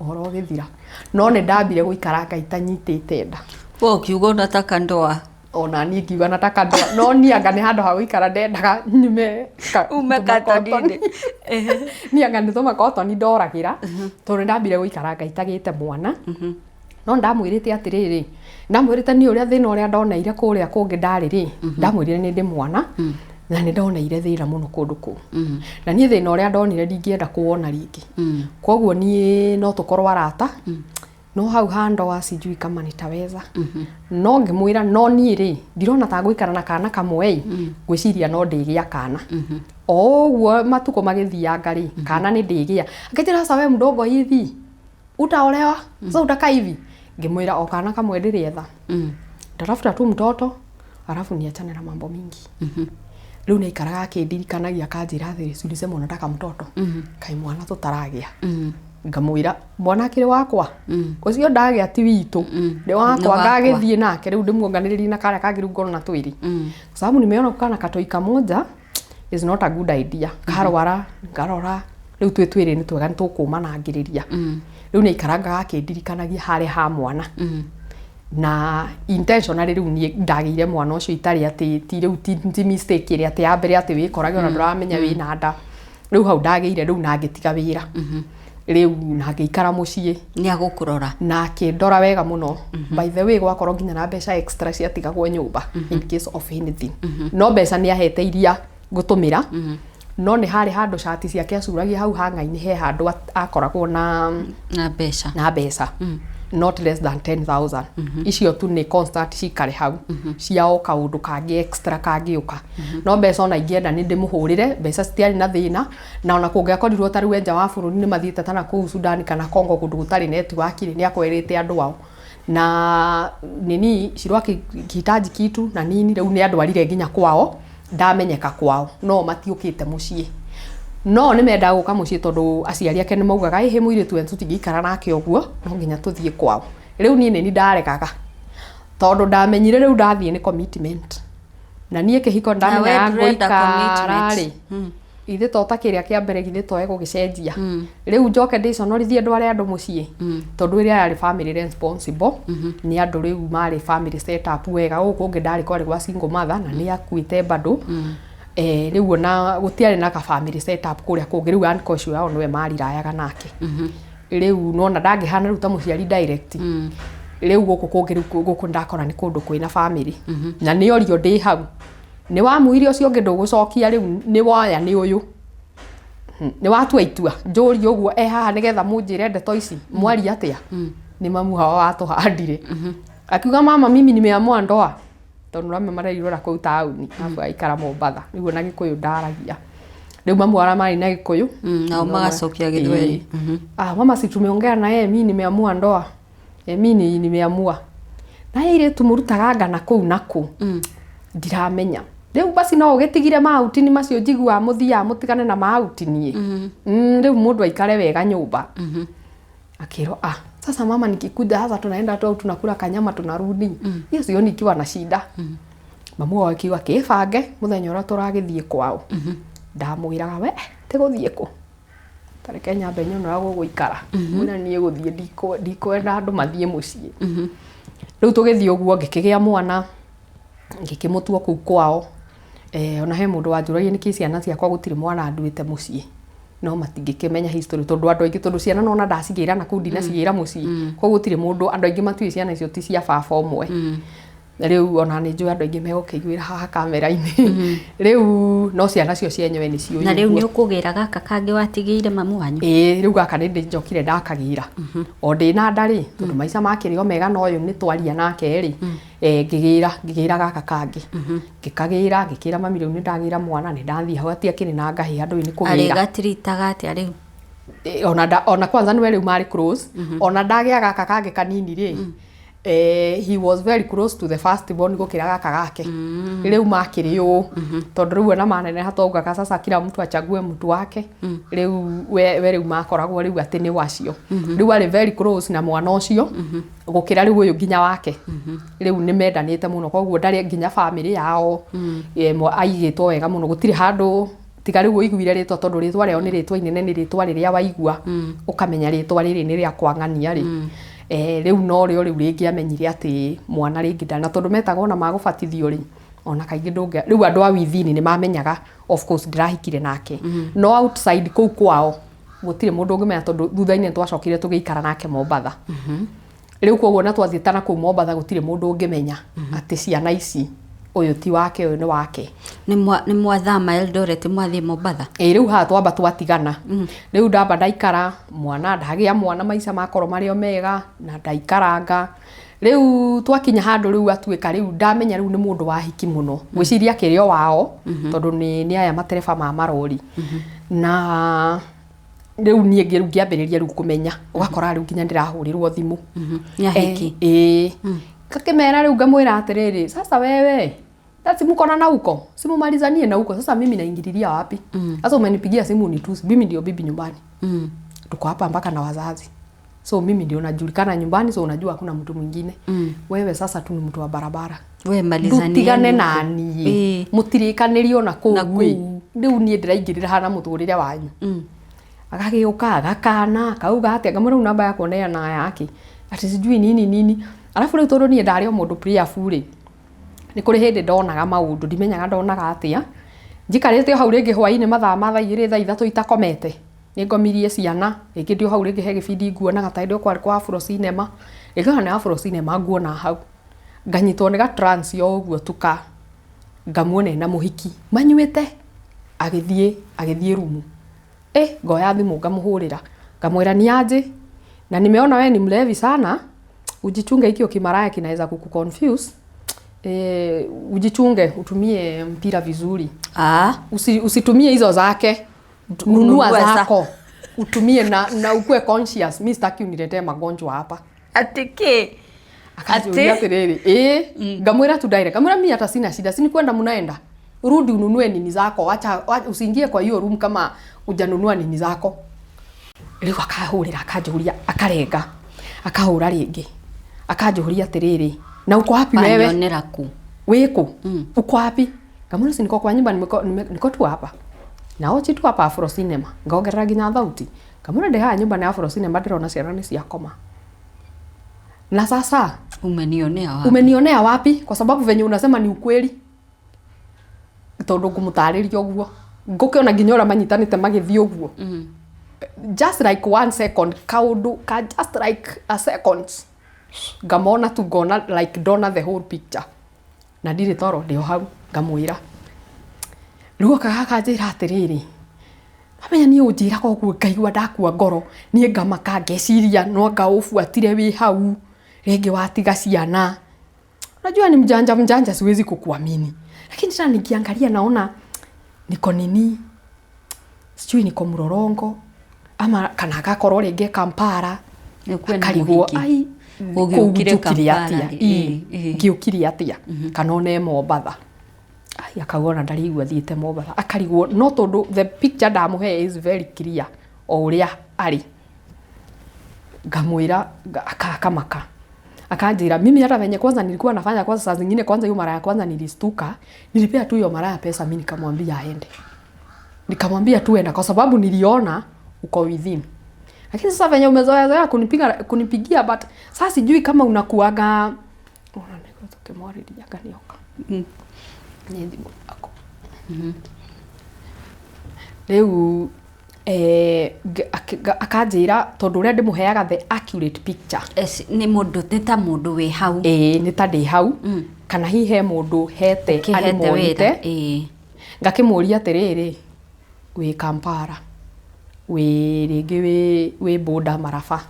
Ũhoro ũgĩthira, no nĩ ndambire gũikaranga itanyitĩte nda. We ũkiuga unataka ndoa. Ona niĩ ngiuga nataka ndoa, no niĩ anga nĩ handũ ha gũikara ndendaga nyume ume katoni-inĩ. Niĩ anga nĩ tũmakotoni ndoragĩra, tondũ nĩ ndambire gũikaranga itagĩte mwana, no ndamwĩrĩte atĩrĩrĩ, ndamwĩrĩte niĩ ũrĩa thĩna ũrĩa ndoneire kũrĩa kũngĩ ndarĩ rĩ, ndamwĩrire nĩ ndĩ mwana na nĩ ndoneire thĩna mũno kũndũ kũu, na niĩ thĩna ũrĩa ndonire ndingĩenda kũwona rĩngĩ, koguo niĩ no tũkorwo arata, no hau ha ndoa sijui kama nitaweza. No ngĩmwĩra no niĩ rĩ, ndirona ta ngũikara na kana kamwe ĩ, ngwĩciria no ndĩgĩa kana o ũguo matukũ magĩthianga rĩ, kana nĩ ndĩgĩa. Akĩnjĩra, "Sasa we mdogo hivi utaolewa? Sasa utakaa hivi?" Ngĩmwĩra o kana kamwe ndĩrĩetha, ndatafuta tu mtoto alafu niachane na mambo mingi. Rĩu nĩaikaraga akĩndirikanagia, akanjĩra atĩrĩ, "Si ulisema unataka mtoto? Kaĩ mwana tũtaragĩa?" Ngamwĩra mwana akĩrĩ wakwa, ũcio ndagĩa ti witũ, nĩ wakwa. Nĩ wakwa. Ngagĩthiĩ nake rĩu ndĩmuonganĩrĩrie na karĩa kangĩ, rĩu ngorwo na twĩrĩ, kwa sababu nimeona kukaa na katoi kamoja is not a good idea. Karwara ngarora rĩu twĩ twĩrĩ nĩ twega, nĩ tũkũmanangĩrĩria. Rĩu nĩ aikarangaga akĩndirikanagia harĩa ha mwana, na intentionally rĩu niĩ ndagĩire mwana ũcio itarĩ atĩ ti rĩu ti mistake ĩrĩa atĩ ya mbere atĩ wĩkorage ona ndũramenya wĩna nda. Rĩu hau ndagĩire rĩu na ngĩtiga wĩra rĩu na ngĩikara mũciĩ. Nĩ agũkũrora. Na akĩndora wega mũno. By the way, gwakorwo nginya na mbeca extra ciatigagwo nyũmba in case of anything, no mbeca nĩ ahete iria ngũtũmĩra, no nĩ harĩ handũ cati ciake acuragia hau hang'a-inĩ, he handũ akoragwo na na mbeca. Na mbeca not less than 10,000. Icio tu nĩ constant cikare hau cia o kaũndũ kangĩ extra kangĩũka, no mbeca ona ingĩenda nĩ ndĩmũhũrĩre, mbeca citiarĩ na thĩna. Na ona kũngĩakorirwo ta rĩu enja wa bũrũri nĩ mathiĩte ta nakũu Sudan kana Congo, kũndũ gũtarĩ network rĩ, nĩ akwerĩte andũ ao na nini Shiro akihitaji kitu na nini. Rĩu nĩ andwarire nginya kwao, ndamenyeka kwao, no matiũkĩte mũciĩ, no nĩ mendaga gũka mũciĩ, tondũ aciari ake nĩ maugaga, "Ĩhĩ, mũirĩtu wetu tũtingĩikara nake ũguo, no nginya tũthiĩ kwao." Rĩu niĩ nĩ ndaregaga, tondũ ndamenyire rĩu ndathiĩ nĩ commitment, na niĩ kĩhiko Na we ndamenyaga ndũrenda ngũikara commitment. rĩ, ithe to ta kĩrĩa kĩa mbere, githĩ to egũgĩcenjia rĩu njoke ndĩconorithie ndware andũ mũciĩ, tondũ ĩrĩa yarĩ family responsible, nĩ andũ rĩu marĩ family set up wega. Gũkũ kũngĩ ndarĩ kwarĩ gwa single mother na nĩ akuĩte bado. Rĩu ona gũtiarĩ na ka family set up kũrĩa kũngĩ. Rĩu uncle ũcio wao nĩwe marirayaga nake, rĩu nona ndangĩhana rĩu ta mũciari direct. Rĩu gũkũ kũngĩ, rĩu gũkũ ndakora nĩ kũndũ kwĩna family, na nĩ orio ndĩ hau. Nĩ wamuire ũcio ũngĩ ndũgũcokia rĩu nĩ woya nĩ ũyũ. Nĩ watua itua njũrie ũguo e haha nĩgetha mũnjĩre ndeto ici mwaria atĩa. Nĩ mamu wao watũhandire. Akiuga mama mimi nimeamua ndoa. Tondũ rame marerirwo na kũu taũni arabu aikara Mombatha. Rĩu ona Gĩkũyũ ndaragia. Rĩu mamu wao marĩ na Gĩkũyũ. Nao magacokia Gĩthweri. Ah, mama si tumeongea na yeye, mi nimeamua ndoa. Mi nimeamua. Na airĩtu mũrutaga ngana kũu na kũ. Ndiramenya. Rĩu basi no ũgĩtigire maũtini macio njiguaga mũthiaga mũtigane na maũtini. Rĩu mũndũ aikare wega nyũmba. Akĩrwo ah, sasa mama nikikuja sasa tunaenda tu au tunakula kanyama tunarudi. Hiyo sioni ikiwa na shida. Mamu wao akiuga kĩbange mũthenya ũrĩa tũragĩthiĩ kwao. Ndamwĩraga we tĩgũthiĩ kũ. Tareke nyambe nyone ũrĩa gũgũikara. Mwĩra niĩ gũthiĩ ndikwenda andũ mathiĩ mũciĩ. Rĩu tũgĩthiĩ ũguo ngĩkĩgĩa mwana ngĩkĩmũtua kũu kwao. Ona he mũndũ wanjũragia nĩkĩ ciana ciakwa gũtirĩ mwana nduĩte mũciĩ. No matingĩkĩmenya history tondũ andũ aingĩ tondũ ciana nona ndacigĩra na kũu ndinacigĩra mũciĩ. Koguo gũtirĩ mũndũ andũ aingĩ matiũĩ ciana icio ti cia baba ũmwe. Rĩu ona nĩ njũĩ andũ aingĩ megũkĩiguĩra haha kamera-inĩ. Rĩu no ciana cio cienyewe nĩ ciũĩ Na rĩu nĩ ũkũgĩra gaka kangĩ watigĩire mamu wanyu? Ĩĩ rĩu gaka nĩ ndĩnjokire ndakagĩra. O ndĩna nda rĩ tondũ maica makĩrĩ o mega na ũyũ nĩ twaria nake rĩ ngĩgĩra gaka kangĩ. Ngĩkagĩra ngĩkĩra mami rĩu nĩ ndagĩra mwana nĩ ndathiĩ hau hatiakĩrĩ na ngahĩha ndũĩ nĩ kũgĩra. Arĩgatiritaga atĩa rĩu? Ona kwanza nĩwe rĩu marĩ close. Ona ndagĩa gaka kangĩ kanini rĩ he was very close to the first born gũkĩra gaka gake. Rĩu makĩrĩ ũũ tondũ rĩu ona maneneha twaugaga sasa kila mtu achague mtu wake. Rĩu we rĩu makoragwo rĩu atĩ nĩ wacio. Rĩu arĩ very close na mwana ũcio gũkĩra rĩu ũyũ nginya wake. Rĩu nĩ mendanĩte mũno koguo ndarĩ nginya family yao aigĩtwo wega mũno gũtirĩ handũ tiga rĩu ũiguire rĩtwa tondũ rĩtwa rĩao nĩ rĩtwa inene nĩ rĩtwa rĩrĩa waigua ũkamenya rĩtwa rĩrĩ nĩ rĩa kwang'ania rĩ. Rĩu no rĩo rĩu rĩngĩamenyire atĩ mwana rĩngĩ ndana tondũ metagwo ona magũbatithio rĩ ona kaingĩ ndũngĩ rĩu andũ a withini nĩ mamenyaga of course ndĩrahikire nake. No outside kũu kwao gũtirĩ mũndũ ũngĩmenya tondũ thutha-inĩ twacokire tũgĩikara nake Mombatha. Rĩu koguo na twathiĩte na kũu Mombatha gũtirĩ mũndũ ũngĩmenya atĩ ciana ici ũyũ ti wake ũyũ nĩ wake. Nĩ mwathama Eldoret mwathiĩ Mombatha? Ĩĩ rĩu haha twamba twatigana. Rĩu ndamba ndaikara mwana ndagĩa mwana maica makorwo marĩ o mega na ndaikaranga. Rĩu twakinya handũ rĩu atuĩka rĩu ndamenya rĩu nĩ mũndũ wa hiki mũno. Ngwĩciria akĩrĩ o wao tondũ nĩ aya matereba ma marori. Na rĩu niĩ rĩu ngĩambĩrĩria rĩu kũmenya ũgakora rĩu nginya ndĩrahũrĩrwo thimũ. Nĩ ahiki? Ĩĩ. Ngakĩmera rĩu ngamwĩra atĩrĩrĩ sasa wewe sasa mko na huko simumalizanie na huko sasa mimi naingililia wapi? Sasa umenipigia simu nitusi mimi ndio bibi nyumbani. Tuko hapa mpaka na wazazi. So mimi ndio najulikana nyumbani so unajua hakuna mtu mwingine. Wewe sasa tu ni mtu wa barabara. We malizanie Ndutigane na niĩ. Mũtirĩkanĩrio na kũu. Na kũu. Rĩu niĩ ndĩraingĩrĩra hana mũtũrĩre wanyu. Agagĩũka agakana akauga atĩa ngamwĩra rĩu namba yakwa neana yake ati sijui nini nini. Alafu rĩu tondũ niĩ ndarĩ o mũndũ prayerful rĩ nĩ kũrĩ hĩndĩ ndonaga maũndũ ndimenyaga ndonaga atĩa. Njikarĩte o hau rĩngĩ hwaĩ-inĩ mathaa ma thaa igĩrĩ thaa ithatũ itakomete. Nĩ ngomirie ciana rĩngĩ ndĩ o hau rĩngĩ he gĩbindi nguonaga ta hĩndĩ ĩyo kwarĩ kwa Afro Cinema. Rĩngĩ ona nĩ Afro Cinema nguona hau. Nganyitwo nĩ ga trance o ũguo tuka ngamuona ena mũhiki manyuĩte agĩthiĩ rumu. Ngoya thimũ ngamũhũrĩra ngamwĩra ni aje na nimeona wewe ni mlevi sana ujichunge hiki kimaraya kinaweza kukuconfuse. Ujichunge utumie mpira vizuri. Usitumie hizo zake. Nunua zako. Utumie na ukue conscious. Mimi sitaki uniletee magonjwa hapa. Atiki. Akanjũria atĩrĩrĩ, ngamwĩra tu direct. Ngamwĩra mimi hata sina shida. Si ni kwenda mnaenda. Rudi ununue nini zako. Wacha usiingie kwa hiyo room kama hujanunua nini zako. Rĩu akahũrĩra akanjũria akarenga. Akahũra rĩngĩ. Akanjũria atĩrĩrĩ, na uko wapi wewe? Wanyonera ku? Wĩkũ? Uko wapi? Ngamwĩra si niko kwa nyumba niko tu hapa. Na ochi tu hapa Afro Cinema. Ngaongerera nginya thauti. Ngamwĩra ndĩ haha nyumba nĩ Afro Cinema ndĩrona ciana nĩ ciakoma. Na sasa umenionea wapi? Umenionea wapi? Kwa sababu venye unasema ni ukweli. Tondũ ngũmũtarĩria ũguo. Ngũkĩona nginya ũrĩa manyitanĩte magĩthiĩ ũguo. Just like 1 second kaũndũ ka just like a second. Ngamona tu ngona like ndona the whole picture. Na ndirĩ toro ndĩ o hau ngamwĩra. Rĩu okaga akanjĩra atĩrĩrĩ, wamenya niĩ ũnjĩraga ũguo ngaigua ndakua ngoro, niĩ ngamaka ngeciria no anga ũbuatire wĩ hau, rĩngĩ watiga ciana. Unajua ni mjanja mjanja, siwezi kukuamini. Lakini tena nikiangalia naona niko nini, sijui niko Mlolongo ama kana agakorwo rĩngĩ Kampala. Rĩu kwĩna Akarigwo mũhiki. ai kũu Ũgĩũkire njũkire Kampala atĩa, rĩ, Ĩ, ĩ, ĩ. ngĩũkire atĩa kana ona e Mombatha. Ai, akauga ona ndaraigua thiĩte Mombatha, akarigwo no tondũ the picture ndamũhe is very clear o ũrĩa arĩ. Ngamwĩra akamaka, akanjĩra mimi hata venye kwanza nilikuwa nafanya kwanza, saa zingine kwanza hiyo mara ya kwanza nilistuka, nilipea tu hiyo mara ya pesa, mimi nikamwambia aende, nikamwambia tu enda, kwa sababu niliona uko within. Lakini sasa venye umezoea zoea kunipigia, but sasa sijui kama unakuaga ona nĩguo tũkĩmwarĩria nganĩoka nĩ thimũ yaku. Rĩu akanjĩra tondũ ũrĩa ndĩmũheaga the accurate picture. Nĩ mũndũ, nĩ ta mũndũ wĩ hau. Ĩĩ, nĩ ta ndĩ hau kana hihi he mũndũ hete Ũkĩhete andĩmonite. wĩra, ĩĩ. Ngakĩmũria atĩrĩrĩ, wĩ Kampala, wĩ rĩngĩ wĩ boda Maraba,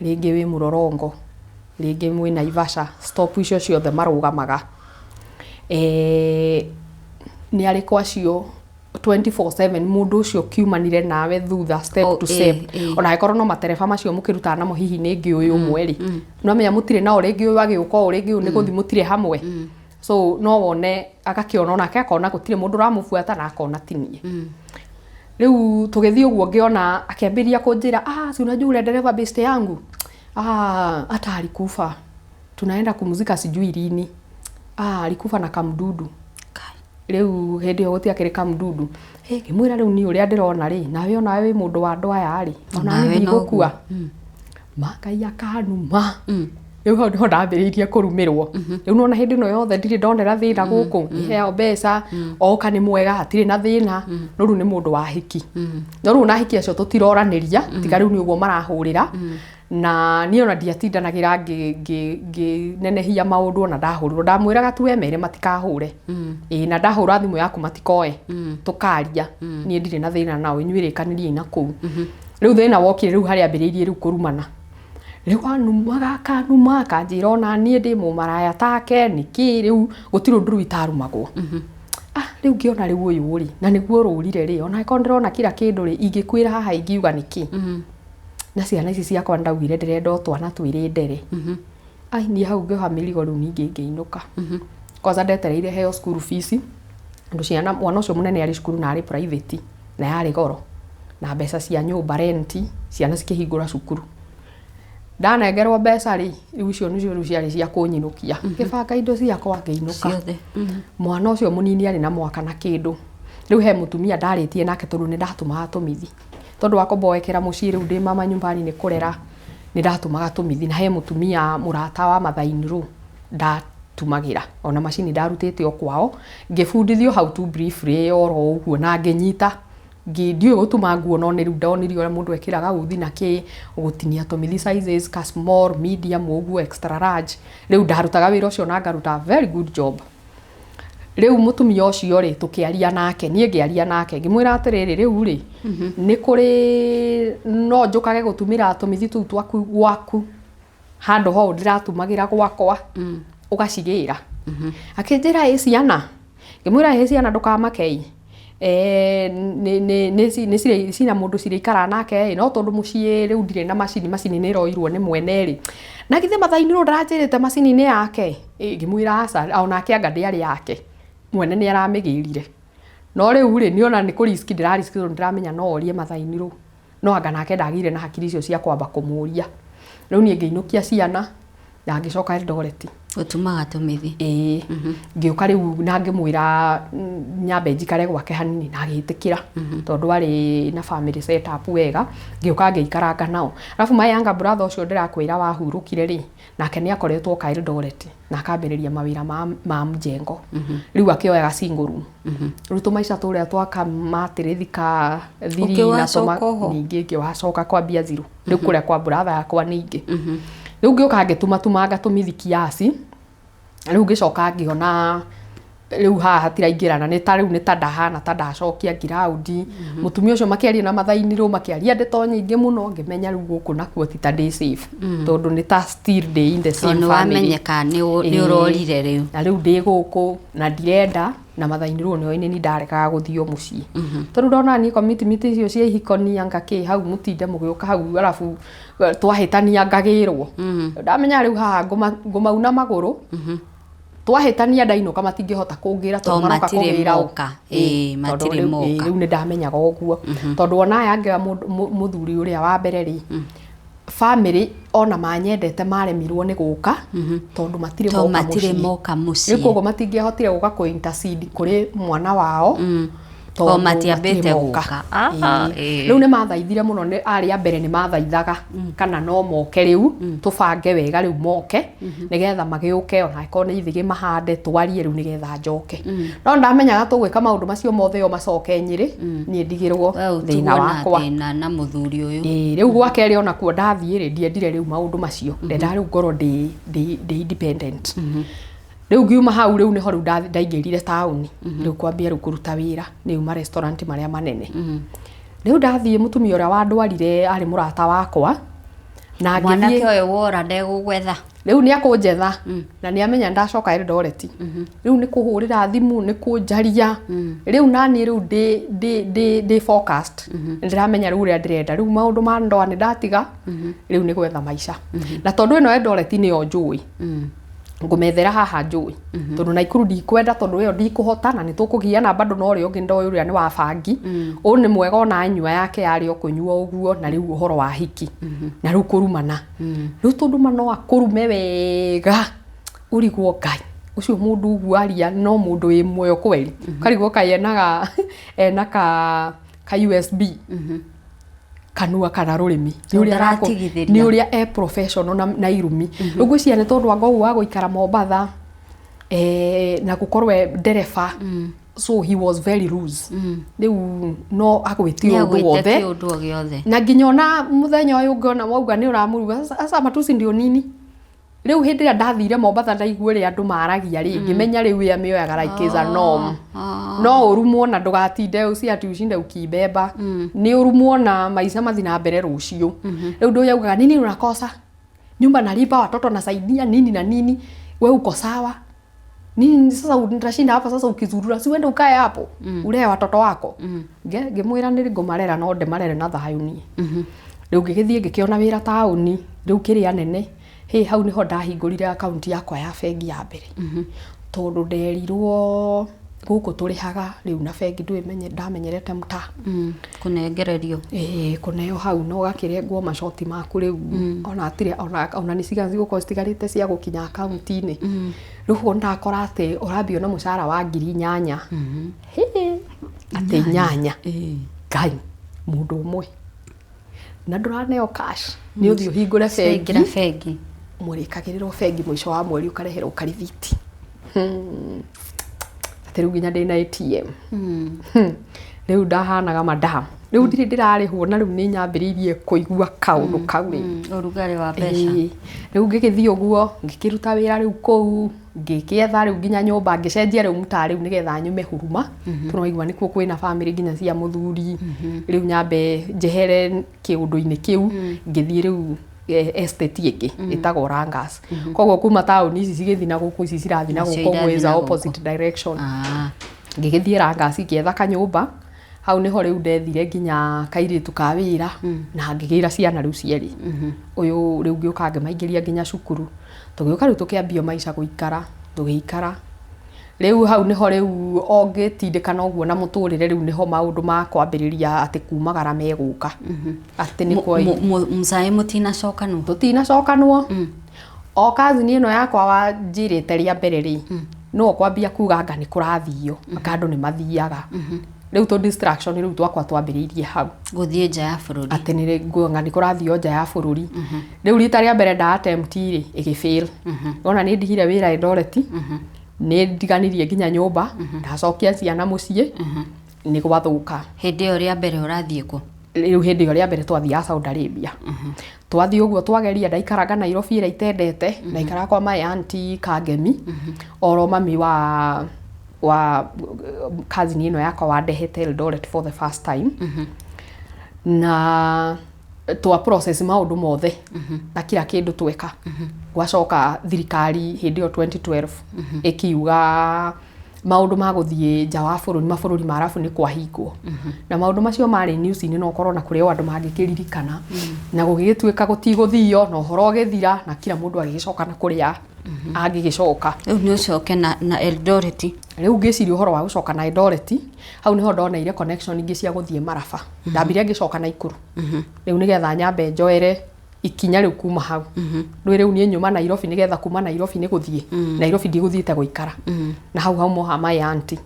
rĩngĩ wĩ Mlolongo, rĩngĩ mwĩ Naivasha, stop icio ciothe marũgamaga. Nĩ arĩkũ acio 24/7 mũndũ ũcio kiumanire nawe thutha step Oh, to step, ona angĩkorwo no matereba macio mũkĩrutaga namo hihi nĩ ngĩ ũyũ ũmwe rĩ, no menya mũtirĩ nao rĩngĩ, ũyũ agĩũka ũũ, rĩngĩ ũyũ nĩ gũthiĩ, mũtirĩ hamwe. So no wone agakĩona onake akona gũtirĩ mũndũ ũramũbuata na akona ti niĩ. Rĩu tũgĩthiĩ ũguo ngĩona akĩambĩrĩria kũnjĩra, ah, si unajua ule dereva beste yangu, ah, hata alikufa, tunaenda kumzika sijui lini, ah, alikufa na kamdudu. Rĩu hĩndĩ ĩyo gũtiakĩrĩ kamdudu. Hey, ngĩmwĩra rĩu niĩ ũrĩa ndĩrona rĩ, nawe onawe wĩ mũndũ wa andũ aya rĩ, onawe Onawe ndigũkua. noguo. Ma Ngai akanuma. Rĩu hau nĩho ndambĩrĩirie kũrumĩrwo. Rĩu nona hĩndĩ ĩno yothe ndirĩ ndonera thĩna gũkũ, nĩheo mbeca, oka nĩ mwega, hatirĩ na thĩna, no rĩu nĩ mũndũ wa hiki. No rĩu na hiki acio tũtiroranĩria, tiga rĩu nĩ ũguo marahũrĩra. Na niĩ ona ndiatindanagĩra ngĩnenehia maũndũ ona ndahũrĩrwo, ndamwĩraga tu we mere matikahũre. Ĩĩ, na ndahũra thimũ yaku matikoe, tũkaria, niĩ ndirĩ na thĩna nao, inyuĩ rĩkanĩriai na kũu. Rĩu thĩna wokire rĩu harĩa ambĩrĩirie rĩu kũrumana. Rĩu anumaga akanuma akanjĩra ona niĩ ndĩ mũmaraya take nĩkĩ, rĩu gũtirĩ ũndũ rĩu itarumagwo. Ah, rĩu ngĩona rĩu ũyũ rĩ, na nĩguo rũrire rĩ, ona angĩkorwo ndĩrona kila kĩndũ rĩ, ingĩkwĩra haha ingiuga nĩkĩ. Na ciana ici ciakwa ndaugire ndĩrenda o twana twĩrĩ ndere. Ai, niĩ hau ngĩoha mĩrigo rĩu ningĩ ngĩinũka. Kwanza ndetereire heo school fees, tondũ ciana, mwana ũcio mũnene arĩ cukuru na arĩ private, na yarĩ goro, na mbeca cia nyũmba rent, ciana cikĩhingũra cukuru. Ndanengerwo mbeca rĩ, rĩu icio nĩcio rĩu ciarĩ cia kũnyinũkia. Ngĩbanga indo ciakwa ngĩinũka. Ciothe. Mwana ũcio mũnini arĩ na mwaka na kĩndũ. Rĩu he mũtumia ndarĩtie nake tondũ nĩ ndatũmaga tũmithi. Tondũ wa kũmboekera mũciĩ rĩu ndĩ mama nyumbani nĩ kũrera, nĩ ndatũmaga tũmithi. Na he mũtumia mũrata wa mother-in-law ndatumagĩra. Ona macini ndarutĩte o kwao, ngĩbundithio how to briefly oro ũguo na ngĩnyita. Ndiũĩ gũtuma nguo no nĩ rĩu ndonirio ũrĩa mũndũ ekĩraga uthi na kĩ, gũtinia tũmithi sizes, ka small, medium ũguo, extra large. Rĩu ndarutaga wĩra ũcio na ngaruta very good job. Rĩu mũtumia ũcio rĩ, tũkĩaria nake, niĩ ngĩaria nake, ngĩmwĩra atĩrĩrĩ, rĩu rĩ, nĩ kũrĩ no njũkage gũtumĩra tũmithi tũu twaku gwaku, handũ ho ndĩratumagĩra gwakwa, ũgacigĩra. Akĩnjĩra ĩ ciana, ngĩmwĩra ĩ ciana ndũkamake ĩ, nĩ cina mũndũ cirĩikaraga nake ĩ, no tondũ mũciĩ rĩu ndirĩ na macini, macini nĩ ĩroirwo nĩ mwene rĩ, na githĩ mother-in-law ndaranjĩrĩte macini nĩ yake? Ngĩmwĩra aca, onake anga ndĩarĩ yake, mwene nĩ aramĩgĩrire. No rĩu rĩ, niĩ ona nĩ kũ risk ndĩra risk tondũ ndĩramenya no orie mother-in-law, no anga nake ndagĩire na hakiri icio cia kwamba kũmũria. Rĩu niĩ ngĩinũkia ciana na ngĩcoka Eldoret. Gũtumaga tũmĩthi. Ĩĩ, ngĩũka rĩu na ngĩmwĩra nyambe njikare gwake hanini na agĩtĩkĩra tondũ arĩ na family setup wega. Ngĩũka ngĩikaranga nao. Alafu my younger brother ũcio ndĩrakwĩra wahurũkire rĩ, nake nĩ akoretwo oka Eldoret na akambĩrĩria mawĩra ma mjengo. Rĩu akĩoyaga single room. Rĩu tũmaica tũrĩa twa kamatĩrĩthi ka thiri na Ũkĩwacoka oho? ningĩ ngĩwacoka kwambia zero. Rĩu kũrĩa kwa brother yakwa ningĩ. Rĩu ngĩũka ngĩtumatumanga tũmithi kiasi. Rĩu ngĩcoka ngĩona Rĩu haha hatiraingĩrana, nĩ ta rĩu nĩ ta ndahana ta ndacokia ngiraundi. Mũtumia ũcio makĩaria na mathainirwo, makĩaria ndeto nyingĩ mũno, ngĩmenya rĩu gũkũ nakuo ti ta ndĩ safe, tondũ nĩ ta still ndĩ in the same Tondũ family. Wamenyeka nĩ ũrorire rĩu. Na rĩu ndĩ gũkũ na ndirenda, na mathainirwo nĩo nĩ ndaregaga gũthiĩ mũciĩ, tondũ ndona niĩ commitment icio cia ihikoni anga kĩ hau, mũtinde mũgĩũka hau, arabu twahĩtania ngagĩrwo. Ndamenya rĩu haha ngũmauna magũrũ, twahĩtania ndainũka matingĩhota kũngĩra. Tondũ maroka matirĩ kũgĩra ũ. moka. Ĩĩ, Tondũ matirĩ moka. Rĩu nĩ ndamenyaga ũguo, tondũ ona aya angĩ a mũthuri ũrĩa wa mbere rĩ, family ona manyendete maremirwo nĩ gũka, tondũ matirĩ To moka matirĩ mũciĩ. moka Rĩu mũciĩ. koguo matingĩahotire gũka kũ intercede kũrĩ mwana wao, tondũ O matiambĩte matirĩ moka. gũka. Ah, Ĩĩ. Rĩu nĩ mathaithire mũno, nĩ arĩa mbere nĩ mathaithaga kana no moke, rĩu tũbange wega, rĩu moke nĩgetha magĩũke, ona angĩkorwo nĩ ithĩgĩ mahande, twarie rĩu nĩgetha njoke. No ndamenyaga tũgwĩka maũndũ macio mothe o macoke Nyĩrĩ, niĩ ndigĩrwo We thĩna ũtigwo na wakwa. thĩna na mũthuri ũyũ. Ĩĩ, rĩu gwa kerĩ onakuo ndathiĩ rĩ, ndiendire rĩu maũndũ macio, ndendaga rĩu ngorwo ndĩ independent. Rĩu ngiuma hau, rĩu nĩho rĩu ndaingĩrire taũni, rĩu kwambia rĩu kũruta wĩra nĩ ma restaurant marĩa manene. Rĩu ndathiĩ, mũtumia ũrĩa wandwarire arĩ mũrata wakwa na Mwanake ngĩthiĩ. ũyũ wora ndegũgwetha. Rĩu nĩ akũnjetha na nĩ amenya ndacoka Eldoret. Rĩu nĩ kũhũrĩra thimũ, nĩ kũnjaria. Rĩu naniĩ rĩu ndĩ focused, nĩ ndĩramenya rĩu ũrĩa ndĩrenda. Rĩu maũndũ ma ndoa nĩ ndatiga, rĩu nĩ gwetha maica, na tondũ ĩno Eldoret nĩyo njũĩ, ngũmethera haha njũĩ, tondũ Naikuru ndikwenda, tondũ ĩyo ndikũhota na nĩ tũkũgiana bado na ũrĩa ũngĩ ndoĩ, ũrĩa nĩ wa bangi, ũyũ nĩ mwega, ona anyua yake yarĩ o kũnyua ũguo. Na rĩu ũhoro wa hiki na rĩu kũrumana, rĩu tondũ ma no akũrume wega, ũrigwo Ngai ũcio mũndũ ũguo aria no mũndũ wĩ muoyo kweli, ũkarigwo kaĩ enaga ena ka USB kanua kana rũrĩmĩ. Nĩ ũrĩa Ndaratigithĩria. Nĩ ũrĩa e professional na irumi. Rĩu ngwĩciria nĩ tondũ anga ũguo wa gũikara Mombatha, na gũkorwo e ndereba, so he was very loose. Rĩu no agwĩtie ũndũ Nĩagwĩte wothe. kĩũndũ o gĩothe. Na nginya ona mũthenya ũyũ ũngĩ ona wauga nĩ ũramũruga, sasa sasa matusi ndio nini? Rĩu hĩndĩ ĩrĩa ndathire Mombatha, ndaigua ũrĩa andũ maragia rĩ, ngĩmenya rĩu ĩrĩa mĩoyaga like is a norm. No ũrumwo na ndũgatinde usi ati ushinde ukibeba, nĩ ũrumwo na maica mathi na mbere rũciũ. Rĩu ndũ yaugaga nini, unakosa nyumba nalipa, watoto nasaidia, nini na nini, we uko sawa nini? Sasa utashinda hapa sasa ukizurura? Si uende ukae hapo ulee watoto wako. Ngĩmwĩra nĩ ngũmarera, no ndĩmarere na thayũ niĩ. Rĩu ngĩgĩthiĩ ngĩkĩona wĩra taũni rĩu kĩrĩa nene hĩ, hau nĩho ndahingũrire akaunti yakwa ya bengi ya mbere, tondũ nderirwo gũkũ tũrĩhaga rĩu na bengi, ndũĩ ndamenyerete mtaa. Kũnengererio. Ĩĩ, kũneo hau na ũgakĩrengwo macoti maku. Rĩu ona hatirĩ ona nĩ cigana cigũkorwo citigarĩte cia gũkinya akaunti-inĩ. Rĩu ũguo ndakora atĩ ũrambio na mũcara wa 8,000. Hĩ, atĩ inyanya? Ngai, mũndũ ũmwe na ndũraneo cash, nĩ ũthiĩ ũhingũre bengi. Ingĩra bengi. Mũrĩkagĩrĩrwo bengi mũico wa mweri, ũkareherwo karithiti. Atĩ rĩu nginya ndĩna ATM. Rĩu ndahanaga madam, rĩu ndirĩ ndĩrarĩhwo, na rĩu nĩ nyambĩrĩirie kũigua kaũndũ kau rĩ. Ũrugarĩ wa mbeca. Ĩĩ. Rĩu ngĩgĩthiĩ ũguo ngĩkĩruta wĩra rĩu kũu, ngĩkĩetha rĩu nginya nyũmba, ngĩcenjia rĩu mtaa rĩu nĩgetha nyume huruma, tũraigua nĩkuo kwĩna family nginya cia mũthuri. Rĩu nyambe njehere kĩũndũ-inĩ kĩu, ngĩthiĩ rĩu estate ĩngĩ ĩtagwo Rangas. Koguo kuma taũni ici cigĩthiĩ na gũkũ, ici cirathiĩ na Nacio gũkũ ũguo irathiĩ is a na gũkũ. opposite direction. Ah. Ngĩgĩthiĩ Rangas, ngĩetha kanyũmba hau, nĩho rĩu ndethire nginya kairĩtu ka wĩra na ngĩgĩra ciana rĩu cierĩ. Ũyũ rĩu ngĩũka ngĩmaingĩria nginya cukuru, tũgĩũka rĩu tũkĩambia maica gũikara, tũgĩikara rĩu hau nĩho rĩu o ngĩtindĩkana ũguo na mũtũrĩre. Rĩu nĩho maũndũ ma kwambĩrĩria atĩ kumagara megũka, atĩ nĩ kwa Mcaĩ mũtinacokanwo? Tũtinacokanwo. O kazini ĩno yakwa wanjĩrĩte rĩa mbere rĩ, no kwambia kuga anga nĩ kũrathio, anga andũ nĩ mathiaga. Rĩu tũ distraction rĩu twakwa twambĩrĩirie hau. Gũthiĩ nja ya bũrũri. Atĩ nĩ nguga nĩ kũrathio nja ya bũrũri. Rĩu rita rĩa mbere nda attempt rĩ, ĩgĩ fail. Wona nĩ ndigire wĩra Eldoret, nĩ ndiganirie nginya nyũmba, ndacokia ciana mũciĩ, nĩ gwathũka. Hĩndĩ ĩyo rĩa mbere ũrathiĩ kũ? Rĩu hĩndĩ ĩyo rĩa mbere twathiaga Saudi Arabia. Twathiĩ ũguo twageria, ndaikaranga Nairobi ĩrĩa itendete, ndaikaraga kwa my auntie Kangemi, oro mami wa Wa cousin ĩno yakwa wandehete Eldoret for the first time, na twa process maũndũ mothe na kila kĩndũ tweka. Gwacoka thirikari hĩndĩ ĩyo 2012 ĩkiuga maũndũ ma gũthiĩ nja wa bũrũri, mabũrũri ma arabu, nĩ kwahingwo, na maũndũ macio marĩ news-inĩ, no ũkorwo na kũrĩ o andũ mangĩkĩririkana, na gũgĩgĩtuĩka gũtigũthio, na ũhoro ũgĩthira, na kila mũndũ agĩgĩcoka na kũrĩa angĩgĩcoka. Rĩu nĩ ũcoke na Eldoret. Rĩu ngĩciria ũhoro wa gũcoka na Eldoret, hau nĩho ndoneire connection ingĩ cia gũthiĩ Maraba. Ndambire ngĩcoka Naikuru rĩu nĩgetha nyambe njoere ikinya rĩu kuma hau. Rĩu niĩ nyuma Nairobi, nĩgetha kuma Nairobi nĩ gũthiĩ Nairobi, ndigũthiĩte gũikara na hau hau moha my auntie.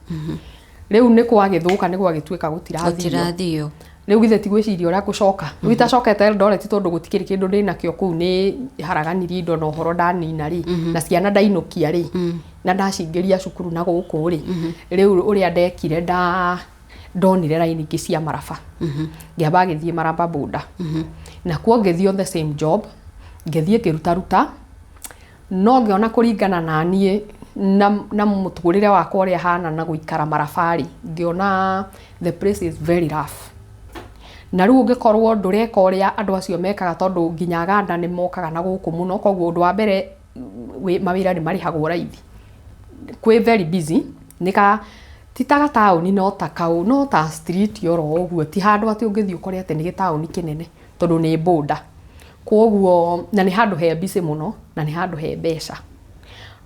Rĩu nĩ kwagĩthũka, nĩ gwagĩtuĩka gũtirathio. Gũtirathio. Rĩu githĩ ti gwĩciria ũrĩa ngũcoka rĩu itacokete Eldoret, tondũ gũtikĩrĩ kĩndũ ndĩnakĩo kũu. Nĩ haraganirie indo na ũhoro ndanina rĩ, na ciana ndainũkia rĩ, na ndacingĩria cukuru na gũkũ rĩ. Rĩu ũrĩa ndekire, ndonire raini ingĩ cia Maraba, ngĩamba gĩthiĩ Maraba boda, na kuo ngĩthiĩ on the same job, ngĩthiĩ ngĩrutaruta, no ngĩona kũringana na niĩ na mũtũrĩre wakwa ũrĩa hana na gũikara Maraba rĩ, ngĩona the place is very rough, na rĩu ũngĩkorwo ndũreka ũrĩa andũ acio mekaga, tondũ nginya Aganda nĩ mokaga na gũkũ mũno. Koguo ũndũ wa mbere, mawĩra nĩ marĩhagwo raithi, kwĩ very busy, nĩ ka ti ta gataũni, no ta kau, no ta street oro ũguo, ti handũ atĩ ũngĩthiĩ ũkore atĩ nĩ gĩtaũni kĩnene, tondũ nĩ border. Koguo na nĩ handũ he busy mũno, na nĩ handũ he mbeca,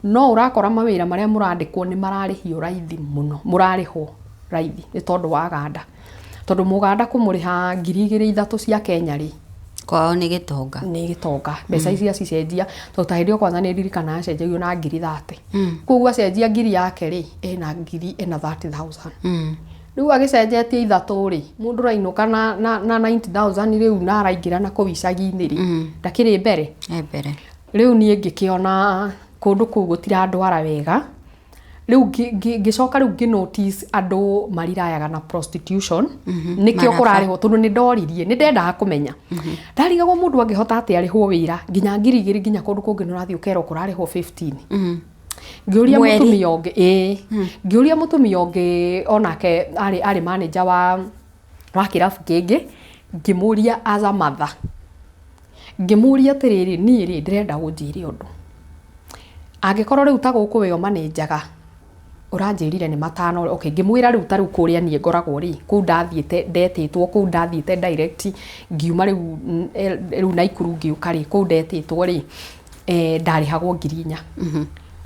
no ũrakora mawĩra marĩa mũrandĩkwo nĩ mararĩhio raithi mũno, mũrarĩhwo raithi nĩ tondũ wa Aganda, tondũ mũganda kũmũrĩha 2000 3 cia Kenya rĩ, Kwao nĩ gĩtonga. Nĩ gĩtonga. Mbeca ici acicenjia, tondũ ta hĩndĩ ĩyo kwanza nĩ ndirikana acenjagio na 30,000. Koguo acenjia ngiri yake rĩ, ena ngiri, ena 30,000. Rĩu agĩcenjetie ithatũ rĩ, mũndũ ũrainũka na 90,000 rĩu, na araingĩra na kũu icagi-inĩ rĩ, ndakĩrĩ mbere. E mbere. Rĩu niĩ ngĩkĩona kũndũ kũu gũtirandwara wega. Rĩu ngĩcoka rĩu ngĩ notice andũ marirayaga na prostitution, nĩkĩo Maraba. Kũrarĩhwo, tondũ nĩ ndoririe, nĩ ndendaga kũmenya, ndarigagwo mũndũ angĩhota atĩa arĩhwo wĩra nginya 2000, nginya kũndũ kũngĩ nĩ ũrathiĩ ũkerwo kũrarĩhwo 15. Ngĩũria Mweri. Mũtumia ũngĩ, ĩĩ, ngĩũria mũtumia ũngĩ onake arĩ manager wa kĩrabu kĩngĩ, ngĩmũria as a mother, ngĩmũria atĩrĩrĩ, niĩ rĩ, ndĩrenda ũnjĩre ũndũ, angĩkorwo rĩu ta gũkũ we ũmanĩnjaga, ũranjĩrire nĩ matano. Okay, ngĩmwĩra rĩu ta rĩu kũrĩa niĩ ngoragwo rĩ, kũu ndathiĩte, ndetĩtwo kũu, ndathiĩte direct ngiuma rĩu rĩu Naikuru ngĩũka rĩ, kũu ndetĩtwo rĩ, ndarĩhagwo 4000,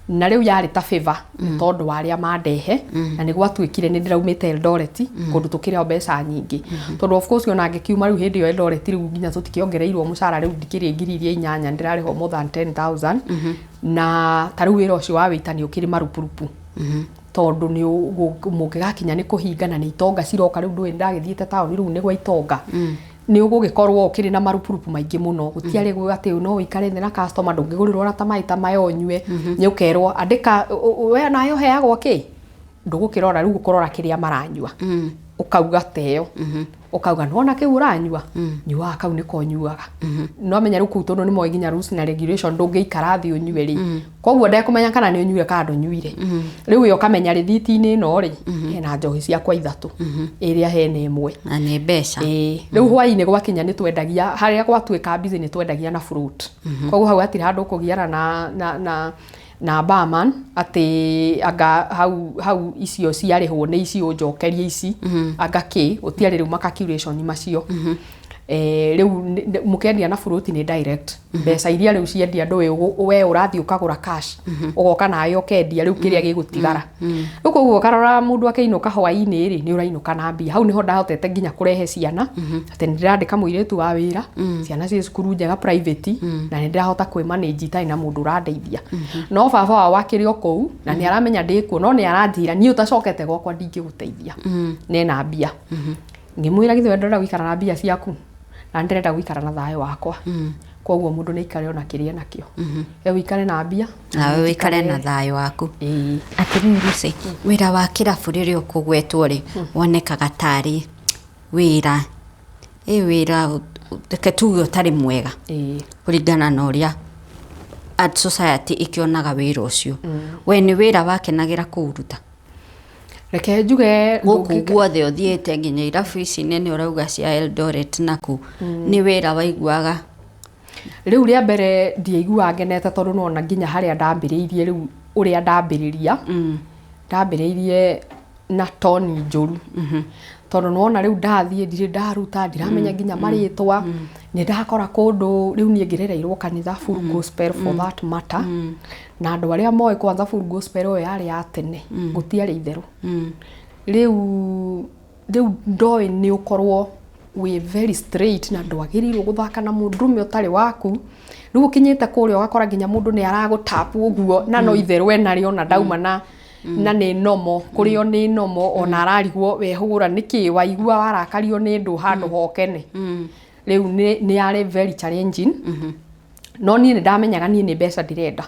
na rĩu yarĩ ta favor nĩ tondũ wa arĩa mandehe, na nĩ gwatuĩkire nĩ ndĩraumĩte Eldoret, kũndũ tũkĩrĩhwo mbeca nyingĩ, tondũ of course ona ngĩkiuma rĩu hĩndĩ ĩyo Eldoret, rĩu nginya tũtikĩongereirwo mũcara, rĩu ndikĩrĩ 8,000, ndĩrarĩhwo more than 10,000. Na ta rĩu wĩra ũcio wa wĩita nĩ ũkĩrĩ marupurupu, tondũ nĩ mũngĩgakinya nĩ kũhinga, na nĩ itonga ciroka. Rĩu ndũĩ ndagĩthiĩte taũni, rĩu nĩ gwa itonga, nĩ ũgũgĩkorwo ũkĩrĩ na marupurupu maingĩ mũno. Gũtiarĩ atĩ no ũikare thĩ na customer, ndũngĩgũrĩrwo ona ta maĩ ta maya ũnyue, nĩ ũkerwo andĩka we nawe ũheagwo kĩ, ndũgũkĩrora, rĩu ũkũrora kĩrĩa maranyua, ũkauga teo, ũkauga nĩwona kĩu ũranyua, nyuaga kau nĩko nyuaga. No menya rĩu kũu, tondũ nĩ moĩ nginya rules na regulation, ndũngĩikara thĩ ũnyue rĩ, koguo ndekũmenya kana nĩ ũnyuire kana ndũnyuire. Rĩu we ũkamenya rĩthiti-inĩ ĩno rĩ, hena njohi ciakwa ithatũ, ĩrĩa hena ĩmwe. Na nĩ mbeca. Ĩĩ, rĩu hwaĩ-inĩ gwakinya nĩ twendagia, harĩa gwatuĩka busy nĩ twendagia na float, koguo hau hatirĩ handũ ũkũgiana na barman atĩ anga hau hau icio ciarĩhwo nĩ ici, ũnjokerie ici, anga kĩ, gũtiarĩ rĩu ma calculation macio. Rĩu mũkĩendia na float nĩ direct mbeca iria rĩu ciendia, ndũĩ we ũrathiĩ ũkagũra cash, ũgoka nawe ũkendia, rĩu kĩrĩa gĩgũtigara rĩu. Koguo ũkarora mũndũ akĩinũka hwaĩ-inĩ rĩ, nĩ ũrainũka na mbia. Hau nĩho ndahotete nginya kũrehe ciana, atĩ nĩ ndĩrandĩka mũirĩtu wa wĩra, ciana ciĩ cukuru njega private, na nĩ ndĩrahota kwĩ manage itarĩ na mũndũ ũrandeithia. No baba wao akĩrĩ o kũu, na nĩ aramenya ndĩkuo, no nĩ aranjĩra niĩ ũtacokete gwakwa ndingĩgũteithia nena mbia. Ngĩmwĩra, githĩ we ndũrenda gũikara na mbia ciaku, na nĩ ndĩrenda gũikara na thayũ wakwa. Koguo mũndũ nĩ aikare ona kĩrĩa nakĩo, we ũikare na mbia. Nawe wĩikare na thayũ waku. Ĩĩ. Atĩrĩrĩ Lucy, wĩra wa kĩrabu rĩrĩa ũkũgwetwo rĩ, wonekaga tarĩ wĩra ĩ wĩra, reke tuge, ũtarĩ mwega, kũringana na ũrĩa art society ĩkĩonaga wĩra ũcio. We nĩ wĩra wakenagĩra kũũruta? Reke njuge Gũkũ guothe ũthiĩte nginya irabu ici nene ũrauga cia Eldoret naku, nĩ wĩra waiguaga? Rĩu rĩa mbere ndiaiguaga ngenete, tondũ nĩwona nginya harĩa ndambĩrĩirie, rĩu ũrĩa ndambĩrĩria, ndambĩrĩirie na toni njũru, tondũ nĩwona rĩu ndathiĩ ndirĩ ndaruta, ndiramenya nginya marĩtwa, nĩ ndakora kũndũ rĩu niĩ ngĩrereirwo kanitha full gospel for that matter, na andũ arĩa moĩ kwanza full gospel ĩyo yarĩ ya tene, gũtiarĩ itherũ. Rĩu ndoĩ nĩ ũkorwo wĩ very straight na ndwagĩrĩirwo gũthaka na mũndũrũme ũtarĩ waku. Rĩu ũkinyĩte kũrĩa ũgakora nginya mũndũ nĩ aragũtapu ũguo, na no itherũ enarĩo na ndauma na nĩ nomo kũrĩo, nĩ nomo ona ararigwo wehũgũra nĩkĩ waigua warakario nĩ ndũ handũ hokene. Rĩu nĩ yarĩ very challenging, no niĩ nĩ ndamenyaga niĩ nĩ mbeca ndĩrenda,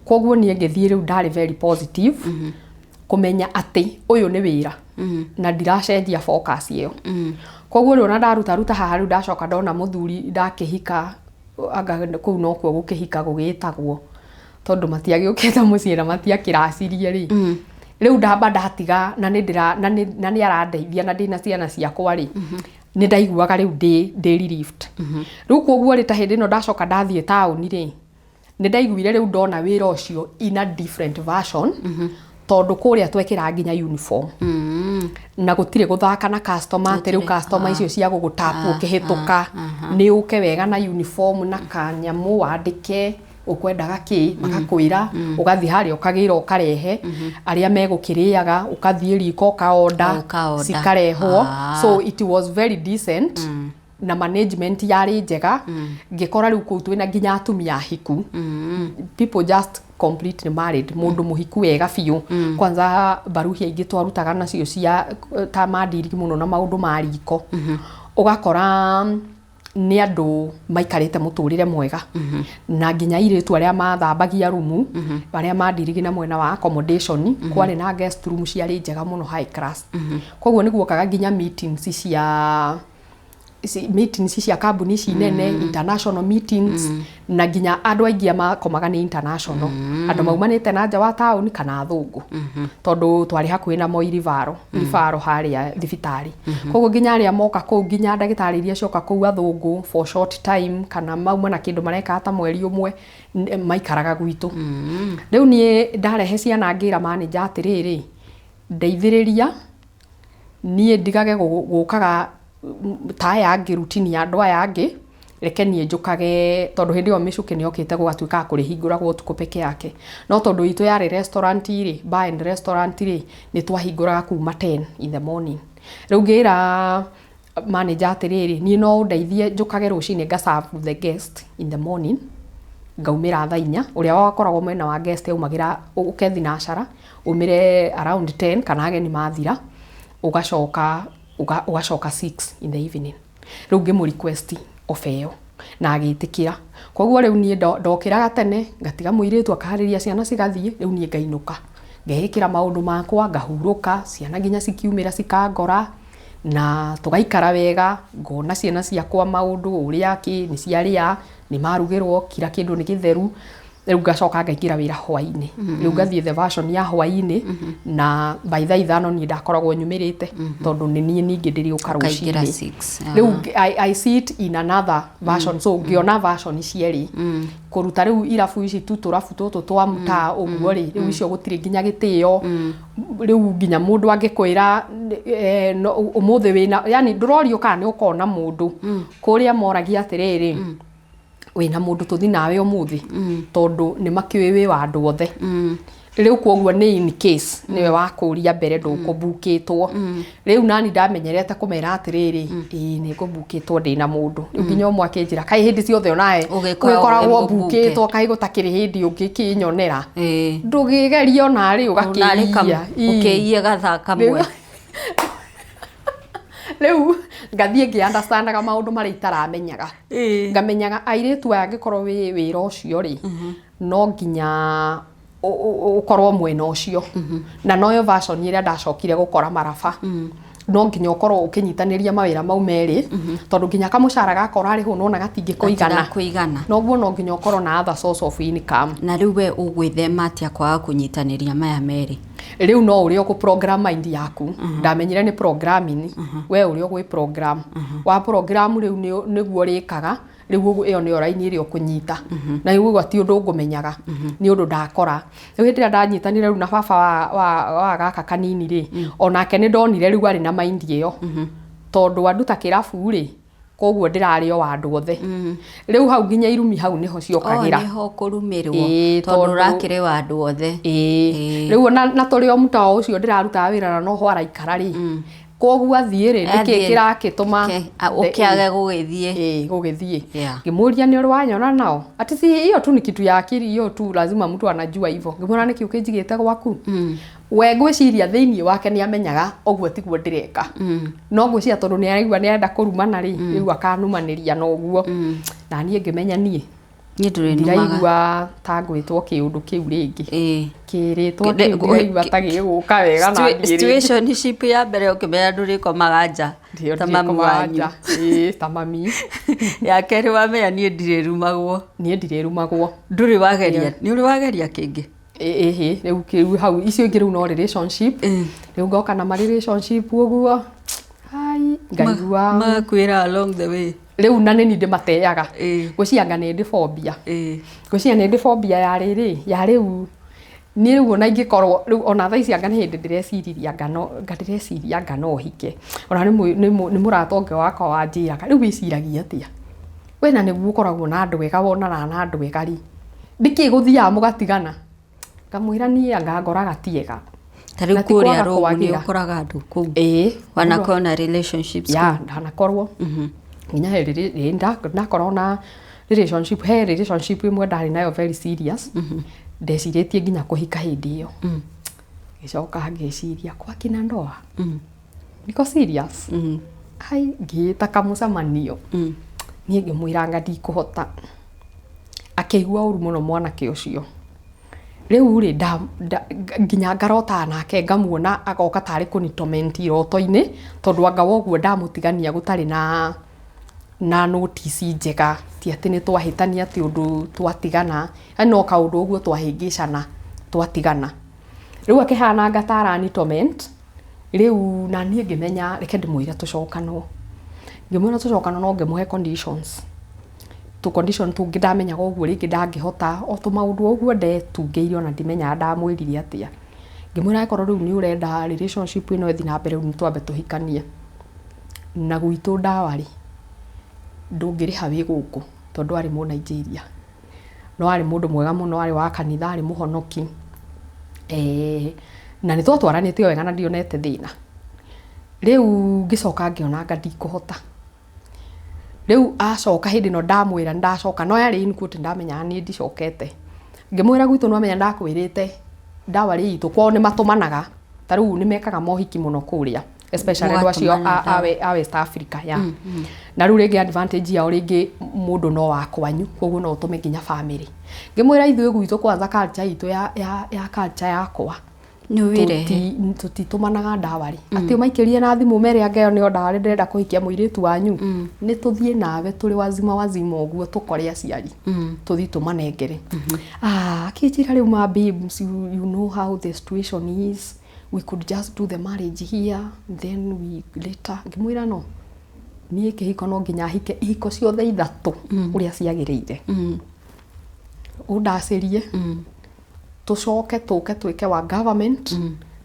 koguo niĩ ngĩthiĩ. Rĩu ndarĩ very positive kũmenya atĩ ũyũ nĩ wĩra na ndiracenjia focus ĩyo. Koguo rĩu ona ndaruta ruta haha, rĩu ndacoka ndona mũthuri, ndakĩhika, anga kũu nokuo gũkĩhika gũgĩtagwo, tondũ matiagĩũkĩte mũciĩ na matiakĩracirie rĩ. Rĩu ndamba ndatiga na nĩ ndĩra na nĩ arandeithia na ndĩna ciana ciakwa rĩ, nĩ ndaiguaga rĩu ndĩ relieved. Rĩu koguo rĩ, ta hĩndĩ ĩno ndacoka ndathiĩ taũni rĩ, nĩ ndaiguire rĩu ndona wĩra ũcio in a different version, tondũ kũrĩa twekĩraga nginya uniform na gũtirĩ gũthaka na customer, atĩ rĩu customer icio cia gũgũtapu ũkĩhĩtũka, nĩ ũke wega na uniform na kanyamũ wandĩke ũkwendaga kĩ, makakwĩra, ũgathiĩ harĩa ũkagĩra ũkarehe, arĩa megũkĩrĩaga ũkathiĩ riko ũkaonda, Ũkaorder. cikarehwo. So it was very decent na management yarĩ njega. Ngĩkora rĩu kũu twĩna nginya atumia ahiku, people just completely married, mũndũ mũhiku wega biũ. Kwanza baruhi aingĩ twarutaga nacio cia ta mandiri mũno na maũndũ ma riko, ũgakora nĩ andũ maikarĩte mũtũrĩre mwega, na nginya airĩtu arĩa mathambagia rumu, arĩa mandirigi na mwena wa accommodation, kwarĩ na guest room ciarĩ njega mũno, high class. Koguo nĩ guokaga nginya meetings cia meetings cia kambuni ici nene, international meetings, na nginya andũ aingĩ makomaga nĩ international, andũ maumanĩte na nja wa taũni kana athũngũ, tondũ twarĩ hakuhĩ na Moi Referral harĩa thibitarĩ. Koguo nginya arĩa moka kũu, nginya ndagĩtarĩ iria cioka kũu athũngũ for short time, kana mauma na kĩndũ mareka ta mweri ũmwe, maikaraga gwitũ. Rĩu niĩ ndarehe ciana, ngĩra manager atĩrĩrĩ, ndeithĩrĩria niĩ ndigage gũkaga ta aya angĩ, routine ya andũ aya angĩ, reke niĩ njũkage, tondũ hĩndĩ ĩyo mĩcuke nĩ yokĩte gũgatuĩka kũrĩhingũragwo ũtukũ peke yake, no tondũ itũ yarĩ restaurant rĩ, bar and restaurant rĩ, nĩ twahingũraga kuma 10 in the morning. Rĩu ngĩra manager atĩrĩrĩ, niĩ no ũndeithie njũkage rũcinĩ nga serve the guest in the morning, ngaumĩra thaa 4. Ũrĩa wakoragwo mwena wa guest aumagĩra ũke thinacara, umĩre around 10 kana ageni mathira, ũgacoka ũgacoka 6 in the evening. Rĩu ngĩmũ request ofa ĩyo na agĩtĩkĩra. Koguo rĩu niĩ ndokĩraga tene, ngatiga mũirĩtu akaharĩria ciana cigathiĩ, rĩu niĩ ngainũka, ngeĩkĩra maũndũ makwa, ngahurũka, ciana nginya cikiumĩra cikangora na tũgaikara wega, ngona ciana ciakwa maũndũ ũrĩa kĩ nĩ ciarĩa, nĩ marugĩrwo, kila kĩndũ nĩ gĩtheru. Rĩu ngacoka ngaingĩra wĩra hwainĩ. Rĩu ngathiĩ the version ya hwainĩ, na by thaa 5 niĩ ndakoragwo nyumĩrĩte, tondũ nĩ niĩ ningĩ ndĩrĩũka Ũkaingĩra rũcinĩ. 6. Rĩu I see it in another version, so ngĩona version cierĩ kũruta rĩu irabu ici tu, tũrabu tũtũ twa mũtaa ũguo rĩ, rĩu icio gũtirĩ nginya gĩtĩo. Rĩu nginya mũndũ angĩkwĩra no, ũmũthĩ wĩna, yani ndũrorio kana nĩ ũkona mũndũ kũrĩa, moragia atĩrĩrĩ, wĩna mũndũ tũthi nawe ũmũthĩ, tondũ nĩ makĩũĩ wĩ wa andũ othe. Rĩu koguo nĩ in case nĩwe wakũria mbere ndũkũbukĩtwo. Rĩu nani ndamenyerete kũmera atĩrĩrĩ, ĩĩ nĩ ngũbukĩtwo ndĩna mũndũ. Rĩu nginya ũmwe akĩnjĩra, kaĩ hĩndĩ ciothe onawe Ũgĩkoragwo ũgĩkoragwo wĩ mũbuke. bukĩtwo, kaĩ gũtakĩrĩ hĩndĩ ũngĩkĩnyonera, ndũgĩgerie onarĩ ũgakĩiya. Ũkĩiye gathaa kamwe. Rĩu ngathiĩ ngĩ-understandaga maũndũ marĩa itaramenyaga, ngamenyaga airĩtu aya, angĩkorwo wĩ wĩra ũcio rĩ, no nginya ũkorwo mwena ũcio, na noyo version ĩrĩa ndacokire gũkora maraba, no nginya ũkorwo ũkĩnyitanĩria mawĩra mau merĩ, tondũ nginya kamũcara gaka ũrarĩhwo nona gatingĩkũigana. Gatigakũigana. Noguo no nginya ũkorwo na other source of income. Na rĩu we ũgwĩthema atĩa kwaga kũnyitanĩria maya merĩ? Rĩu no ũrĩa ũkũ program mind yaku. Ndamenyire nĩ programming, we ũrĩa ũgwĩ program wa program rĩu nĩguo ũrĩkaga. Rĩu ũguo ĩyo nĩyo raini ĩrĩa ũkũnyita, na rĩu ũguo ti ũndũ ngũmenyaga, nĩ ũndũ ndakora. Rĩu hĩndĩ ĩrĩa ndanyitanire rĩu na baba wa gaka kanini rĩ, onake nĩ ndonire rĩu arĩ na mind ĩyo, tondũ anduta kĩrabu rĩ, koguo ndĩrarĩ o wa andũ othe. Rĩu hau nginya irumi hau nĩho ciokagĩra. O nĩho kũrumĩrwo. Ĩĩ, tondũ tondũ- ũrakĩrĩ wa andũ othe. Ĩĩ. Ĩĩ. Rĩu ona na tũrĩ o mũtao ũcio ndĩrarutaga wĩra na noho araikara rĩ, koguo athiĩ rĩ, nĩkĩ Athiĩ- kĩrakĩtũma ũkĩage gũgĩthiĩ? Ĩĩ, gũgĩthiĩ. Yeah. Ngĩmũria, nĩ ũrĩ wanyona nao ati si hiyo tu ni kitu ya akili, hiyo tu lazima mtu anajua hivyo. Ngĩmwĩra, nĩkĩ ũkĩnjigĩte gwaku? We ngwĩciria thĩinĩ wake nĩ amenyaga ũguo tiguo ndĩreka, no ngwĩciria tondũ nĩ araigua nĩ arenda kũrumana rĩ, rĩu akanumanĩria na ũguo. Na niĩ ngĩmenya niĩ Niĩ ndũrĩnumaga. Ndiraigua ta ngwĩtwo kĩũndũ kĩu rĩngĩ. Kĩrĩtwa kĩu ndiraigua ta gĩgũka wega na niĩ rĩngĩ. Situationship ya mbere ũkĩmenya ndũrĩkomaga nja Ndio ta mami ndirĩkomaga wanyu. nja. Ĩĩ, ta mami. Ya kerĩ wamenya niĩ ndirĩrumagwo. Niĩ ndirĩrumagwo. Ndũrĩ wageria, nĩ ũrĩ wageria kĩngĩ? Ĩhĩ, rĩu kĩu hau icio ingĩ rĩu no relationship. Rĩu ngoka na ma relationship ũguo, hai, ngaigua Magakwĩra along the way. Rĩu na nĩ niĩ ndĩmateaga. Ngwĩciria anga nĩ ndĩ phobia. Ngwĩciria nĩ ndĩ phobia ya rĩrĩ ya rĩu niĩ rĩu ona ingĩkorwo rĩu ona thaa ici anga nĩ hĩndĩ ndĩreciriria anga no anga ndĩreciria anga no hike. Ona nĩ mũrata ũngĩ wakwa wanjĩraga, rĩu wĩciragia atĩa we, na nĩguo ũkoragwo na andũ ega, wonanaga na andũ ega rĩ, nĩkĩ gũthiaga mũgatigana? Ngamwĩra niĩ anga ngoraga ti ega. Ta rĩu Na ti kũrĩa kwaga Rome nĩ kwagĩra. ũkoraga andũ kũu? Ĩĩ. Wanakorwo na relationships? Ya, ndanakorwo nginya he ĩĩ, ndakorwo na relationship, he relationship ĩmwe ndarĩ nayo very serious, ndecirĩtie nginya kũhika hĩndĩ ĩyo. Ngĩcoka ngĩciria kwa kina ndoa niko serious. Ai, ngĩĩta kamũcemanio niĩ, ngĩmwĩra anga ndikũhota. Akĩigua ũru mũno mwanake ũcio. Rĩu rĩ, nginya ngarotaga nake, ngamuona agoka tarĩ kũni torment iroto-inĩ, tondũ anga woguo ndamũtigania gũtarĩ na notice njega, ti atĩ nĩ twahĩtania, atĩ ũndũ twatigana, yani no kaũndũ ũguo twahĩngĩcana twatigana. Rĩu akĩhananga ta arani torment. Rĩu na niĩ ngĩmenya reke ndĩmwĩre tũcokanwo. Ngĩmwĩra tũcokanwo, no ngĩmũhe conditions, tũ condition tũngĩ ndamenyaga ũguo rĩngĩ ndangĩhota, o tũmaũndũ ũguo ndetungĩire, ona ndimenyaga ndamwĩrire atĩa. Ngĩmwĩra akorwo rĩu nĩ ũrenda relationship ĩno ĩthiĩ na mbere, rĩu nĩ twambe tũhikanie, na gwitũ ndawa rĩ ndũngĩrĩha wĩ gũkũ, tondũ arĩ mũ Nigeria, no arĩ mũndũ mwega mũno, arĩ wa kanitha, arĩ mũhonoki, na nĩ twatwaranĩte o wega na ndionete thĩna. Rĩu ngĩcoka ngĩona anga ndikũhota. Rĩu acoka hĩndĩ ĩno ndamwĩra nĩ ndacoka, no yarĩ in quote, ndamenyaga niĩ ndicokete. Ngĩmwĩra gwitũ nĩwamenya ndakwĩrĩte dowry itũ kwao nĩ matũmanaga, ta rĩu nĩ mekaga mohiki mũno kũrĩa, especially andũ acio Mũgatũmana a West Africa ya na rĩu rĩngĩ advantage yao, rĩngĩ mũndũ no wa kwanyu, koguo no ũtũme nginya family. Ngĩmwĩra ithuĩ gwitũ kwanza culture itũ ya culture yakwa Nĩ wĩrehe. Tũtitũmanaga dowry atĩ ũmaikĩrie na thimũ mere anga ĩyo nĩyo dowry, ndĩrenda kũhikia mũirĩtu wanyu. Nĩ tũthiĩ nawe tũrĩ wazima wazima ũguo, tũkore aciari, tũthiĩ tũmanengere. Ah, akĩnjĩra rĩu, ma babes, you know how the situation is, we could just do the marriage here, then we later. Ngĩmwĩra no niĩ kĩhiko no nginya hike ihiko ciothe ithatũ ũrĩa ciagĩrĩire, ũndacĩrie, tũcoke tũke twĩke wa government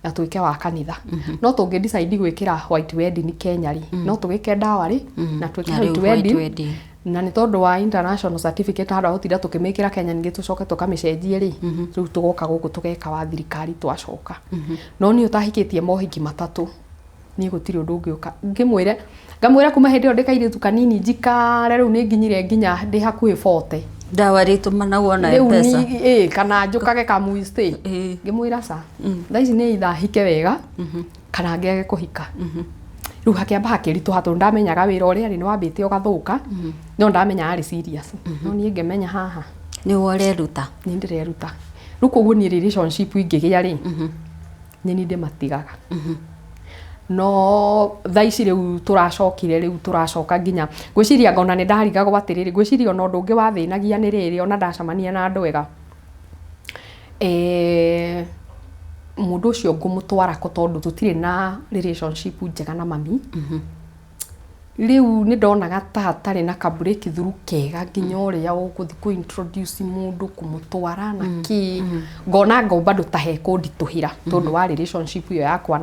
na twĩke wa kanitha. No tũngĩ decide gwĩkĩra white wedding Kenya rĩ, no tũgĩke dowry na twĩke Na white rĩu white wedding. Wedding. Na nĩ tondũ wa international certificate, handũ ha gũtinda tũkĩmĩkĩra Kenya ningĩ tũcoke tũkamĩcenjie rĩ, rĩu tũgoka gũkũ tũgeka wa thirikari twacoka. No niĩ ũtahikĩtie mohiki matatũ, niĩ gũtirĩ ũndũ ũngĩũka ngĩmwĩre. Ngamwĩra kuma hĩndĩ ĩyo ndĩ kairĩtu kanini njikare, rĩu nĩ nginyire nginya ndĩ hakuhĩ 40. Dowry ĩtũmanagwo na Rĩu M-Pesa. Ĩ, kana njũkage kamuistĩ. Ngĩmwĩra ca thaa ici nĩ ithaa hike wega kana ngĩage kũhika. Rĩu hakĩamba hakĩritũha tondũ ndamenyaga wĩra ũrĩa arĩ nĩ wambĩte ũgathũka, no ndamenya arĩ serious, no niĩ ngĩmenya haha Nĩwe ũreruta. Nĩ ndĩreruta rĩu. Koguo niĩ relationship ingĩgĩa rĩ, nĩ niĩ ndĩmatigaga. No thaa ici rĩu tũracokire, rĩu tũracoka nginya ngwĩciria ngona nĩ ndarigagwo atĩrĩrĩ, ngwĩciria ona ũndũ ũngĩ wathĩnagia nĩ rĩrĩ, ona ndacemania na andũ ega. Mũndũ ũcio ngũmũtwara kũ tondũ tũtirĩ na relationship njega na mami. Rĩu nĩ ndonaga ta hatarĩ na ka breakthrough kega nginya ũrĩa ũgũthiĩ kũ introduce mũndũ kũmũtwara na kĩ, ngona ngo bado ta hekũnditũhĩra tondũ wa relationship ĩyo yakwa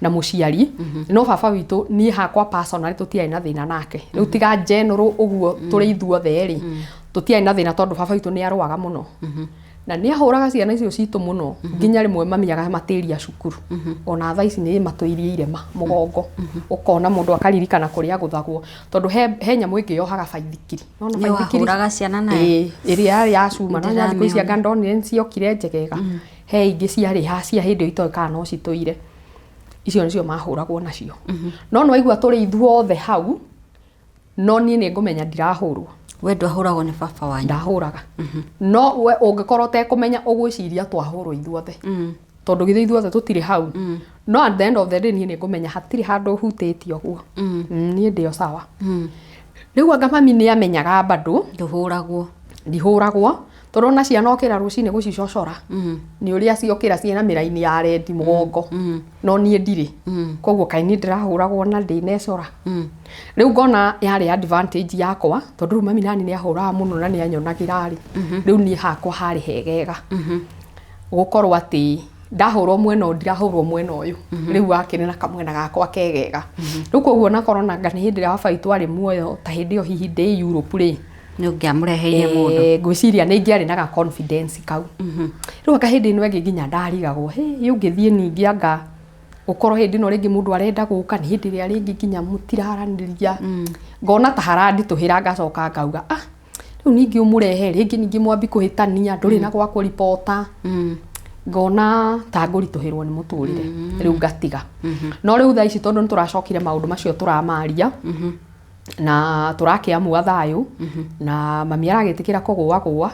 na mũciari. No baba witũ, niĩ hakwa personally tũtiarĩ na thĩna nake. Rĩu tiga general ũguo tũrĩ ithuothe rĩ, tũtiarĩ na thĩna tondũ baba witũ nĩ arũaga mũno na nĩ ahũraga ciana icio citũ mũno, nginya rĩmwe mami akamatĩria cukuru. Ona thaa ici nĩ matũirie irema mũgongo, ũkona mũndũ akaririkana kũrĩa agũthagwo, tondũ he nyamũ ĩngĩ yohaga baithikiri. Nĩwona Nĩ baithikiri? Wahũraga ciana nayo? Ĩĩ, ĩrĩa yarĩ ya cuma no nya thikũ ici Ndĩramĩona. anga ndonire nĩ ciokire njegega. He ingĩ ciarĩ ha cia hĩndĩ ĩyo itoĩ kana no citũire. Icio nĩcio mahũragwo nacio. No nĩwaigua tũrĩ ithuothe hau, no niĩ nĩ ngũmenya ndirahũrwo. We ndwahũragwo nĩ baba wanyu? Ndahũraga, no we ũngĩkorwo ũtekũmenya ũgwĩciria twahũrwo ithuothe, tondũ githĩ ithuothe tũtirĩ hau? No at the end of the day niĩ nĩ ngũmenya hatirĩ handũ hutĩtie ũguo. Niĩ ndĩ o sawa. Rĩu anga mami nĩ amenyaga bado Ndũhũragwo. Ndihũragwo, tondũ ona ciana okĩra rũcinĩ gũcicocora nĩ ũrĩa ciokĩra ciĩna mĩraini ya rendi mũgongo, no niĩ ndirĩ. Koguo kaĩ niĩ ndĩrahũragwo na ndĩnecora? Rĩu ngona yarĩ advantage yakwa, tondũ rĩu mami nani nĩ ahũraga mũno na nĩ anyonagĩra rĩ, rĩu niĩ hakwa harĩ hegega gũkorwo atĩ ndahũrwo mwena ũyũ, ndirahũrwo mwena ũyũ. Rĩu wakĩrĩ na kamwena gakwa kegega. Rĩu koguo onakorwo nanga nĩ hĩndĩ ĩrĩa baba witũ arĩ muoyo, ta hĩndĩ ĩyo hihi ndĩ Europe rĩ, Nĩ ũngĩamũreheire mũndũ? Ngwĩciria nĩ ingĩarĩ na ga confidence kau. Rĩu anga hĩndĩ ĩno ĩngĩ nginya ndarigagwo, hĩ, ũngĩthiĩ ningĩ anga ũkorwo hĩndĩ ĩno rĩngĩ mũndũ arenda gũka nĩ hĩndĩ ĩrĩa rĩngĩ nginya mũtiraranĩria, ngona ta haranditũhĩra, ngacoka ngauga, ah, rĩu ningĩ ũmũrehe rĩngĩ ningĩ mwambi kũhĩtania, ndũrĩ na gwa kũribota, ngona ta ngũritũhĩrwo nĩ mũtũrĩre, rĩu ngatiga. No rĩu thaa ici tondũ nĩ tũracokire maũndũ macio, tũramaria na tũrakĩamua thayũ, na mami aragĩtĩkĩra kũgũa gũa,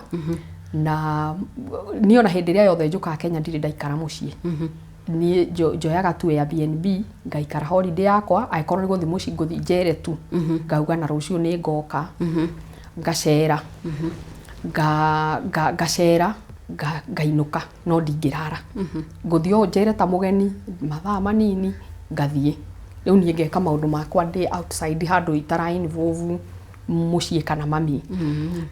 na niĩ ona hĩndĩ ĩrĩa yothe njũkaga Kenya ndirĩ ndaikara mũciĩ. Niĩ njoyaga tu Airbnb, ngaikara holiday yakwa. Angĩkorwo nĩ gũthiĩ mũciĩ, ngũthiĩ njere tu, ngauga na rũciũ nĩ ngoka, ngacera ngacera ngainũka, no ndingĩrara. Ngũthiĩ o njere ta mũgeni mathaa manini, ngathiĩ. Rĩu niĩ ngeka maũndũ makwa ndĩ outside, handũ itara involve mũciĩ kana mami.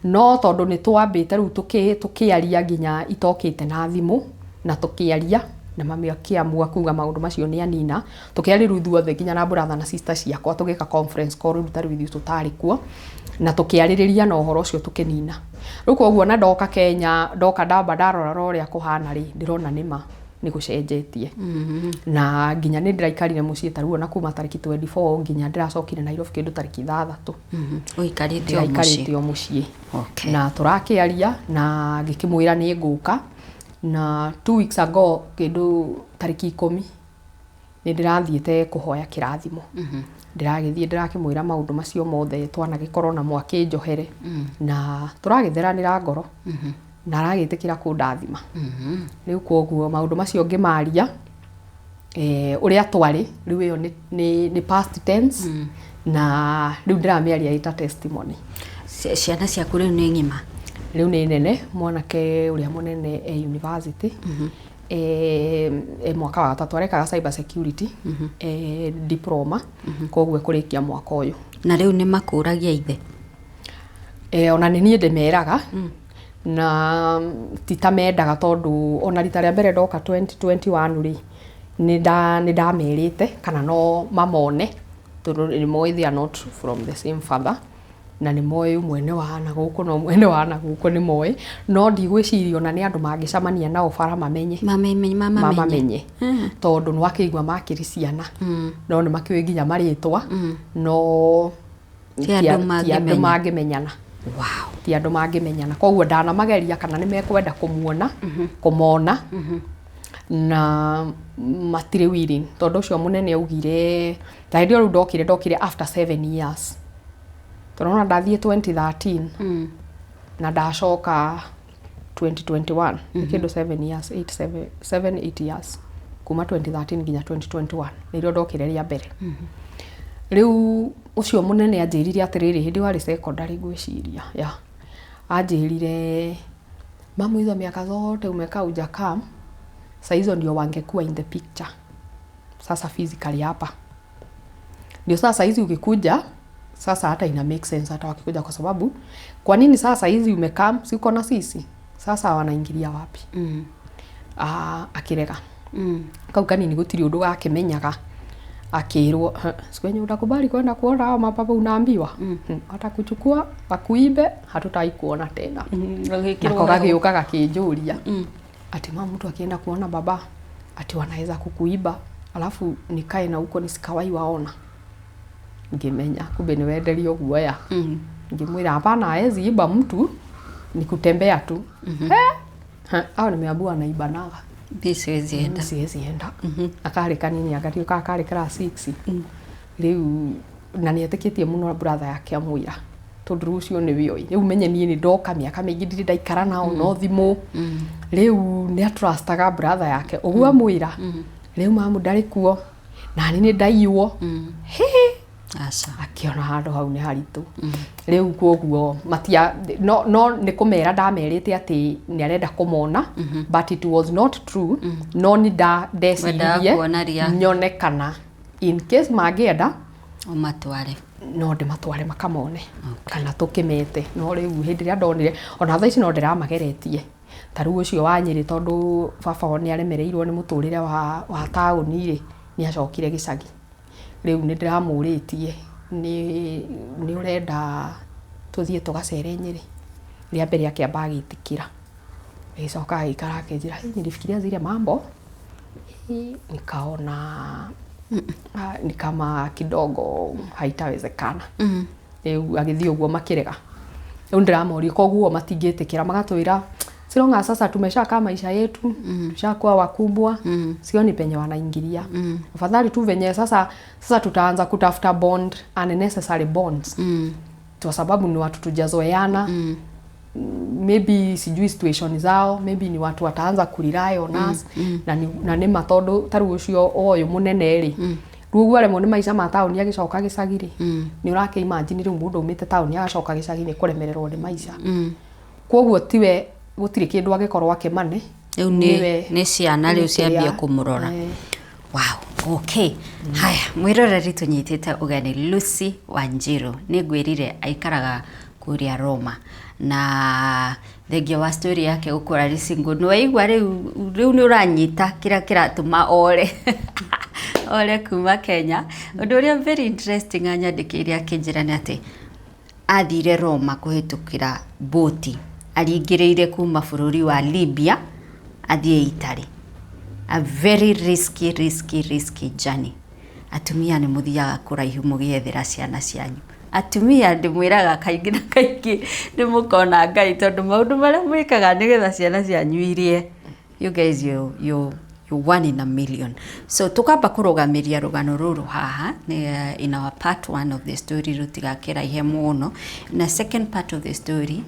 No tondũ nĩ twambĩte rĩu tũkĩaria nginya itokĩte na thimũ, na tũkĩaria na mami akĩamua kuga maũndũ macio nĩ anina, tũkĩaria rĩu ithuothe nginya na brother na sister ciakwa, tũgĩka conference call rĩu ta rĩu ithuĩ tũtarĩ kuo, na tũkĩarĩrĩria na ũhoro ũcio tũkĩnina. Rĩu koguo na ndoka Kenya, ndoka ndamba ndarora ũrĩa kũhana rĩ, ndĩrona nĩma nĩ gũcenjetie, na nginya nĩ ndĩraikarire mũciĩ ta rĩu ona kuma tarĩki 24 nginya ndĩracokire Nairobi kĩndũ tarĩki 6. Ũikarĩte o mũciĩ? Ndĩraikarĩte o mũciĩ. Okay. Na tũrakĩaria na ngĩkĩmwĩra nĩ ngũka, na 2 weeks ago kĩndũ tarĩki 10 nĩ ndĩrathiĩte kũhoya kĩrathimo. Ndĩragĩthiĩ, ndĩrakĩmwĩra maũndũ macio mothe twanagĩkorwo namo, akĩnjohere na tũragĩtheranĩra ngoro na aragĩtĩkĩra kũndathima. Rĩu koguo maũndũ macio ngĩmaria ũrĩa twarĩ, rĩu ĩyo nĩ past tense, na rĩu ndĩramĩaria ĩta testimony. Ciana ciaku rĩu nĩ ng'ima? Rĩu nĩ nene. Mwanake ũrĩa mũnene e university, e mwaka wa gatatũ, arekaga cyber security diploma, koguo ekũrĩkia mwaka ũyũ. Na rĩu nĩ makũragia ithe? Ona nĩ niĩ ndĩmeraga, na ti ta mendaga, tondũ ona rita rĩa mbere ndoka 2021 rĩ, nĩ ndamerĩte kana no mamone, tondũ nĩ moĩ they are not from the same father, na nĩ moĩ ũmwe nĩ wa na gũkũ na ũmwe nĩ wa na gũkũ, nĩ moĩ. No ndigwĩciria ona nĩ andũ mangĩcemania nao bara mamenye. Mamamenye. Mamamenye, tondũ nĩ wakĩigua makĩrĩ ciana, no nĩ makĩũĩ nginya marĩtwa, no Ti andũ ti andũ mangĩmenya. Mangĩmenyana. Ti andũ mangĩmenyana. Koguo ndanamageria kana nĩ mekwenda kũmuona, kũmona, na matirĩ willing, tondũ ũcio mũnene augire ta hĩndĩ ĩyo rĩu ndokire after 7 years, tondũ ona ndathiĩ 2013 na ndacoka 2021, nĩ kĩndũ 7 years, 8 7 7 8 years, kuma 2013 nginya 2021 nĩrĩo ndokire rĩa mbere. Rĩu ũcio mũnene anjĩrire atĩrĩrĩ, hĩndĩ ĩyo arĩ secondary ngwĩciria, ya anjĩrire, "Mamu, hizo miaka zote umekaa hujakam." Saa hizo ndio wangekuwa in the picture sasa physically hapa ndio sasa hizi ukikuja sasa hata ina make sense hata wakikuja kwa sababu kwa nini sasa hizi umekam si uko na sisi sasa wanaingilia wapi? Ah, akirega. Kau kanini gutiri undu gakimenyaga akirwo, "Siku yenye utakubali kwenda kuona hao mababa unaambiwa watakuchukua wakuibe, hatutai kuona tena." Nako gagĩũka gakĩnjũria ati mama, mtu akienda kuona baba ati wanaweza kukuiba alafu nikae na huko nisikawai waona. Ngĩmenya kumbe nĩ wenderio guoya. Ngĩmwĩra hapana, haezi iba mtu, ni kutembea tu. Eh, hao nimeambiwa wanaibanaga. Mimi siwezi enda. Siwezi enda. Akarĩ kanini agatiũka karĩ class 6 rĩu na nĩ etĩkĩtie mũno brother yake amwĩra tondũ rĩu ũcio nĩwe oĩ rĩu menye niĩ nĩ ndoka mĩaka mĩingĩ ndirĩ ndaikara nao no thimũ rĩu nĩ atrustaga brother yake ũguo amwĩra rĩu mamu ndarĩ kuo nani nĩ ndaiywo. Hĩ. Aca. Akĩona handũ hau nĩ haritũ rĩu koguo matia no nĩ kũmera ndamerĩte atĩ nĩ arenda kũmona, but it was not true, no nĩ Wendaga ndeciririe kuona reaction. Nyone kana in case mangĩenda Ũmatware. No ndĩmatware makamone kana tũkĩmete. No rĩu hĩndĩ ĩrĩa ndonire ona thaa ici no ndĩramageretie ta rĩu ũcio wa Nyĩrĩ tondũ baba wao nĩ aremereirwo nĩ mũtũrĩre wa taũni rĩ nĩ acokire gĩcagi rĩu nĩ ndĩramũrĩtie nĩ ũrenda tũthiĩ tũgacere Nyĩrĩ rĩa mbere akĩamba agĩtĩkĩra agĩcoka agĩikara akĩnjĩra, "Hey, nilifikiria zile mambo hii, nikaona ni kama kidogo haitawezekana." Rĩu agĩthiĩ ũguo makĩrega rĩu ndĩramoria koguo matingĩtĩkĩra magatwĩra silonga sasa tumeshakaa maisha yetu tushakuwa wakubwa sioni penye wanaingilia afadhali tu venye sasa tutaanza kutafuta bond, unnecessary bonds kwa sababu ni watu tujazoeana maybe sijui situation zao, maybe ni watu wataanza kurely on us na nĩ ma tondũ ta rĩu ũcio ũyũ mũnene rĩ rĩu ũguo aremwo nĩ maica ma taũni agĩcoka gĩcagi rĩ nĩ ũrakĩ imagine rĩu mũndũ aumĩte taũni agacoka gĩcagi nĩ kũremererwo nĩ maica koguo tiwe gũtirĩ kĩndũ angĩkorwo akĩmane. Rĩu nĩ ciana rĩu nĩ ciambia kĩrĩa- kũmũrora. Eh. Wow, okay. Haya, mwĩroreri tũnyitĩte ũgeni Lucy Wanjiru. Nĩ ngwĩrire aikaraga kũrĩa Roma na thengia wa story yake gũkũra arĩ single nĩ waigua rĩu nĩ ũranyita kĩrĩa kĩratũma ore kuma Kenya. Ũndũ ũrĩa very interesting anyandĩkĩire akĩnjĩra nĩ atĩ athire Roma kũhĩtũkĩra boti aringĩrĩire kuma bũrũri wa Libya athiĩ Italy, a very risky, risky, risky journey. Atumia nĩ mũthiaga kũraihu mũgĩethera ciana cianyu. Atumia ndĩmwĩraga kaingĩ na kaingĩ nĩ mũkona Ngai tondũ maũndũ marĩa mwĩkaga nĩgetha ciana cianyu irie, you guys, you one in a million. So tukamba kũrũgamĩria rũgano rũrũ haha nĩ, in our part one of the story rũtigakĩraihe mũno na second part of the story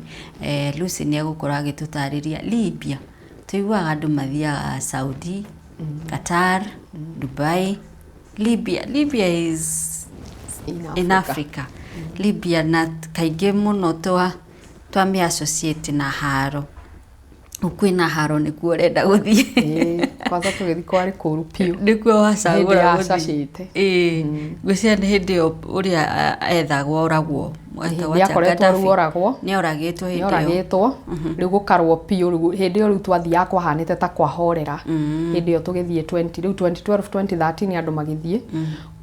Lucy nĩ egũkorwo agĩtũtarĩria Libya tũiguaga andũ mathiaga Saudi, Qatar, Dubai, Libya. Libya is in in Africa. Africa. Libya na kaingĩ mũno twamĩ associate na haro kwĩna haro nĩkuo ũrenda gũthiĩ. Ĩĩ, kwanza tũgĩthiĩ kwarĩ kũru biũ. Nĩkuo wacagũra Hĩndĩ ya gũthiĩ. cacĩte. Ĩĩ ngwĩciria nĩ hĩndĩ ĩyo ũrĩa ethagwo oragwo etagwo Nĩ atĩa? akoretwo Gaddafi. rĩu oragwo. Nĩ oragĩtwo hĩndĩ ĩyo. Nĩoragĩtwo rĩu gũkarwo biũ rĩu hĩndĩ ĩyo rĩu twathiaga kwahanĩte ta kwahorera hĩndĩ ĩyo tũgĩthiĩ 20 rĩu 2012 2013 andũ magĩthiĩ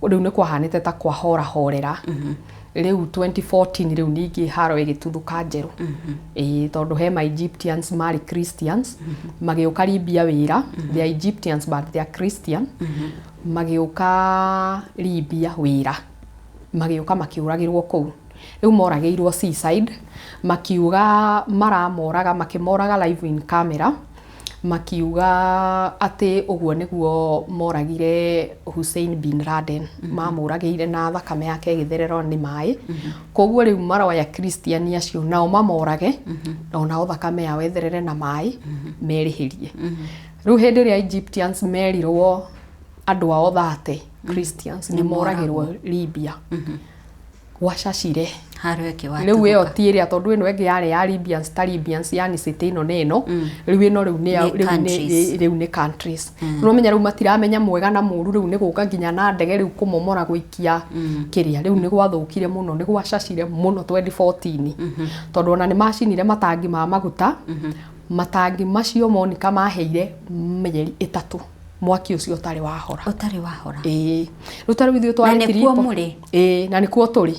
rĩu nĩ kwahanĩte ta kwahorahorera rĩu 2014 rĩu ningĩ haro ĩgĩtuthũka njerũ ĩĩ tondũ he ma Egyptians marĩ Christians magĩũka Libya wĩra. They are Egyptians but they are Christian. Magĩũka Libya wĩra magĩũka makĩũragĩrwo kũu rĩu moragĩirwo seaside makiuga maramoraga makĩmoraga live in camera makiuga atĩ ũguo nĩguo moragire Hussein bin Laden mamũragĩire na thakame yake ĩgĩthererwo nĩ maĩ koguo rĩu maroya Christian acio nao mamorage onao thakame yao ĩtherere na maĩ merĩhĩrie rĩu hĩndĩ ĩrĩa Egyptians merirwo andũ ao 30 Christians nĩ moragĩrwo Libya. Gwacacire. Haro ĩngĩ Rĩu ĩyo watuthũka. ti ĩrĩa, tondũ ĩno ĩngĩ yarĩ ya Libyans, ta Libyans, yani city ĩno nĩ ĩno rĩu, ĩno rĩu nĩ Nĩ rĩu nĩ countries. Rĩu nĩ countries. Nĩũramenya rĩu matiramenya mwega na mũru, rĩu nĩ gũka nginya na ndege, rĩu kũmomora, gũikia kĩrĩa. Rĩu nĩ gwathũkire mũno, nĩ gwacacire mũno 2014, tondũ ona nĩ macinire matangi ma maguta. Matangi macio Monica maheire mĩeri 3 mwaki ũcio ũtarĩ wahora. Ũtarĩ wahora. Ĩĩ, rĩu ta rĩu ithuĩ Na twarĩ nĩkuo Tripoli. mũrĩ? Ĩĩ, na nĩkuo tũrĩ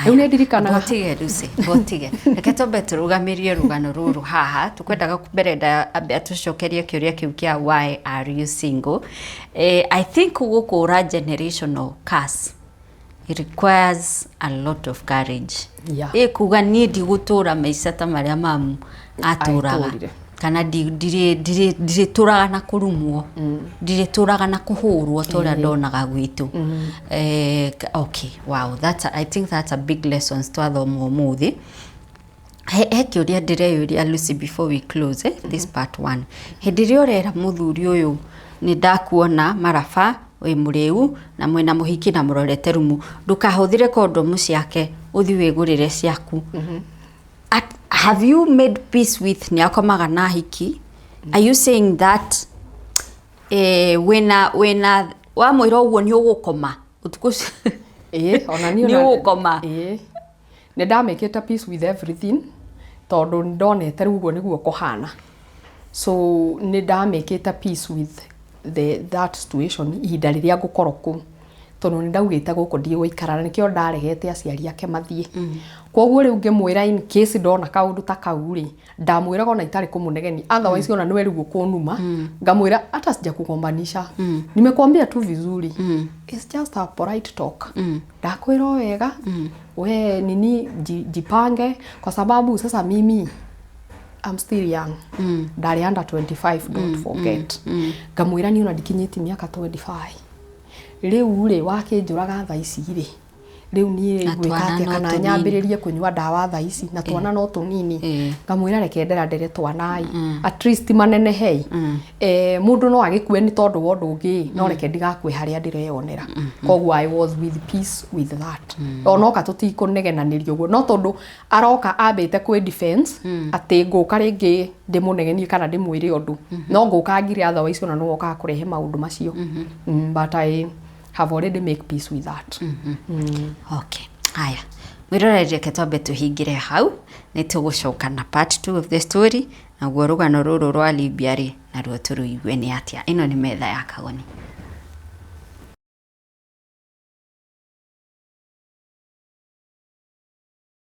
rĩu. Nĩ ndirikanaga. Botige Lucy, botige. Reke twambe tũrũgamĩrie rũgano rũrũ haha. Tũkwendaga mbere nda ambe atũcokerie kĩũria kĩu kĩa "Why are you single?" I think gũkũra generational curse, it requires a lot of courage. Ĩ kuga niĩ ndigũtũra maica ta marĩa mamu atũraga. Atũrire. Kana ndirĩtũraga na kũrumwo, ndirĩtũraga na kũhũrwo ta ũrĩa ndonaga gwitũ. Okay, wow, I think that's a big lessons twathoma ũmũthĩ. He kĩũria ndĩreyũria, Lucy, before we close this part one. Hĩndĩ ĩrĩa ũrera mũthuri ũyũ, "Nĩ ndakuona maraba wĩ mũrĩu na mwĩna mũhiki na mũrorete rumu, ndũkahũthĩre kondomu ciake, ũthiĩ wĩgũrĩre ciaku," have you made peace with nĩ akomaga na hiki? Are you saying that wĩna wamwĩra ũguo nĩ ũgũkoma ũtukũ ũcio? Ĩĩ, ona niĩ Nĩ ũgũkoma? Ĩĩ, nĩ ndamĩkĩte peace with everything, tondũ nĩ ndonete rĩu ũguo nĩguo kũhana. So nĩ ndamĩkĩte peace with that situation ihinda rĩrĩa ngũkorwo kũu, tondũ nĩ ndaugĩte gũkũ ndigũikara, na nĩkĩo ndaregete aciari ake mathiĩ. Koguo rĩu ngĩmwĩra, in case ndona kaũndũ ta kau rĩ, ndamwĩraga ona itarĩ kũmũnegenia, otherwise ona nĩwe rĩu ũkũnuma. Ngamwĩra, "Hata sijakugombanisha, nimekuambia tu vizuri. It's just a polite talk. Ndakwĩra o wega, we nini, jipange, kwa sababu sasa mimi I'm still young." Ndarĩ under 25, don't forget. Ngamwĩra, "Niĩ ona ndikinyĩtie mĩaka 25 rĩu rĩ, wakĩnjũraga thaa ici rĩ, rĩu niĩ Na ngwĩka twana atĩa no kana tũnini. Nyambĩrĩrie kũnyua ndawa thaa ici na twana no tũnini?" Ngamwĩra, "Reke nderandere twanai, at least manenehei. Mũndũ no agĩkue nĩ tondũ wa ũndũ ũngĩ, no reke ndigakue harĩa ndĩreyonera." Koguo I was with peace with that. Onoka tũtikũnegenanĩria ũguo, no tondũ aroka ambĩte kwĩ defense atĩ ngũka rĩngĩ ndĩmũnegenie kana ndĩmwĩre ũndũ, no ngũka ngire, otherwise ona nĩwe ũkaga kũrehe maũndũ macio. But I have already make peace with that. Okay, haya mwĩroreri, reke twambe tũhingĩre hau. Nĩ tũgũcoka na part 2 of the story, naguo rũgano rũrũ rwa Libya rĩ, naruo tũrũigue nĩ atĩa. Ĩno nĩ metha ya Kagoni.